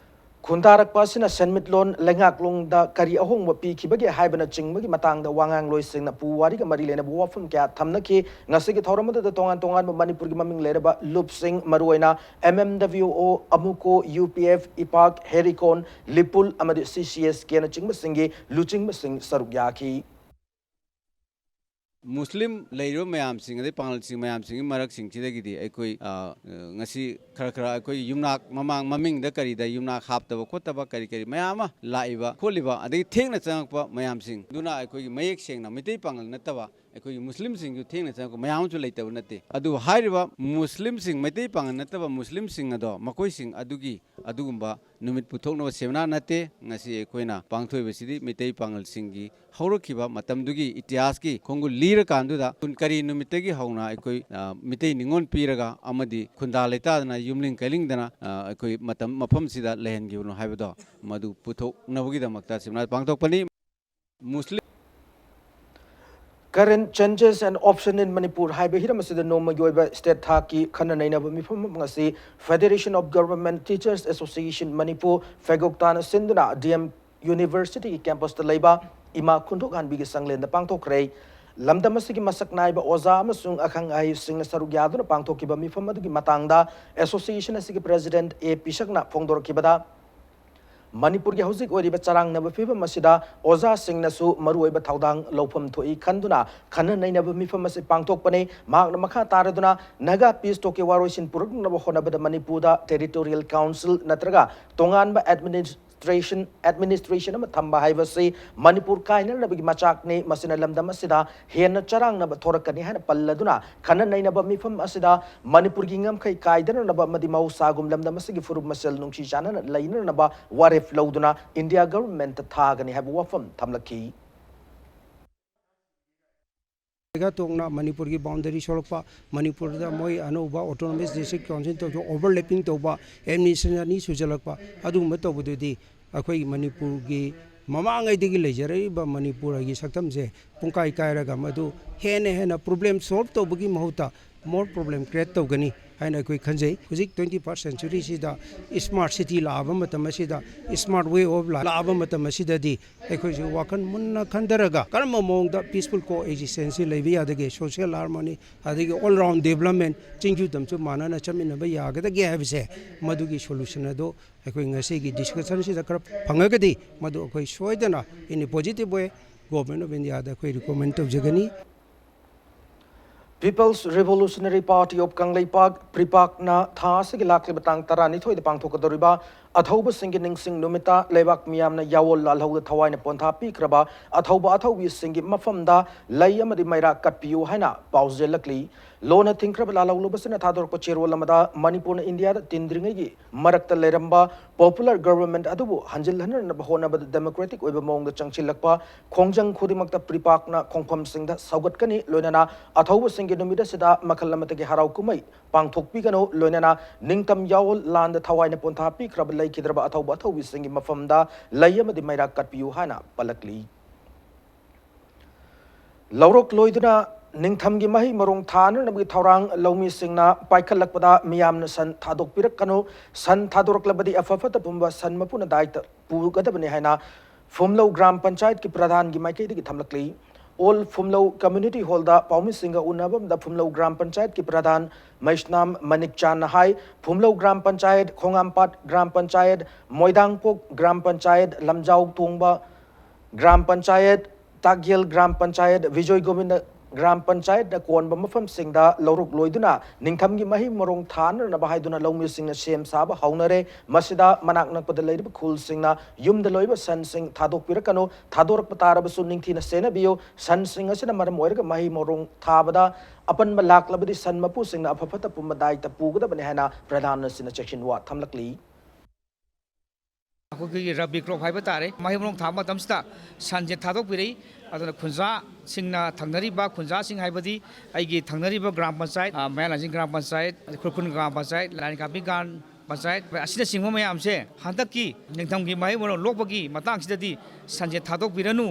ꯈꯨꯟꯗꯥꯔꯛꯄ ꯑꯁꯤꯅ ꯁꯦꯟꯃꯤꯠꯂꯣꯟ ꯂꯩꯉꯥꯛꯂꯣꯟꯗ ꯀꯔꯤ ꯑꯍꯣꯡꯕ ꯄꯤꯈꯤꯕꯒꯦ ꯍꯥꯏꯕꯅꯆꯤꯡꯕꯒꯤ ꯃꯇꯥꯡꯗ ꯋꯥꯉꯥꯡꯂꯣꯏꯁꯤꯡꯅ ꯄꯨꯋꯥꯔꯤꯒ ꯃꯔꯤ ꯂꯩꯅꯕ ꯋꯥꯐꯝ ꯀꯌꯥ ꯊꯝꯅꯈꯤ꯫ ꯉꯁꯤꯒꯤ ꯊꯧꯔꯝ ꯑꯗꯨꯗ ꯇꯣꯉꯥꯟ ꯇꯣꯉꯥꯟꯕ ꯃꯅꯤꯄꯨꯔꯒꯤ ꯃꯃꯤꯡ ꯂꯩꯔꯕ ꯂꯨꯞꯁꯤꯡ, ꯃꯔꯨꯑꯣꯏꯅ ꯑꯦꯝ ꯑꯦꯝ ꯗꯕ꯭ꯂꯤꯎ ꯑꯣ, ꯑꯃꯨꯀꯣ, ꯌꯨ ꯄꯤ ꯑꯦꯐ, ꯏꯄꯥꯛ, ꯍꯦꯔꯤꯀꯣꯟ, ꯂꯤꯄꯨꯜ ꯑꯃꯗꯤ ꯁꯤ ꯁꯤ ꯑꯦꯁ ꯀꯦꯅꯆꯤꯡꯕꯁꯤꯡꯒꯤ ꯂꯨꯆꯤꯡꯕꯁꯤꯡ ꯁꯔꯨꯛ ꯌꯥꯈꯤ꯫ ꯃꯨꯁꯂꯤꯝ ꯂꯩꯔꯤꯕ ꯃꯌꯥꯝꯁꯤꯡ ꯑꯗꯩ ꯄꯥꯉꯜꯁꯤꯡ ꯃꯌꯥꯝꯁꯤꯡꯒꯤ ꯃꯔꯛꯁꯤꯡꯁꯤꯗꯒꯤꯗꯤ ꯑꯩꯈꯣꯏ, ꯑ, ꯉꯁꯤ ꯈꯔ ꯈꯔ ꯑꯩꯈꯣꯏ ꯌꯨꯝꯅꯥꯛ ꯃꯃꯥꯡ ꯃꯃꯤꯡꯗ ꯀꯔꯤꯗ ꯌꯨꯝꯅꯥꯛ ꯍꯥꯞꯇꯕ ꯈꯣꯠꯇꯕ ꯀꯔꯤ ꯀꯔꯤ ꯃꯌꯥꯝ ꯑꯃ ꯂꯥꯛꯏꯕ ꯈꯣꯠꯂꯤꯕ ꯑꯗꯒꯤ ꯊꯦꯡꯅ ꯆꯪꯉꯛꯄ ꯃꯌꯥꯝꯁꯤꯡ ꯑꯗꯨꯅ ꯑꯩꯈꯣꯏꯒꯤ ꯃꯌꯦꯛ ꯁꯦꯡꯅ ꯃꯩꯇꯩ ꯄꯥꯉꯜ ꯅꯠꯇꯕ ꯑꯩꯈꯣꯏꯒꯤ ꯃꯨꯁꯂꯤꯝꯁꯤꯡꯁꯨ ꯊꯦꯡꯅ ꯆꯪꯉꯛꯄ ꯃꯌꯥꯝ ꯑꯃꯁꯨ ꯂꯩꯇꯕ ꯅꯠꯇꯦ꯫ ꯑꯗꯨꯕꯨ ꯍꯥꯏꯔꯤꯕ ꯃꯨꯁꯂꯤꯝꯁꯤꯡ, ꯃꯩꯇꯩ ꯄꯥꯉꯜ ꯅꯠꯇꯕ ꯃꯨꯁꯂꯤꯝꯁꯤꯡ ꯑꯗꯣ ꯃꯈꯣꯏꯁꯤꯡ ꯑꯗꯨꯒꯤ ꯑꯗꯨꯒꯨꯝꯕ ꯅꯨꯃꯤꯠ ꯄꯨꯊꯣꯛꯅꯕ ꯁꯦꯃꯤꯅꯥꯔ ꯅꯠꯇꯦ꯫ ꯉꯁꯤ ꯑꯩꯈꯣꯏꯅ ꯄꯥꯡꯊꯣꯛꯏꯕꯁꯤꯗꯤ ꯃꯩꯇꯩ ꯄꯥꯉꯜꯁꯤꯡꯒꯤ ꯍꯧꯔꯛꯈꯤꯕ ꯃꯇꯝꯗꯨꯒꯤ ꯏꯇꯤꯍꯥꯁꯀꯤ ꯈꯣꯡꯒꯨꯜ ꯂꯤꯔꯀꯥꯟꯗꯨꯗ ꯀꯨꯟ ꯀꯔꯤ ꯅꯨꯃꯤꯠꯇꯒꯤ ꯍꯧꯅ ꯑꯩꯈꯣꯏ, ꯑ, ꯃꯤꯇꯩ ꯅꯤꯉꯣꯜ ꯄꯤꯔꯒ ꯑꯃꯗꯤ ꯈꯨꯟꯗꯥ ꯂꯩꯇꯥꯗꯅ ꯌꯨꯝꯂꯤꯡ ꯀꯩꯂꯤꯡꯗꯅ, ꯑ, ꯑꯩꯈꯣꯏ ꯃꯇꯝ ꯃꯐꯝꯁꯤꯗ ꯂꯩꯍꯟꯈꯤꯕꯅꯣ ꯍꯥꯏꯕꯗꯣ ꯃꯗꯨ ꯄꯨꯊꯣꯛꯅꯕꯒꯤꯗꯃꯛꯇ ꯁꯦꯃꯤꯅꯥꯔ ꯄꯥꯡꯊꯣꯛꯄꯅꯤ꯫ Muslim Current Changes and Option in Manipur ꯍꯥꯏꯕ ꯍꯤꯔꯝ ꯑꯁꯤꯗ ꯅꯣꯡꯃꯒꯤ ꯑꯣꯏꯕ ꯁ꯭ꯇꯦꯠ ꯊꯥꯛꯀꯤ ꯈꯟꯅ ꯅꯩꯅꯕ ꯃꯤꯐꯝ ꯑꯃ ꯉꯁꯤ Federation of Government Teachers Association Manipur, ꯐꯦꯒꯣꯛꯇꯥꯅ ꯁꯤꯟꯗꯨꯅ ꯗꯤ ꯑꯦꯝ ꯌꯨꯅꯤꯚꯔꯁꯤꯇꯤꯒꯤ ꯀꯦꯝꯄꯁꯇ ꯂꯩꯕ ꯏꯃꯥ ꯈꯨꯟꯊꯣꯛ ꯍꯥꯟꯕꯤꯒꯤ ꯁꯪꯂꯦꯟꯗ ꯄꯥꯡꯊꯣꯛꯈ꯭ꯔꯦ꯫ ꯂꯝꯗꯝ ꯑꯁꯤꯒꯤ ꯃꯁꯛ ꯅꯥꯏꯕ ꯑꯣꯖꯥ ꯑꯃꯁꯨꯡ ꯑꯈꯪ ꯑꯍꯩꯁꯤꯡꯅ ꯁꯔꯨꯛ ꯌꯥꯗꯨꯅ ꯄꯥꯡꯊꯣꯛꯈꯤꯕ ꯃꯤꯐꯝ ꯑꯗꯨꯒꯤ ꯃꯇꯥꯡꯗ association ꯑꯁꯤꯒꯤ president A ꯄꯤꯁꯛꯅ ꯐꯣꯡꯗꯣꯔꯛꯈꯤꯕꯗ, ꯃꯅꯤꯄꯨꯔꯒꯤ ꯍꯧꯖꯤꯛ ꯑꯣꯏꯔꯤꯕ ꯆꯔꯥꯡꯅꯕ ꯐꯤꯕꯝ ꯑꯁꯤꯗ ꯑꯣꯖꯥꯁꯤꯡꯅꯁꯨ ꯃꯔꯨꯑꯣꯏꯕ ꯊꯧꯗꯥꯡ ꯂꯧꯐꯝ ꯊꯣꯛꯏ ꯈꯟꯗꯨꯅ ꯈꯟꯅ ꯅꯩꯅꯕ ꯃꯤꯐꯝ ꯑꯁꯤ ꯄꯥꯡꯊꯣꯛꯄꯅꯤ꯫ ꯃꯍꯥꯛꯅ ꯃꯈꯥ ꯇꯥꯔꯗꯨꯅ ꯅꯥꯒꯥ peace talk ꯀꯤ ꯋꯥꯔꯣꯏꯁꯤꯟ ꯄꯨꯔꯛꯅꯕ ꯍꯣꯠꯅꯕꯗ ꯃꯅꯤꯄꯨꯔꯗ territorial council ꯅꯠꯇ꯭ꯔꯒ ꯇꯣꯉꯥꯟꯕ administration, administration ꯑꯃ ꯊꯝꯕ ꯍꯥꯏꯕꯁꯤ ꯃꯅꯤꯄꯨꯔ ꯀꯥꯏꯅꯅꯕꯒꯤ ꯃꯆꯥꯛꯅꯤ꯫ ꯃꯁꯤꯅ ꯂꯝꯗꯝ ꯑꯁꯤꯗ ꯍꯦꯟꯅ ꯆꯔꯥꯡꯅꯕ ꯊꯣꯔꯛꯀꯅꯤ ꯍꯥꯏꯅ ꯄꯜꯂꯗꯨꯅ, ꯈꯟꯅ ꯅꯩꯅꯕ ꯃꯤꯐꯝ ꯑꯁꯤꯗ ꯃꯅꯤꯄꯨꯔꯒꯤ ꯉꯝꯈꯩ ꯀꯥꯏꯗꯅꯅꯕ ꯑꯃꯗꯤ ꯃꯍꯧꯁꯥꯒꯨꯝ ꯂꯝꯗꯝ ꯑꯁꯤꯒꯤ ꯐꯨꯔꯨꯞ ꯃꯁꯦꯜ ꯅꯨꯡꯁꯤ ꯆꯥꯟꯅꯅ ꯂꯩꯅꯅꯕ ꯋꯥꯔꯦꯞ ꯂꯧꯗꯨꯅ India government ꯊꯥꯒꯅꯤ ꯍꯥꯏꯕ ꯋꯥꯐꯝ ꯊꯝꯂꯛꯈꯤ꯫ ꯅꯥꯒꯥ ꯇꯣꯡꯅ ꯃꯅꯤꯄꯨꯔꯒꯤ boundary ꯁꯣꯛꯂꯛꯄ, ꯃꯅꯤꯄꯨꯔꯗ ꯃꯣꯏ ꯑꯅꯧꯕ autonomous district council ꯇꯧꯕ, overlapping ꯇꯧꯕ, administration ꯑꯅꯤ ꯁꯨꯖꯜꯂꯛꯄ, ꯑꯗꯨꯒꯨꯝꯕ ꯇꯧꯕꯗꯨꯗꯤ ꯑꯩꯈꯣꯏꯒꯤ ꯃꯅꯤꯄꯨꯔꯒꯤ ꯃꯃꯥꯡꯉꯩꯗꯒꯤ ꯂꯩꯖꯔꯛꯏꯕ ꯃꯅꯤꯄꯨꯔꯒꯤ ꯁꯛꯇꯝꯁꯦ ꯄꯨꯡꯀꯥꯏ ꯀꯥꯏꯔꯒ ꯃꯗꯨ ꯍꯦꯟꯅ ꯍꯦꯟꯅ problem solve ꯇꯧꯕꯒꯤ ꯃꯍꯨꯠꯇ more problem create ꯇꯧꯒꯅꯤ ꯍꯥꯏꯅ ꯑꯩꯈꯣꯏ ꯈꯟꯖꯩ꯫ ꯍꯧꯖꯤꯛ twenty first century ꯁꯤꯗ smart city ꯂꯥꯛꯑꯕ ꯃꯇꯝ ꯑꯁꯤꯗ, smart way of life ꯂꯥꯛꯑꯕ ꯃꯇꯝ ꯑꯁꯤꯗꯗꯤ ꯑꯩꯈꯣꯏꯁꯨ ꯋꯥꯈꯜ ꯃꯨꯟꯅ ꯈꯟꯊꯔꯒ ꯀꯔꯝꯕ ꯃꯑꯣꯡꯗ peaceful coexistence ꯁꯤ ꯂꯩꯕ ꯌꯥꯗꯒꯦ, social harmony ꯑꯗꯒꯤ all round development, ꯆꯤꯡꯁꯨ ꯇꯝꯁꯨ ꯃꯥꯟꯅꯅ ꯆꯠꯃꯤꯟꯅꯕ ꯌꯥꯒꯗꯒꯦ ꯍꯥꯏꯕꯁꯦ, ꯃꯗꯨꯒꯤ solution ꯑꯗꯨ ꯑꯩꯈꯣꯏ ꯉꯁꯤꯒꯤ discussion ꯁꯤꯗ ꯈꯔ ꯐꯪꯉꯒꯗꯤ ꯃꯗꯨ ꯑꯩꯈꯣꯏ ꯁꯣꯏꯗꯅ in a positive way Government of India ꯗ ꯑꯩꯈꯣꯏ recommend ꯇꯧꯖꯒꯅꯤ꯫ People's Revolutionary Party of Kangleipak, PREPAK ꯅ ꯊꯥ ꯑꯁꯤꯒꯤ ꯂꯥꯛꯂꯤꯕ ꯇꯥꯡ ꯇꯔꯥꯅꯤꯊꯣꯏꯗ ꯄꯥꯡꯊꯣꯛꯀꯗꯧꯔꯤꯕ ꯑꯊꯧꯕꯁꯤꯡꯒꯤ ꯅꯤꯡꯁꯤꯡ ꯅꯨꯃꯤꯠꯇ ꯂꯩꯕꯥꯛ ꯃꯤꯌꯥꯝꯅ ꯌꯥꯑꯣꯜ ꯂꯥꯜꯍꯧꯗ ꯊꯋꯥꯏꯅ ꯄꯣꯟꯊꯥ ꯄꯤꯈ꯭ꯔꯕ ꯑꯊꯧꯕ ꯑꯊꯧꯕꯤꯁꯤꯡꯒꯤ ꯃꯐꯝꯗ ꯂꯩ ꯑꯃꯗꯤ ꯃꯩꯔꯥ ꯀꯠꯄꯤꯌꯨ ꯍꯥꯏꯅ ꯄꯥꯎꯖꯦꯜꯂꯛꯂꯤ꯫ ꯂꯣꯟꯅ ꯊꯤꯡꯈ꯭ꯔꯕ ꯂꯥꯜꯍꯧꯂꯨꯕꯁꯤꯡꯅ ꯊꯥꯗꯣꯔꯛꯄ ꯆꯦꯔꯣꯜ ꯑꯃꯗ ꯃꯅꯤꯄꯨꯔꯅ ꯏꯟꯗꯤꯌꯥꯗ ꯇꯤꯟꯗ꯭ꯔꯤꯉꯩꯒꯤ ꯃꯔꯛꯇ ꯂꯩꯔꯝꯕ popular government ꯑꯗꯨꯕꯨ ꯍꯟꯖꯤꯜꯍꯟꯅꯅꯕ ꯍꯣꯠꯅꯕꯗ democratic ꯑꯣꯏꯕ ꯃꯑꯣꯡꯗ ꯆꯪꯁꯤꯜꯂꯛꯄ ꯈꯣꯡꯖꯪ ꯈꯨꯗꯤꯡꯃꯛꯇ PREPAK ꯅ ꯈꯣꯡꯐꯝꯁꯤꯡꯗ ꯁꯧꯒꯠꯀꯅꯤ꯫ ꯂꯣꯏꯅꯅ ꯑꯊꯧꯕꯁꯤꯡꯒꯤ ꯅꯨꯃꯤꯠ ꯑꯁꯤꯗ ꯃꯈꯜ ꯑꯃꯠꯇꯒꯤ ꯍꯔꯥꯎ ꯀꯨꯝꯍꯩ ꯄꯥꯡꯊꯣꯛꯄꯤꯒꯅꯨ꯫ ꯂꯣꯏꯅꯅ ꯅꯤꯡꯇꯝ ꯌꯥꯑꯣꯜ ꯂꯥꯟꯗ ꯊꯋꯥꯏꯅ ꯄꯣꯟꯊꯥ ꯄꯤꯈ꯭ꯔꯕ ꯂꯩꯈꯤꯗ꯭ꯔꯕ ꯑꯊꯧꯕ ꯑꯊꯧꯕꯤꯁꯤꯡꯒꯤ ꯃꯐꯝꯗ ꯂꯩ ꯑꯃꯗꯤ ꯃꯩꯔꯥ ꯀꯠꯄꯤꯌꯨ ꯍꯥꯏꯅ ꯄꯜꯂꯛꯂꯤ꯫ ꯂꯧꯔꯣꯛ ꯂꯣꯏꯗꯨꯅ ꯅꯤꯡꯊꯝꯒꯤ ꯃꯍꯩ ꯃꯔꯣꯡ ꯊꯥꯅꯅꯕꯒꯤ ꯊꯧꯔꯥꯡ ꯂꯧꯃꯤꯁꯤꯡꯅ ꯄꯥꯏꯈꯠꯂꯛꯄꯗ ꯃꯤꯌꯥꯝꯅ ꯁꯟ ꯊꯥꯗꯣꯛꯄꯤꯔꯛꯀꯅꯨ꯫ ꯁꯟ ꯊꯥꯗꯣꯔꯛꯂꯕꯗꯤ ꯑꯐ ꯐꯠꯇ ꯄꯨꯝꯕ ꯁꯟ ꯃꯄꯨꯅ ꯗꯥꯏꯇ ꯄꯨꯒꯗꯕꯅꯤ ꯍꯥꯏꯅ ꯐꯨꯝꯂꯧ ꯒ꯭ꯔꯥꯝ ꯄꯟꯆꯥꯌꯠꯀꯤ ꯄ꯭ꯔꯙꯥꯟꯒꯤ ꯃꯥꯏꯀꯩꯗꯒꯤ ꯊꯝꯂꯛꯂꯤ꯫ ꯑꯣꯜ ꯐꯨꯝꯂꯧ ꯀꯝꯃ꯭ꯌꯨꯅꯤꯇꯤ ꯍꯣꯜꯗ ꯄꯥꯎꯃꯤꯁꯤꯡꯒ ꯎꯅꯕ ꯑꯃꯗ ꯐꯨꯝꯂꯧ ꯒ꯭ꯔꯥꯝ ꯄꯟꯆꯥꯌꯠꯀꯤ ꯄ꯭ꯔꯙꯥꯟ ꯃꯩꯁꯅꯥꯝ ꯃꯅꯤꯛ ꯆꯥꯟꯅ ꯍꯥꯏ, ꯐꯨꯝꯂꯧ ꯒ꯭ꯔꯥꯝ ꯄꯟꯆꯥꯌꯠ, ꯈꯣꯡꯉꯥꯝꯄꯥꯠ ꯒ꯭ꯔꯥꯝ ꯄꯟꯆꯥꯌꯠ, ꯃꯣꯏꯗꯥꯡꯄꯣꯛ ꯒ꯭ꯔꯥꯝ ꯄꯟꯆꯥꯌꯠ, ꯂꯝꯖꯥꯎ ꯇꯣꯡꯕ ꯒ꯭ꯔꯥꯝ ꯄꯟꯆꯥꯌꯠ, ꯇꯥꯛꯌꯦꯜ ꯒ꯭ꯔꯥꯝ ꯄꯟꯆꯥꯌꯠ, ꯕꯤꯖꯣꯏ ꯒꯣꯕꯤꯟꯗ ꯒ꯭ꯔꯥꯝ ꯄꯟꯆꯥꯌꯠꯅ ꯀꯣꯟꯕ ꯃꯐꯝꯁꯤꯡꯗ ꯂꯧꯔꯨꯛ ꯂꯣꯏꯗꯨꯅ ꯅꯤꯡꯊꯝꯒꯤ ꯃꯍꯩ ꯃꯔꯣꯡ ꯊꯥꯅꯅꯕ ꯍꯥꯏꯗꯨꯅ ꯂꯧꯃꯤꯁꯤꯡꯅ ꯁꯦꯝ ꯁꯥꯕ ꯍꯧꯅꯔꯦ꯫ ꯃꯁꯤꯗ ꯃꯅꯥꯛ ꯅꯛꯄꯗ ꯂꯩꯔꯤꯕ ꯈꯨꯜꯁꯤꯡꯅ ꯌꯨꯝꯗ ꯂꯣꯏꯕ ꯁꯟꯁꯤꯡ ꯊꯥꯗꯣꯛꯄꯤꯔꯛꯀꯅꯨ, ꯊꯥꯗꯣꯔꯛꯄ ꯇꯥꯔꯕꯁꯨ ꯅꯤꯡꯊꯤꯅ ꯁꯦꯟꯅꯕꯤꯌꯨ꯫ ꯁꯟꯁꯤꯡ ꯑꯁꯤꯅ ꯃꯔꯝ ꯑꯣꯏꯔꯒ ꯃꯍꯩ ꯃꯔꯣꯡ ꯊꯥꯕꯗ ꯑꯄꯟꯕ ꯂꯥꯛꯂꯕꯗꯤ ꯁꯟ ꯃꯄꯨꯁꯤꯡꯅ ꯑꯐ ꯐꯠꯇ ꯄꯨꯝꯕ ꯗꯥꯏꯇ ꯄꯨꯒꯗꯕꯅꯤ ꯍꯥꯏꯅ ꯄ꯭ꯔꯙꯥꯟ ꯑꯁꯤꯅ ꯆꯦꯛꯁꯤꯟꯋꯥ ꯊꯝꯂꯛꯂꯤ꯫ ꯑꯩꯈꯣꯏꯒꯤ ꯔꯕꯤ ꯀ꯭ꯔꯣꯞ ꯍꯥꯏꯕ ꯇꯥꯔꯦ, ꯃꯍꯩ ꯃꯔꯣꯡ ꯊꯥꯕ ꯃꯇꯝꯁꯤꯗ ꯁꯟꯁꯦ ꯊꯥꯗꯣꯛꯄꯤꯔꯛꯏ꯫ ꯑꯗꯨꯅ ꯈꯨꯟꯖꯥꯁꯤꯡꯅ, ꯊꯪꯅꯔꯤꯕ ꯈꯨꯟꯖꯥꯁꯤꯡ ꯍꯥꯏꯕꯗꯤ ꯑꯩꯒꯤ ꯊꯪꯅꯔꯤꯕ ꯒ꯭ꯔꯥꯝ ꯄꯟꯆꯥꯌꯠ, ꯑ, ꯃꯌꯥꯡ ꯂꯥꯟꯖꯤꯡ ꯒ꯭ꯔꯥꯝ ꯄꯟꯆꯥꯌꯠ, ꯈꯨꯔꯈꯨꯜ ꯒ꯭ꯔꯥꯝ ꯄꯟꯆꯥꯌꯠ, ꯂꯥꯏꯔꯤꯛ ꯀꯥꯞꯄꯤ ꯒ꯭ꯔꯥꯝ ꯄꯟꯆꯥꯌꯠ ꯑꯁꯤꯅꯆꯤꯡꯕ ꯃꯌꯥꯝꯁꯦ ꯍꯟꯗꯛꯀꯤ ꯅꯤꯡꯊꯝꯒꯤ ꯃꯍꯩ ꯃꯔꯣꯡ ꯂꯣꯛꯄꯒꯤ ꯃꯇꯥꯡꯁꯤꯗꯗꯤ ꯁꯟꯁꯦ ꯊꯥꯗꯣꯛꯄꯤꯔꯅꯨ꯫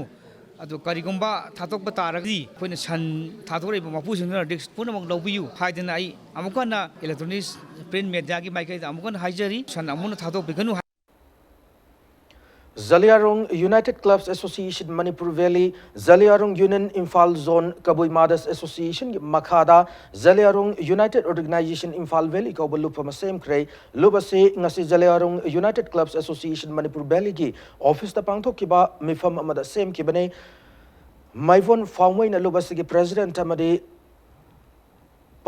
ꯑꯗꯨ ꯀꯔꯤꯒꯨꯝꯕ ꯊꯥꯗꯣꯛꯄ ꯇꯥꯔꯒꯗꯤ ꯑꯩꯈꯣꯏꯅ ꯁꯟ ꯊꯥꯗꯣꯔꯛꯏꯕ ꯃꯄꯨꯁꯤꯡꯗꯨꯅ ꯔꯤꯛꯁ ꯄꯨꯝꯅꯃꯛ ꯂꯧꯕꯤꯌꯨ ꯍꯥꯏꯗꯅ ꯑꯩ ꯑꯃꯨꯛ ꯍꯟꯅ ꯏꯂꯦꯛꯇ꯭ꯔꯣꯅꯤꯛꯁ ꯄ꯭ꯔꯤꯟ ꯃꯦꯗꯤꯌꯥꯒꯤ ꯃꯥꯏꯀꯩꯗ ꯑꯃꯨꯛ ꯍꯟꯅ ꯍꯥꯏꯖꯔꯤ, ꯁꯟ ꯑꯃꯨꯛ ꯍꯟꯅ ꯊꯥꯗꯣꯛꯄꯤꯒꯅꯨ ꯍꯥꯏ꯫ ꯖꯂꯤꯌꯥꯔꯣꯡ united clubs association Manipur valley, ꯖꯂꯤꯌꯥꯔꯣꯡ union Imphal zone, Kabui mothers ꯑꯦꯁꯣꯁꯤꯌꯦꯁꯟꯒꯤ ꯃꯈꯥꯗ ꯖꯂꯤꯌꯥꯔꯣꯡ ꯌꯨꯅꯥꯏꯇꯦꯗ ꯑꯣꯔꯒꯅꯥꯏꯖꯦꯁꯟ ꯏꯝꯐꯥꯜ ꯚꯦꯂꯤ ꯀꯧꯕ ꯂꯨꯞ ꯑꯃ ꯁꯦꯝꯈ꯭ꯔꯦ꯫ ꯂꯨꯞ ꯑꯁꯤ ꯉꯁꯤ ꯖꯂꯤꯌꯥꯔꯣꯡ ꯌꯨꯅꯥꯏꯇꯦꯗ ꯀ꯭ꯂꯕꯁ ꯑꯦꯁꯣꯁꯤꯌꯦꯁꯟ ꯃꯅꯤꯄꯨꯔ ꯚꯦꯂꯤꯒꯤ ꯑꯣꯐꯤꯁꯇ ꯄꯥꯡꯊꯣꯛꯈꯤꯕ ꯃꯤꯐꯝ ꯑꯃꯗ ꯁꯦꯝꯈꯤꯕꯅꯤ꯫ ꯃꯥꯏꯕꯣꯟ ꯐꯥꯎꯃꯩꯅ ꯂꯨꯞ ꯑꯁꯤꯒꯤ ꯄ꯭ꯔꯦꯁꯤꯗꯦꯟꯠ ꯑꯃꯗꯤ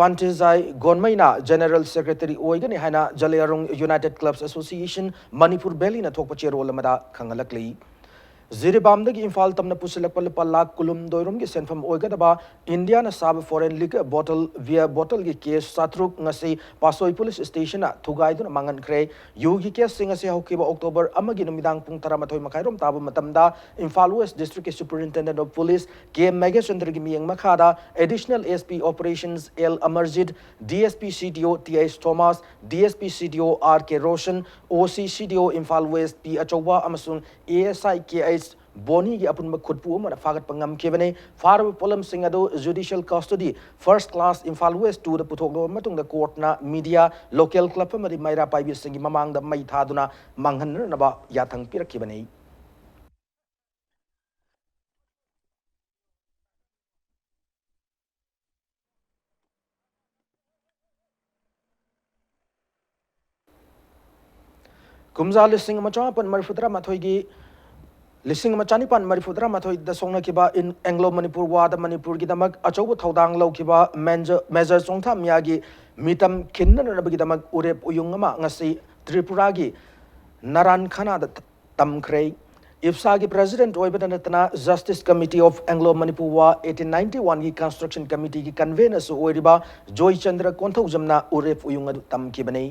ꯄꯥꯟꯇꯤꯖꯥꯏ ꯒꯣꯟꯃꯩꯅ ꯖꯦꯅꯔꯦꯜ ꯁꯦꯀ꯭ꯔꯦꯇꯔꯤ ꯑꯣꯏꯒꯅꯤ ꯍꯥꯏꯅ ꯖꯂꯤꯌꯥꯔꯣꯡ ꯌꯨꯅꯥꯏꯇꯦꯗ ꯀ꯭ꯂꯕꯁ ꯑꯦꯁꯣꯁꯤꯌꯦꯁꯟ ꯃꯅꯤꯄꯨꯔ ꯚꯦꯂꯤꯅ ꯊꯣꯛꯄ ꯆꯦꯔꯣꯜ ꯑꯃꯗ ꯈꯪꯍꯜꯂꯛꯂꯤ꯫ ꯖꯤꯔꯤꯕꯥꯝꯗꯒꯤ ꯏꯝꯐꯥꯜ ꯇꯝꯅ ꯄꯨꯁꯤꯜꯂꯛꯄ ꯂꯨꯄꯥ ꯂꯥꯈ ꯀꯨꯟꯍꯨꯝꯗꯣꯏ ꯔꯣꯝꯒꯤ ꯁꯦꯟꯐꯝ ꯑꯣꯏꯒꯗꯕ ꯏꯟꯗꯤꯌꯥꯅ ꯁꯥꯕ ꯐꯣꯔꯦꯟ ꯂꯤꯀꯔ ꯕꯣꯇꯜ, ꯕꯤꯌꯔ ꯕꯣꯇꯜꯒꯤ ꯀꯦꯁ ꯆꯥꯇ꯭ꯔꯨꯛ ꯉꯁꯤ ꯄꯥꯠꯁꯣꯏ ꯄꯨꯂꯤꯁ ꯁ꯭ꯇꯦꯁꯟꯅ ꯊꯨꯒꯥꯏꯗꯨꯅ ꯃꯥꯡꯍꯟꯈ꯭ꯔꯦ꯫ ꯌꯨꯒꯤ ꯀꯦꯁꯁꯤꯡ ꯑꯁꯤ ꯍꯧꯈꯤꯕ ꯑꯣꯛꯇꯣꯕꯔ ꯑꯃꯒꯤ ꯅꯨꯃꯤꯗꯥꯡ ꯄꯨꯡ ꯇꯔꯥꯃꯥꯊꯣꯏ ꯃꯈꯥꯏꯔꯣꯝ ꯇꯥꯕ ꯃꯇꯝꯗ ꯏꯝꯐꯥꯜ ꯋꯦꯁ ꯗꯤꯁꯇ꯭ꯔꯤꯛꯀꯤ ꯁꯨꯄꯔꯤꯟꯇꯦꯟꯗꯦꯟꯠ ꯑꯣꯐ ꯄꯨꯂꯤꯁ ꯀꯦ ꯃꯦꯘꯆꯟꯗ꯭ꯔꯒꯤ ꯃꯤꯠꯌꯦꯡ ꯃꯈꯥꯗ additional S P operations L Amarjit, D S P C D O T H Thomas, D S P C D ꯑꯣ ꯑꯥꯔ ꯀꯦ ꯔꯣꯁꯟ, ꯑꯣ ꯁꯤ ꯁꯤ ꯗꯤ ꯑꯣ ꯏꯝꯐꯥꯜ ꯋꯦꯁ ꯄꯤ ꯑꯆꯧꯕ ꯑꯃꯁꯨꯡ A S I K H ꯕꯣꯅꯤꯒꯤ ꯑꯄꯨꯟꯕ ꯈꯨꯠꯄꯨ ꯑꯃꯅ ꯐꯥꯒꯠꯄ ꯉꯝꯈꯤꯕꯅꯤ꯫ ꯐꯥꯔꯕ ꯄꯣꯠꯂꯝꯁꯤꯡ ꯑꯗꯨ ꯖꯨꯗꯤꯁꯤꯌꯦꯜ ꯀꯁꯇꯗꯤ ꯐꯥꯔꯁ ꯀ꯭ꯂꯥꯁ ꯏꯝꯐꯥꯜ ꯋꯦꯁ ꯇꯨꯗ ꯄꯨꯊꯣꯛꯂꯕ ꯃꯇꯨꯡꯗ ꯀꯣꯔꯠꯅ ꯃꯤꯗꯤꯌꯥ, ꯂꯣꯀꯦꯜ ꯀ꯭ꯂꯕ ꯑꯃꯗꯤ ꯃꯩꯔꯥ ꯄꯥꯏꯕꯤꯁꯤꯡꯒꯤ ꯃꯃꯥꯡꯗ ꯃꯩ ꯊꯥꯗꯨꯅ ꯃꯥꯡꯍꯟꯅꯅꯕ ꯌꯥꯊꯪ ꯄꯤꯔꯛꯈꯤꯕꯅꯤ꯫ ꯀꯨꯝꯖꯥ ꯂꯤꯁꯤꯡ ꯑꯃ ꯆꯃꯥꯄꯟ ꯃꯔꯤꯐꯨ ꯇꯔꯥꯃꯥꯊꯣꯏꯒꯤ ꯂꯤꯁꯤꯡ ꯑꯃ ꯆꯅꯤꯄꯥꯟ ꯃꯔꯤꯐꯨ ꯇꯔꯥꯃꯥꯊꯣꯏꯗ ꯁꯣꯛꯅꯈꯤꯕ ꯑꯦꯡꯒ꯭ꯂꯣ ꯃꯅꯤꯄꯨꯔ ꯋꯥꯔꯗ ꯃꯅꯤꯄꯨꯔꯒꯤꯗꯃꯛ ꯑꯆꯧꯕ ꯊꯧꯗꯥꯡ ꯂꯧꯈꯤꯕ ꯃꯦꯖꯔ ꯆꯣꯡꯊꯥꯝ ꯃꯤꯌꯥꯒꯤ ꯃꯤꯇꯝ ꯈꯤꯟꯅꯅꯕꯒꯤꯗꯃꯛ ꯎꯔꯦꯞ ꯎꯌꯨꯡ ꯑꯃ ꯉꯁꯤ ꯇ꯭ꯔꯤꯄꯨꯔꯥꯒꯤ ꯅꯔꯥꯟꯈꯥꯅꯥꯗ ꯇꯝꯈ꯭ꯔꯦ꯫ ꯏꯞꯁꯥꯒꯤ ꯄ꯭ꯔꯦꯁꯤꯗꯦꯟꯠ ꯑꯣꯏꯕꯇ ꯅꯠꯇꯅ Justice Committee of Anglo Manipur War eighteen ninety one ꯒꯤ ꯀꯟꯁꯇ꯭ꯔꯛꯁꯟ ꯀꯃꯤꯇꯤꯒꯤ ꯀꯟꯚꯦꯅꯔꯁꯨ ꯑꯣꯏꯔꯤꯕ ꯖꯣꯏꯆꯟꯗ꯭ꯔ ꯀꯣꯟꯊꯧꯖꯝꯅ ꯎꯔꯦꯞ ꯎꯌꯨꯡ ꯑꯗꯨ ꯇꯝꯈꯤꯕꯅꯤ꯫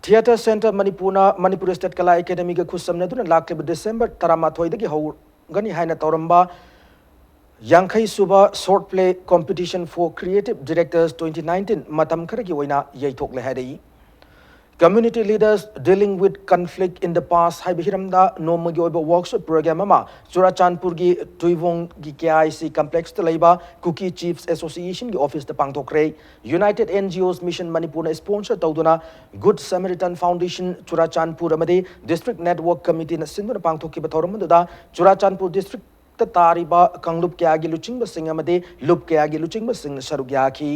ꯊꯤꯌꯦꯇꯔ ꯁꯦꯟꯇꯔ ꯃꯅꯤꯄꯨꯔꯅ ꯃꯅꯤꯄꯨꯔ ꯁ꯭ꯇꯦꯠ ꯀꯂꯥ ꯑꯦꯀꯥꯗꯦꯃꯤꯒ ꯈꯨꯠꯁꯝꯅꯗꯨꯅ ꯂꯥꯛꯂꯤꯕ ꯗꯤꯁꯦꯝꯕꯔ ꯇꯔꯥꯃꯥꯊꯣꯏꯗꯒꯤ ꯍꯧꯒꯅꯤ ꯍꯥꯏꯅ ꯇꯧꯔꯝꯕ ꯌꯥꯡꯈꯩ ꯁꯨꯕ Short Play Competition for Creative Directors twenty nineteen ꯃꯇꯝ ꯈꯔꯒꯤ ꯑꯣꯏꯅ ꯌꯩꯊꯣꯛꯂꯦ ꯍꯥꯏꯔꯛꯏ꯫ Community Leaders Dealing with Conflict in the Past ꯍꯥꯏꯕ ꯍꯤꯔꯝꯗ ꯅꯣꯡꯃꯒꯤ ꯑꯣꯏꯕ ꯋꯥꯔꯛꯁꯣꯞ ꯄ꯭ꯔꯣꯒ꯭ꯔꯥꯝ ꯑꯃ ꯆꯨꯔꯥꯆꯥꯟꯄꯨꯔꯒꯤ ꯇꯨꯏꯋꯣꯡꯒꯤ ꯀꯦ ꯑꯥꯏ ꯁꯤ ꯀꯝꯄ꯭ꯂꯦꯛꯁꯇ ꯂꯩꯕ ꯀꯨꯀꯤ ꯆꯤꯐꯁ ꯑꯦꯁꯣꯁꯤꯌꯦꯁꯟꯒꯤ ꯑꯣꯐꯤꯁꯇ ꯄꯥꯡꯊꯣꯛꯈ꯭ꯔꯦ꯫ United N G Os Mission ꯃꯅꯤꯄꯨꯔꯅ ꯁ꯭ꯄꯣꯟꯁꯔ ꯇꯧꯗꯨꯅ Good Samaritan Foundation ꯆꯨꯔꯥꯆꯥꯟꯄꯨꯔ ꯑꯃꯗꯤ ꯗꯤꯁꯇ꯭ꯔꯤꯛ ꯅꯦꯠꯋꯔꯛ ꯀꯃꯤꯇꯤꯅ ꯁꯤꯟꯗꯨꯅ ꯄꯥꯡꯊꯣꯛꯈꯤꯕ ꯊꯧꯔꯝ ꯑꯗꯨꯗ ꯆꯨꯔꯥꯆꯥꯟꯄꯨꯔ ꯗꯤꯁꯇ꯭ꯔꯤꯛꯇ ꯇꯥꯔꯤꯕ ꯀꯥꯡꯂꯨꯞ ꯀꯌꯥꯒꯤ ꯂꯨꯆꯤꯡꯕꯁꯤꯡ ꯑꯃꯗꯤ ꯂꯨꯞ ꯀꯌꯥꯒꯤ ꯂꯨꯆꯤꯡꯕꯁꯤꯡ ꯁꯔꯨꯛ ꯌꯥꯈꯤ꯫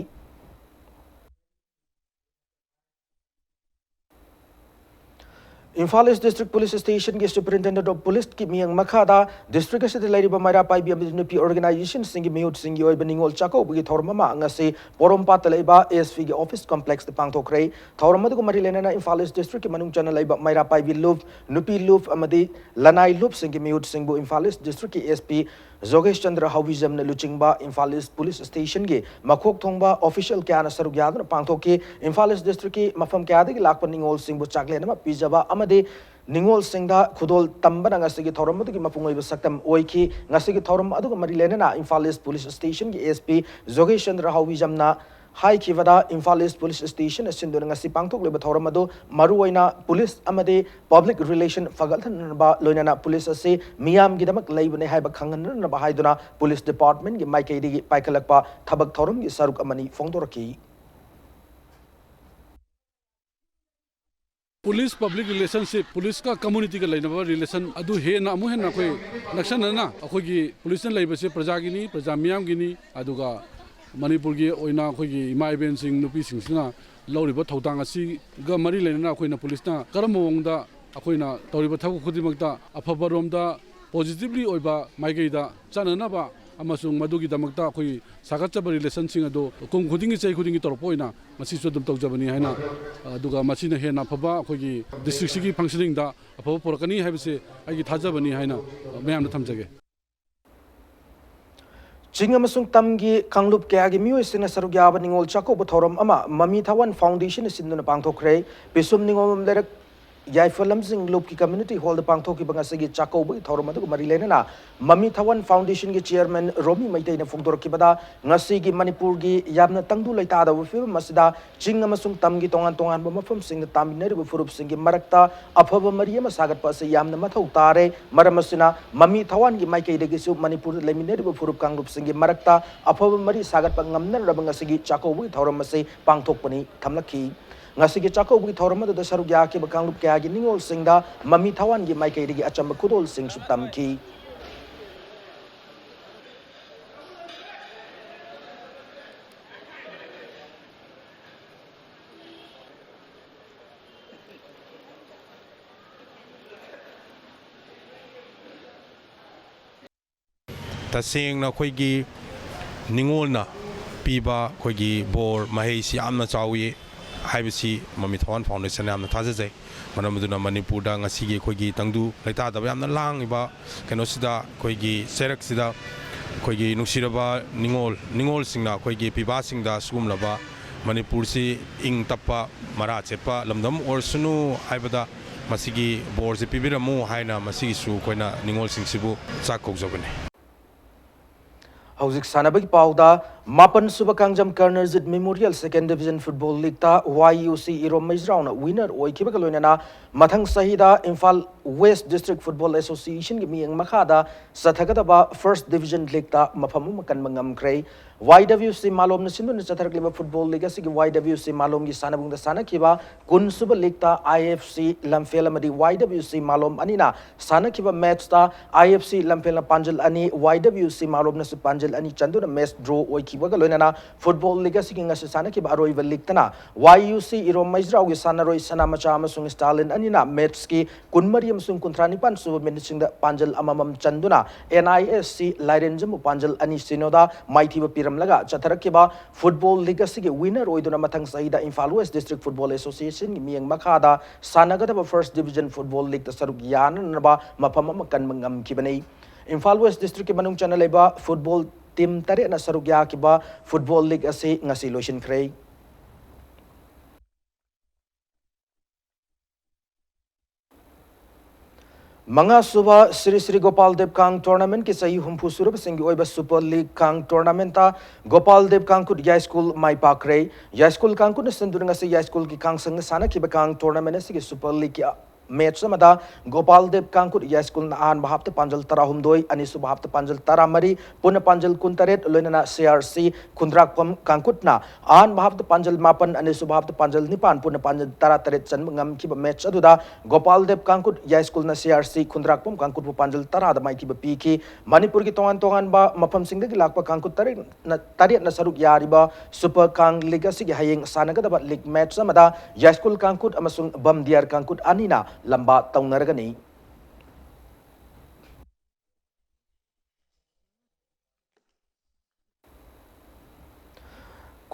ꯏꯝꯐꯥꯜ ꯏꯁ ꯗꯤꯁꯇ꯭ꯔꯤꯛ ꯄꯨꯂꯤꯁ ꯁ꯭ꯇꯦꯁꯟꯒꯤ ꯁꯨꯄꯔꯤꯟꯇꯦꯟꯗꯦꯟꯠ ꯑꯣꯐ ꯄꯨꯂꯤꯁꯀꯤ ꯃꯤꯠꯌꯦꯡ ꯃꯈꯥꯗ ꯗꯤꯁꯇ꯭ꯔꯤꯛ ꯑꯁꯤꯗ ꯂꯩꯔꯤꯕ ꯃꯩꯔꯥ ꯄꯥꯏꯕꯤ ꯑꯃꯗꯤ ꯅꯨꯄꯤ ꯑꯣꯔꯒꯅꯥꯏꯖꯦꯁꯟꯁꯤꯡꯒꯤ ꯃꯤꯍꯨꯠꯁꯤꯡꯒꯤ ꯑꯣꯏꯕ ꯅꯤꯉꯣꯜ ꯆꯥꯛꯀꯧꯕꯒꯤ ꯊꯧꯔꯝ ꯑꯃ ꯉꯁꯤ ꯄꯣꯔꯣꯝꯄꯥꯠꯇ ꯂꯩꯕ ꯑꯦꯁ ꯄꯤꯒꯤ ꯑꯣꯐꯤꯁ ꯀꯝꯄ꯭ꯂꯦꯛꯁꯇ ꯄꯥꯡꯊꯣꯛꯈ꯭ꯔꯦ꯫ ꯊꯧꯔꯝ ꯑꯗꯨꯒ ꯃꯔꯤ ꯂꯩꯅꯅ ꯏꯝꯐꯥꯜ ꯏꯁ ꯗꯤꯁꯇ꯭ꯔꯤꯛꯀꯤ ꯃꯅꯨꯡ ꯆꯟꯅ ꯂꯩꯕ ꯃꯩꯔꯥ ꯄꯥꯏꯕꯤ ꯂꯨꯞ, ꯅꯨꯄꯤ ꯂꯨꯞ ꯑꯃꯗꯤ ꯂꯅꯥꯏ ꯂꯨꯞꯁꯤꯡꯒꯤ ꯃꯤꯍꯨꯠꯁꯤꯡꯕꯨ ꯏꯝꯐꯥꯜ ꯏꯁ ꯗꯤꯁꯇ꯭ꯔꯤꯛꯀꯤ ꯑꯦꯁ ꯄꯤ ꯖꯣꯒꯦꯁ ꯆꯟꯗ꯭ꯔ ꯍꯥꯎꯕꯤꯖꯝꯅ ꯂꯨꯆꯤꯡꯕ ꯏꯝꯐꯥꯜ ꯏꯁ ꯄꯨꯂꯤꯁ ꯁ꯭ꯇꯦꯁꯟꯒꯤ ꯃꯀꯣꯛ ꯊꯣꯡꯕ ꯑꯣꯐꯤꯁꯤꯌꯦꯜ ꯀꯌꯥꯅ ꯁꯔꯨꯛ ꯌꯥꯗꯨꯅ ꯄꯥꯡꯊꯣꯛꯈꯤ꯫ ꯏꯝꯐꯥꯜ ꯏꯁ ꯗꯤꯁꯇ꯭ꯔꯤꯛꯀꯤ ꯃꯐꯝ ꯀꯌꯥꯗꯒꯤ ꯂꯥꯛꯄ ꯅꯤꯉꯣꯜꯁꯤꯡꯕꯨ ꯆꯥꯛꯂꯦꯟ ꯑꯃ ꯄꯤꯖꯕ ꯑꯃꯗꯤ ꯅꯤꯉꯣꯜꯁꯤꯡꯗ ꯈꯨꯗꯣꯜ ꯇꯝꯕꯅ ꯉꯁꯤꯒꯤ ꯊꯧꯔꯝ ꯑꯗꯨꯒꯤ ꯃꯄꯨꯡ ꯑꯣꯏꯕ ꯁꯛꯇꯝ ꯑꯣꯏꯈꯤ꯫ ꯉꯁꯤꯒꯤ ꯊꯧꯔꯝ ꯑꯗꯨꯒ ꯃꯔꯤ ꯂꯩꯅꯅ ꯏꯝꯐꯥꯜ ꯏꯁ ꯄꯨꯂꯤꯁ ꯁ꯭ꯇꯦꯁꯟꯒꯤ ꯑꯦꯁ ꯄꯤ ꯖꯣꯒꯦꯁ ꯆꯟꯗ꯭ꯔ ꯍꯥꯎꯕꯤꯖꯝꯅ ꯍꯥꯏꯈꯤꯕꯗ, ꯏꯝꯐꯥꯜ ꯏꯁ ꯄꯨꯂꯤꯁ ꯁ꯭ꯇꯦꯁꯟꯅ ꯁꯤꯟꯗꯨꯅ ꯉꯁꯤ ꯄꯥꯡꯊꯣꯛꯂꯤꯕ ꯊꯧꯔꯝ ꯑꯗꯨ ꯃꯔꯨꯑꯣꯏꯅ ꯄꯨꯂꯤꯁ ꯑꯃꯗꯤ ꯄꯕ꯭ꯂꯤꯛ ꯔꯤꯂꯦꯁꯟ ꯐꯒꯠꯍꯟꯅꯕ, ꯂꯣꯏꯅꯅ ꯄꯨꯂꯤꯁ ꯑꯁꯤ ꯃꯤꯌꯥꯝꯒꯤꯗꯃꯛ ꯂꯩꯕꯅꯤ ꯍꯥꯏꯕ ꯈꯪꯍꯟꯅꯕ ꯍꯥꯏꯗꯨꯅ ꯄꯨꯂꯤꯁ ꯗꯤꯄꯥꯔꯠꯃꯦꯟꯠꯀꯤ ꯃꯥꯏꯀꯩꯗꯒꯤ ꯄꯥꯏꯈꯠꯂꯛꯄ ꯊꯕꯛ ꯊꯧꯔꯝꯒꯤ ꯁꯔꯨꯛ ꯑꯃꯅꯤ ꯐꯣꯡꯗꯣꯔꯛꯈꯤ꯫ ꯄꯨꯂꯤꯁ ꯄꯕ꯭ꯂꯤꯛ ꯔꯤꯂꯦꯁꯟꯁꯤꯞ, ꯄꯨꯂꯤꯁꯀ ꯀꯝꯃꯨꯅꯤꯇꯤꯒ ꯂꯩꯅꯕ ꯔꯤꯂꯦꯁꯟ ꯑꯗꯨ ꯍꯦꯟꯅ ꯑꯃꯨꯛ ꯍꯦꯟꯅ ꯑꯩꯈꯣꯏ ꯅꯛꯁꯟꯅꯅ, ꯑꯩꯈꯣꯏꯒꯤ ꯄꯨꯂꯤꯁꯅ ꯂꯩꯕꯁꯦ ꯄ꯭ꯔꯖꯥꯒꯤꯅꯤ, ꯄ꯭ꯔꯖꯥ ꯃꯤꯌꯥꯝꯒꯤꯅꯤ, ꯑꯗꯨꯒ ꯃꯅꯤꯄꯨꯔꯒꯤ ꯑꯣꯏꯅ ꯑꯩꯈꯣꯏꯒꯤ ꯏꯃꯥ ꯏꯕꯦꯟꯁꯤꯡ, ꯅꯨꯄꯤꯁꯤꯡꯁꯤꯅ ꯂꯧꯔꯤꯕ ꯊꯧꯗꯥꯡ ꯑꯁꯤꯒ ꯃꯔꯤ ꯂꯩꯅꯅ ꯑꯩꯈꯣꯏꯅ ꯄꯨꯂꯤꯁꯅ ꯀꯔꯝꯕ ꯃꯑꯣꯡꯗ ꯑꯩꯈꯣꯏꯅ ꯇꯧꯔꯤꯕ ꯊꯕꯛ ꯈꯨꯗꯤꯡꯃꯛꯇ ꯑꯐꯕꯔꯣꯝꯗ, positively ꯑꯣꯏꯕ ꯃꯥꯏꯀꯩꯗ ꯆꯠꯅꯅꯕ ꯑꯃꯁꯨꯡ ꯃꯗꯨꯒꯤꯗꯃꯛꯇ ꯑꯩꯈꯣꯏ ꯁꯥꯒꯠꯆꯕ relationꯁꯤꯡ ꯑꯗꯨ ꯀꯨꯝ ꯈꯨꯗꯤꯡꯒꯤ, ꯆꯍꯤ ꯈꯨꯗꯤꯡꯒꯤ ꯇꯧꯔꯛꯄ ꯑꯣꯏꯅ ꯉꯁꯤꯁꯨ ꯑꯗꯨꯝ ꯇꯧꯖꯕꯅꯤ ꯍꯥꯏꯅ, ꯑꯗꯨꯒ ꯃꯁꯤꯅ ꯍꯦꯟꯅ ꯑꯐꯕ ꯑꯩꯈꯣꯏꯒꯤ districtꯁꯤꯒꯤ functioningꯗ ꯑꯐꯕ ꯄꯨꯔꯛꯀꯅꯤ ꯍꯥꯏꯕꯁꯤ ꯑꯩꯒꯤ ꯊꯥꯖꯕꯅꯤ ꯍꯥꯏꯅ ꯃꯌꯥꯝꯗ ꯊꯝꯖꯒꯦ꯫ ꯆꯤꯡ ꯑꯃꯁꯨꯡ ꯇꯝꯒꯤ ꯀꯥꯡꯂꯨꯞ ꯀꯌꯥꯒꯤ ꯃꯤꯑꯣꯏꯁꯤꯡꯅ ꯁꯔꯨꯛ ꯌꯥꯕ ꯅꯤꯉꯣꯜ ꯆꯥꯛꯀꯧꯕ ꯊꯧꯔꯝ ꯑꯃ ꯃꯃꯤ ꯊꯋꯥꯟ Foundationꯅ ꯁꯤꯟꯗꯨꯅ ꯄꯥꯡꯊꯣꯛꯈ꯭ꯔꯦ꯫ ꯄꯤꯁꯨꯝ ꯅꯤꯉꯣꯝꯕꯝ ꯂꯩꯔꯛ ꯌꯥꯏꯐ ꯂꯝꯖꯤꯡ ꯂꯨꯞꯀꯤ community hallꯗ ꯄꯥꯡꯊꯣꯛꯈꯤꯕ ꯉꯁꯤꯒꯤ ꯆꯥꯛꯀꯧꯕꯒꯤ ꯊꯧꯔꯝ ꯑꯗꯨꯒ ꯃꯔꯤ ꯂꯩꯅꯅ ꯃꯃꯤ ꯊꯋꯥꯟ Foundationꯒꯤ chairman ꯔꯣꯃꯤ ꯃꯩꯇꯩꯅ ꯐꯣꯡꯗꯣꯔꯛꯈꯤꯕꯗ, ꯉꯁꯤꯒꯤ ꯃꯅꯤꯄꯨꯔꯒꯤ ꯌꯥꯝꯅ ꯇꯪꯗꯨ ꯂꯩꯇꯥꯗꯕ ꯐꯤꯕꯝ ꯑꯁꯤꯗ ꯆꯤꯡ ꯑꯃꯁꯨꯡ ꯇꯝꯒꯤ ꯇꯣꯉꯥꯟ ꯇꯣꯉꯥꯟꯕ ꯃꯐꯝꯁꯤꯡꯗ ꯇꯥꯃꯤꯟꯅꯔꯤꯕ ꯐꯨꯔꯨꯞꯁꯤꯡꯒꯤ ꯃꯔꯛꯇ ꯑꯐꯕ ꯃꯔꯤ ꯑꯃ ꯁꯥꯒꯠꯄ ꯑꯁꯤ ꯌꯥꯝꯅ ꯃꯊꯧ ꯇꯥꯔꯦ꯫ ꯃꯔꯝ ꯑꯁꯤꯅ, ꯃꯃꯤ ꯊꯋꯥꯟꯒꯤ ꯃꯥꯏꯀꯩꯗꯒꯤꯁꯨ ꯃꯅꯤꯄꯨꯔꯗ ꯂꯩꯃꯤꯟꯅꯔꯤꯕ ꯐꯨꯔꯨꯞ ꯀꯥꯡꯂꯨꯞꯁꯤꯡꯒꯤ ꯃꯔꯛꯇ ꯑꯐꯕ ꯃꯔꯤ ꯁꯥꯒꯠꯄ ꯉꯝꯅꯅꯕ ꯉꯁꯤꯒꯤ ꯆꯥꯛꯀꯧꯕꯒꯤ ꯊꯧꯔꯝ ꯑꯁꯤ ꯄꯥꯡꯊꯣꯛꯄꯅꯤ ꯊꯝꯂꯛꯈꯤ꯫ ꯉꯁꯤꯒꯤ ꯆꯥꯛꯀꯧꯕꯒꯤ ꯊꯧꯔꯝ ꯑꯗꯨꯗ ꯁꯔꯨꯛ ꯌꯥꯈꯤꯕ ꯀꯥꯡꯂꯨꯞ ꯀꯌꯥꯒꯤ ꯅꯤꯉꯣꯜꯁꯤꯡꯗ ꯃꯃꯤ ꯊꯋꯥꯟꯒꯤ ꯃꯥꯏꯀꯩꯗꯒꯤ ꯑꯆꯝꯕ ꯈꯨꯗꯣꯜꯁꯤꯡꯁꯨ ꯇꯝꯈꯤ꯫ ꯇꯁꯦꯡꯅ ꯑꯩꯈꯣꯏꯒꯤ ꯅꯤꯡꯉꯣꯜꯅ ꯄꯤꯕ ꯑꯩꯈꯣꯏꯒꯤ ꯕꯣꯔ ꯃꯍꯩꯁꯤ ꯌꯥꯝꯅ ꯆꯥꯎꯏ ꯍꯥꯏꯕꯁꯤ ꯃꯃꯤ ꯊꯋꯥꯟ Foundationꯅ ꯌꯥꯝꯅ ꯊꯥꯖꯖꯩ꯫ ꯃꯔꯝ ꯑꯗꯨꯅ ꯃꯅꯤꯄꯨꯔꯗ ꯉꯁꯤꯒꯤ ꯑꯩꯈꯣꯏꯒꯤ ꯇꯪꯗꯨ ꯂꯩꯇꯥꯗꯕ ꯌꯥꯝꯅ ꯂꯥꯡꯉꯤꯕ ꯀꯩꯅꯣꯁꯤꯗ, ꯑꯩꯈꯣꯏꯒꯤ ꯆꯩꯔꯛꯁꯤꯗ ꯑꯩꯈꯣꯏꯒꯤ ꯅꯨꯡꯁꯤꯔꯕ ꯅꯤꯡꯉꯣꯜ, ꯅꯤꯡꯉꯣꯜꯁꯤꯡꯅ ꯑꯩꯈꯣꯏꯒꯤ ꯄꯤꯕꯥꯁꯤꯡꯗ ꯁꯤꯒꯨꯝꯂꯕ ꯃꯅꯤꯄꯨꯔꯁꯤ ꯏꯪ ꯇꯞꯄ, ꯃꯔꯥ ꯆꯦꯠꯄ ꯂꯝꯗꯝ ꯑꯣꯏꯔꯁꯅꯨ ꯍꯥꯏꯕꯗ ꯃꯁꯤꯒꯤ ꯕꯣꯔꯁꯤ ꯄꯤꯕꯤꯔꯝꯃꯨ ꯍꯥꯏꯅ ꯃꯁꯤꯒꯤꯁꯨ ꯑꯩꯈꯣꯏꯅ ꯅꯤꯡꯉꯣꯜꯁꯤꯡꯁꯤꯕꯨ ꯆꯥꯛ ꯀꯧꯖꯕꯅꯤ꯫ ꯍꯧꯖꯤꯛ ꯁꯥꯟꯅꯕꯒꯤ ꯄꯥꯎꯗ, ꯃꯥꯄꯟ ꯁꯨꯕ Kangjam ꯀꯔꯅꯔꯖꯤꯠ Memorial Second Division Football Leagueꯇ Y U C ꯏꯔꯣꯝ ꯃꯩꯖ꯭ꯔꯥꯎꯅ winner ꯑꯣꯏꯈꯤꯕꯒ ꯂꯣꯏꯅꯅ ꯃꯊꯪ ꯆꯍꯤꯗ ꯏꯝꯐꯥꯜ West District Football Associationꯒꯤ ꯃꯤꯠꯌꯦꯡ ꯃꯈꯥꯗ ꯆꯠꯊꯒꯗꯕ First Division Leagueꯇ ꯃꯐꯝ ꯑꯃ ꯀꯟꯕ ꯉꯝꯈ꯭ꯔꯦ꯫ Y W C ꯃꯥꯂꯣꯝꯅ ꯁꯤꯟꯗꯨꯅ ꯆꯠꯊꯔꯛꯂꯤꯕ football league ꯑꯁꯤꯒꯤ Y W C ꯃꯥꯂꯣꯝꯒꯤ ꯁꯥꯟꯅꯕꯨꯡꯗ ꯁꯥꯟꯅꯈꯤꯕ ꯀꯨꯟ ꯁꯨꯕ leagueꯇ I F C ꯂꯝꯐꯦꯜ ꯑꯃꯗꯤ Y W C ꯃꯥꯂꯣꯝ ꯑꯅꯤꯅ ꯁꯥꯟꯅꯈꯤꯕ matchꯇ I F C ꯂꯝꯐꯦꯜꯅ ꯄꯥꯟꯖꯜ ꯑꯅꯤ, Y W C ꯃꯥꯂꯣꯝꯅꯁꯨ ꯄꯥꯟꯖꯜ ꯑꯅꯤ ꯆꯟꯗꯨꯅ match draw ꯑꯣꯏꯈꯤ꯫ ꯁꯤꯕꯒ ꯂꯣꯏꯅꯅ football league ꯑꯁꯤꯒꯤ ꯉꯁꯤ ꯁꯥꯟꯅꯈꯤꯕ ꯑꯔꯣꯏꯕ league ꯇꯅ Y U C ꯏꯔꯣꯝ ꯃꯩꯖ꯭ꯔꯥꯎꯒꯤ ꯁꯥꯟꯅꯔꯣꯏ ꯁꯅꯥꯃꯆꯥ ꯑꯃꯁꯨꯡ ꯁ꯭ꯇꯥꯂꯤꯟ ꯑꯅꯤꯅ match ꯀꯤ ꯀꯨꯟꯃꯔꯤ ꯑꯃꯁꯨꯡ ꯀꯨꯟꯊ꯭ꯔꯥ ꯅꯤꯄꯥꯟ ꯁꯨꯕ minute ꯁꯤꯡꯗ ꯄꯥꯟꯖꯜ ꯑꯃꯃꯝ ꯆꯟꯗꯨꯅ N I S C ꯂꯥꯏꯔꯦꯟꯖꯝꯕꯨ ꯄꯥꯟꯖꯜ ꯑꯅꯤ ꯁꯤꯅꯣꯗ ꯃꯥꯏꯊꯤꯕ ꯄꯤꯔꯝꯂꯒ ꯆꯠꯊꯔꯛꯈꯤꯕ football league ꯑꯁꯤꯒꯤ winner ꯑꯣꯏꯗꯨꯅ ꯃꯊꯪ ꯆꯍꯤꯗ Imphal West District Football Association ꯒꯤ ꯃꯤꯠꯌꯦꯡ ꯃꯈꯥꯗ ꯁꯥꯟꯅꯒꯗꯕ First Division Football League ꯇ ꯁꯔꯨꯛ ꯌꯥꯅꯅꯕ ꯃꯐꯝ ꯑꯃ ꯀꯟꯕ ꯉꯝꯈꯤꯕꯅꯤ꯫ Imphal West District ꯀꯤ ꯃꯅꯨꯡ ꯆꯟꯅ ꯂꯩꯕ football team ꯇꯔꯦꯠꯅ ꯁꯔꯨꯛ ꯌꯥꯈꯤꯕ football league ꯑꯁꯤ ꯉꯁꯤ ꯂꯣꯏꯁꯤꯟꯈ꯭ꯔꯦ꯫ ꯃꯉꯥ ꯁꯨꯕ ꯁ꯭ꯔꯤ ꯁ꯭ꯔꯤ ꯒꯣꯄꯥꯜ ꯗꯦꯕ ꯀꯥꯡ tournament ꯀꯤ ꯆꯍꯤ ꯍꯨꯝꯐꯨ ꯁꯨꯔꯕꯁꯤꯡꯒꯤ ꯑꯣꯏꯕ Super League ꯀꯥꯡ tournament ꯇ ꯒꯣꯄꯥꯜ ꯗꯦꯕ ꯀꯥꯡꯈꯨꯠ ꯌꯥꯏꯁ꯭ꯀꯨꯜ ꯃꯥꯏ ꯄꯥꯛꯈ꯭ꯔꯦ꯫ ꯌꯥꯏꯁ꯭ꯀꯨꯜ ꯀꯥꯡꯈꯨꯠꯅ ꯁꯤꯟꯗꯨꯅ ꯉꯁꯤ ꯌꯥꯏꯁ꯭ꯀꯨꯜꯒꯤ ꯀꯥꯡꯁꯪꯅ ꯁꯥꯟꯅꯈꯤꯕ ꯀꯥꯡ tournament ꯑꯁꯤꯒꯤ Super League ꯀꯤ match ꯑꯃꯗ ꯒꯣꯄꯥꯜ ꯗꯦꯕ ꯀꯥꯡꯈꯨꯠ ꯌꯥꯏꯁ꯭ꯀꯨꯜꯅ ꯑꯍꯥꯟꯕ half ꯇ ꯄꯥꯟꯖꯜ ꯇꯔꯥꯍꯨꯝꯗꯣꯏ, ꯑꯅꯤꯁꯨꯕ half ꯇ ꯄꯥꯟꯖꯜ ꯇꯔꯥꯃꯔꯤ, ꯄꯨꯟꯅ ꯄꯥꯟꯖꯜ ꯀꯨꯟꯇꯔꯦꯠ, ꯂꯣꯏꯅꯅ C R C ꯈꯨꯟꯗ꯭ꯔꯥꯛꯄꯝ ꯀꯥꯡꯈꯨꯠꯅ ꯑꯍꯥꯟꯕ half ꯇ ꯄꯥꯟꯖꯜ ꯃꯥꯄꯟ, ꯑꯅꯤꯁꯨꯕ half ꯇ ꯄꯥꯟꯖꯜ ꯅꯤꯄꯥꯟ, ꯄꯨꯟꯅ ꯄꯥꯟꯖꯜ ꯇꯔꯥꯇꯔꯦꯠ ꯆꯟꯕ ꯉꯝꯈꯤꯕ match ꯑꯗꯨꯗ ꯒꯣꯄꯥꯜ ꯗꯦꯕ ꯀꯥꯡꯈꯨꯠ ꯌꯥꯏꯁ꯭ꯀꯨꯜꯅ C R C ꯈꯨꯟꯗ꯭ꯔꯥꯛꯄꯝ ꯀꯥꯡꯈꯨꯠꯄꯨ ꯄꯥꯟꯖꯜ ꯇꯔꯥꯗ ꯃꯥꯏꯊꯤꯕ ꯄꯤꯈꯤ꯫ ꯃꯅꯤꯄꯨꯔꯒꯤ ꯇꯣꯉꯥꯟ ꯇꯣꯉꯥꯟꯕ ꯃꯐꯝꯁꯤꯡꯗꯒꯤ ꯂꯥꯛꯄ ꯀꯥꯡꯈꯨꯠ ꯇꯔꯦꯠꯅ, ꯇꯔꯦꯠꯅ ꯁꯔꯨꯛ ꯌꯥꯔꯤꯕ Super ꯀꯥꯡ league ꯑꯁꯤꯒꯤ ꯍꯌꯦꯡ ꯁꯥꯟꯅꯒꯗꯕ league match ꯑꯃꯗ ꯌꯥꯏꯁ꯭ꯀꯨꯜ ꯀꯥꯡꯈꯨꯠ ꯑꯃꯁꯨꯡ ꯕꯝꯗꯤꯌꯥꯔ ꯀꯥꯡꯈꯨꯠ ꯑꯅꯤꯅ ꯂꯝꯕꯥ ꯇꯧꯅꯔꯒꯅꯤ꯫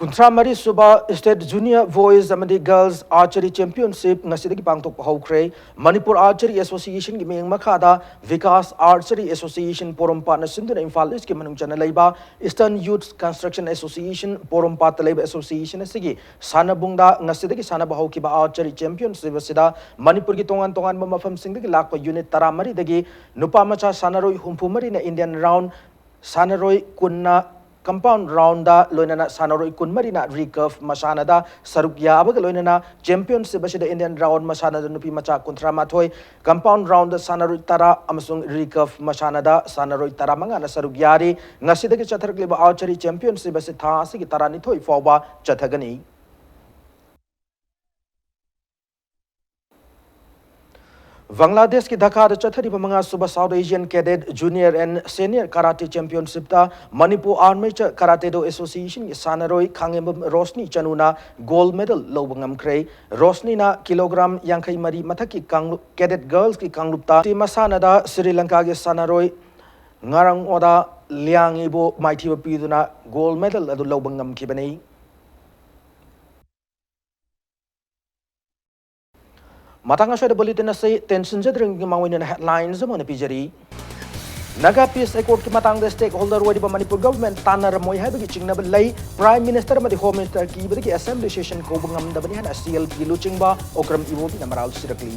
ꯀꯨꯟꯊ꯭ꯔꯥ ꯃꯔꯤ ꯁꯨꯕ State Junior Boys ꯑꯃꯗꯤ Girls Archery Championship ꯉꯁꯤꯗꯒꯤ ꯄꯥꯡꯊꯣꯛꯄ ꯍꯧꯈ꯭ꯔꯦ꯫ ꯃꯅꯤꯄꯨꯔ Archery Association ꯒꯤ ꯃꯤꯠꯌꯦꯡ ꯃꯈꯥꯗ ꯕꯤꯀꯥꯁ Archery Association ꯄꯣꯔꯣꯝꯄꯥꯠꯅ ꯁꯤꯟꯗꯨꯅ ꯏꯝꯐꯥꯜ East ꯀꯤ ꯃꯅꯨꯡ ꯆꯟꯅ ꯂꯩꯕ Eastern Youth Construction Association ꯄꯣꯔꯣꯝꯄꯥꯠꯇ ꯂꯩꯕ association ꯑꯁꯤꯒꯤ ꯁꯥꯟꯅꯕꯨꯡꯗ ꯉꯁꯤꯗꯒꯤ ꯁꯥꯟꯅꯕ ꯍꯧꯈꯤꯕ archery championship ꯑꯁꯤꯗ ꯃꯅꯤꯄꯨꯔꯒꯤ ꯇꯣꯉꯥꯟ ꯇꯣꯉꯥꯟꯕ ꯃꯐꯝꯁꯤꯡꯗꯒꯤ ꯂꯥꯛꯄ unit ꯇꯔꯥꯃꯔꯤꯗꯒꯤ ꯅꯨꯄꯥ ꯃꯆꯥ ꯁꯥꯟꯅꯔꯣꯏ ꯍꯨꯝꯐꯨ ꯃꯔꯤꯅ Indian round, ꯁꯥꯟꯅꯔꯣꯏ ꯀꯨꯟꯅ compound round ꯗ, ꯂꯣꯏꯅꯅ ꯁꯥꯟꯅꯔꯣꯏ ꯀꯨꯟꯃꯔꯤꯅ recurve ꯃꯁꯥꯟꯅꯗ ꯁꯔꯨꯛ ꯌꯥꯕꯒ ꯂꯣꯏꯅꯅ championship ꯑꯁꯤꯗ Indian round ꯃꯁꯥꯟꯅꯗ ꯅꯨꯄꯤ ꯃꯆꯥ ꯀꯨꯟꯊ꯭ꯔꯥ ꯃꯥꯊꯣꯏ, compound round ꯗ ꯁꯥꯟꯅꯔꯣꯏ ꯇꯔꯥ ꯑꯃꯁꯨꯡ recurve ꯃꯁꯥꯟꯅꯗ ꯁꯥꯟꯅꯔꯣꯏ ꯇꯔꯥꯃꯉꯥꯅ ꯁꯔꯨꯛ ꯌꯥꯔꯤ꯫ ꯉꯁꯤꯗꯒꯤ ꯆꯠꯊꯔꯛꯂꯤꯕ archery championship ꯑꯁꯤ ꯊꯥ ꯑꯁꯤꯒꯤ ꯇꯔꯥꯅꯤꯊꯣꯏ ꯐꯥꯎꯕ ꯆꯠꯊꯒꯅꯤ꯫ ꯕꯪꯒ꯭ꯂꯥꯗꯦꯁꯀꯤ ꯙꯥꯀꯥꯗ ꯆꯠꯊꯔꯤꯕ ꯃꯉꯥ ꯁꯨꯕ South Asian Cadet Junior and Senior Karate Championship ꯇ Manipur Armature Karate Do Association ꯒꯤ ꯁꯥꯟꯅꯔꯣꯏ ꯈꯥꯉꯦꯝꯕꯝ ꯔꯣꯁꯅꯤ ꯆꯅꯨꯅ gold medal ꯂꯧꯕ ꯉꯝꯈ꯭ꯔꯦ꯫ ꯔꯣꯁꯅꯤꯅ ꯀꯤꯂꯣꯒ꯭ꯔꯥꯝ ꯌꯥꯡꯈꯩ ꯃꯔꯤ ꯃꯊꯛꯀꯤ ꯀꯥꯡꯂꯨꯞ Cadet Girls ꯀꯤ ꯀꯥꯡꯂꯨꯞꯇ ꯃꯁꯥꯟꯅꯗ ꯁ꯭ꯔꯤ ꯂꯪꯀꯥꯒꯤ ꯁꯥꯟꯅꯔꯣꯏ ꯉꯥꯔꯪ ꯑꯣꯗꯥ ꯂꯤꯌꯥꯡ ꯏꯕꯨ ꯃꯥꯏꯊꯤꯕ ꯄꯤꯗꯨꯅ gold medal ꯑꯗꯨ ꯂꯧꯕ ꯉꯝꯈꯤꯕꯅꯤ꯫ ꯃꯇꯥꯡ ꯑꯁ꯭ꯋꯥꯏꯗ bulletin ꯑꯁꯤ ꯇꯦꯟꯁꯤꯟꯖꯗ꯭ꯔꯤꯉꯩꯒꯤ ꯃꯃꯥꯡ ꯑꯣꯏꯅ headlines ꯑꯃ ꯑꯣꯏꯅ ꯄꯤꯖꯔꯤ꯫ Naga Peace Accord ꯀꯤ ꯃꯇꯥꯡꯗ stakeholder ꯑꯣꯏꯔꯤꯕ ꯃꯅꯤꯄꯨꯔ government ꯇꯥꯟꯅꯔꯝꯃꯣꯏ ꯍꯥꯏꯕꯒꯤ ꯆꯤꯡꯅꯕ ꯂꯩ꯫ Prime Minister ꯑꯃꯗꯤ Home Minister ꯀꯤꯕꯗꯒꯤ assembly session ꯀꯧꯕ ꯉꯝꯗꯕꯅꯤ ꯍꯥꯏꯅ CLP ꯂꯨꯆꯤꯡꯕ ꯑꯣꯀ꯭ꯔꯝ ꯏꯕꯣꯕꯤꯅ ꯃꯔꯥꯜ ꯁꯤꯔꯛꯂꯤ꯫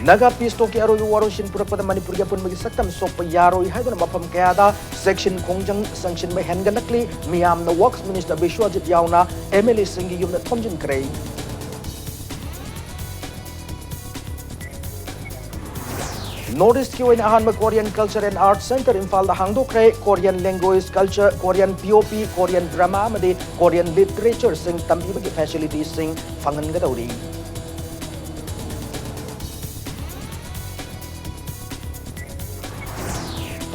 Naga Peace Talk ꯀꯤ ꯑꯔꯣꯏꯕ ꯋꯥꯔꯣꯏꯁꯤꯟ ꯄꯨꯔꯛꯄꯗ ꯃꯅꯤꯄꯨꯔꯒꯤ ꯑꯄꯨꯟꯕꯒꯤ ꯁꯛꯇꯝ ꯁꯣꯛꯄ ꯌꯥꯔꯣꯏ ꯍꯥꯏꯗꯨꯅ ꯃꯐꯝ ꯀꯌꯥꯗ ꯆꯦꯛꯁꯤꯟ ꯈꯣꯡꯖꯪ ꯆꯪꯁꯤꯟꯕ ꯍꯦꯟꯒꯠꯂꯛꯂꯤ꯫ ꯃꯤꯌꯥꯝꯅ Works Minister ꯕꯤꯁ꯭ꯋꯖꯤꯠ ꯌꯥꯎꯅ MLA ꯁꯤꯡꯒꯤ ꯌꯨꯝꯗ ꯊꯣꯝꯖꯤꯟꯈ꯭ꯔꯦ꯫ North East ꯀꯤ ꯑꯣꯏꯅ ꯑꯍꯥꯟꯕ Korean Culture and Arts Centre ꯏꯝꯐꯥꯜꯗ ꯍꯥꯡꯗꯣꯛꯈ꯭ꯔꯦ꯫ Korean language, culture, Korean POP, Korean drama ꯑꯃꯗꯤ Korean literature ꯁꯤꯡ ꯇꯝꯕꯤꯕꯒꯤ facility ꯁꯤꯡ ꯐꯪꯍꯟꯒꯗꯧꯔꯤ꯫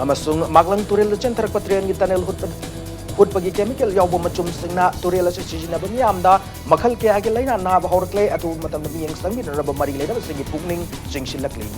ꯑꯃꯁꯨꯡ ꯃꯥꯒꯂꯪ ꯇꯨꯔꯦꯜꯗ ꯆꯦꯟꯊꯔꯛꯄ train ꯒꯤ tunnel ꯍꯨꯠꯄ-, ꯍꯨꯠꯄꯒꯤ chemical ꯌꯥꯎꯕ ꯃꯆꯨꯝꯁꯤꯡꯅ ꯇꯨꯔꯦꯜ ꯑꯁꯤ ꯁꯤꯖꯤꯟꯅꯕ ꯃꯤꯌꯥꯝꯗ ꯃꯈꯜ ꯀꯌꯥꯒꯤ ꯂꯥꯏꯅꯥ ꯅꯥꯕ ꯍꯧꯔꯛꯂꯦ꯫ ꯑꯊꯨꯕ ꯃꯇꯝꯗ ꯃꯤꯠꯌꯦꯡ ꯆꯪꯕꯤꯅꯅꯕ ꯃꯔꯤ ꯂꯩꯅꯕꯁꯤꯡꯒꯤ ꯄꯨꯛꯅꯤꯡ ꯆꯤꯡꯁꯤꯜꯂꯛꯂꯤ꯫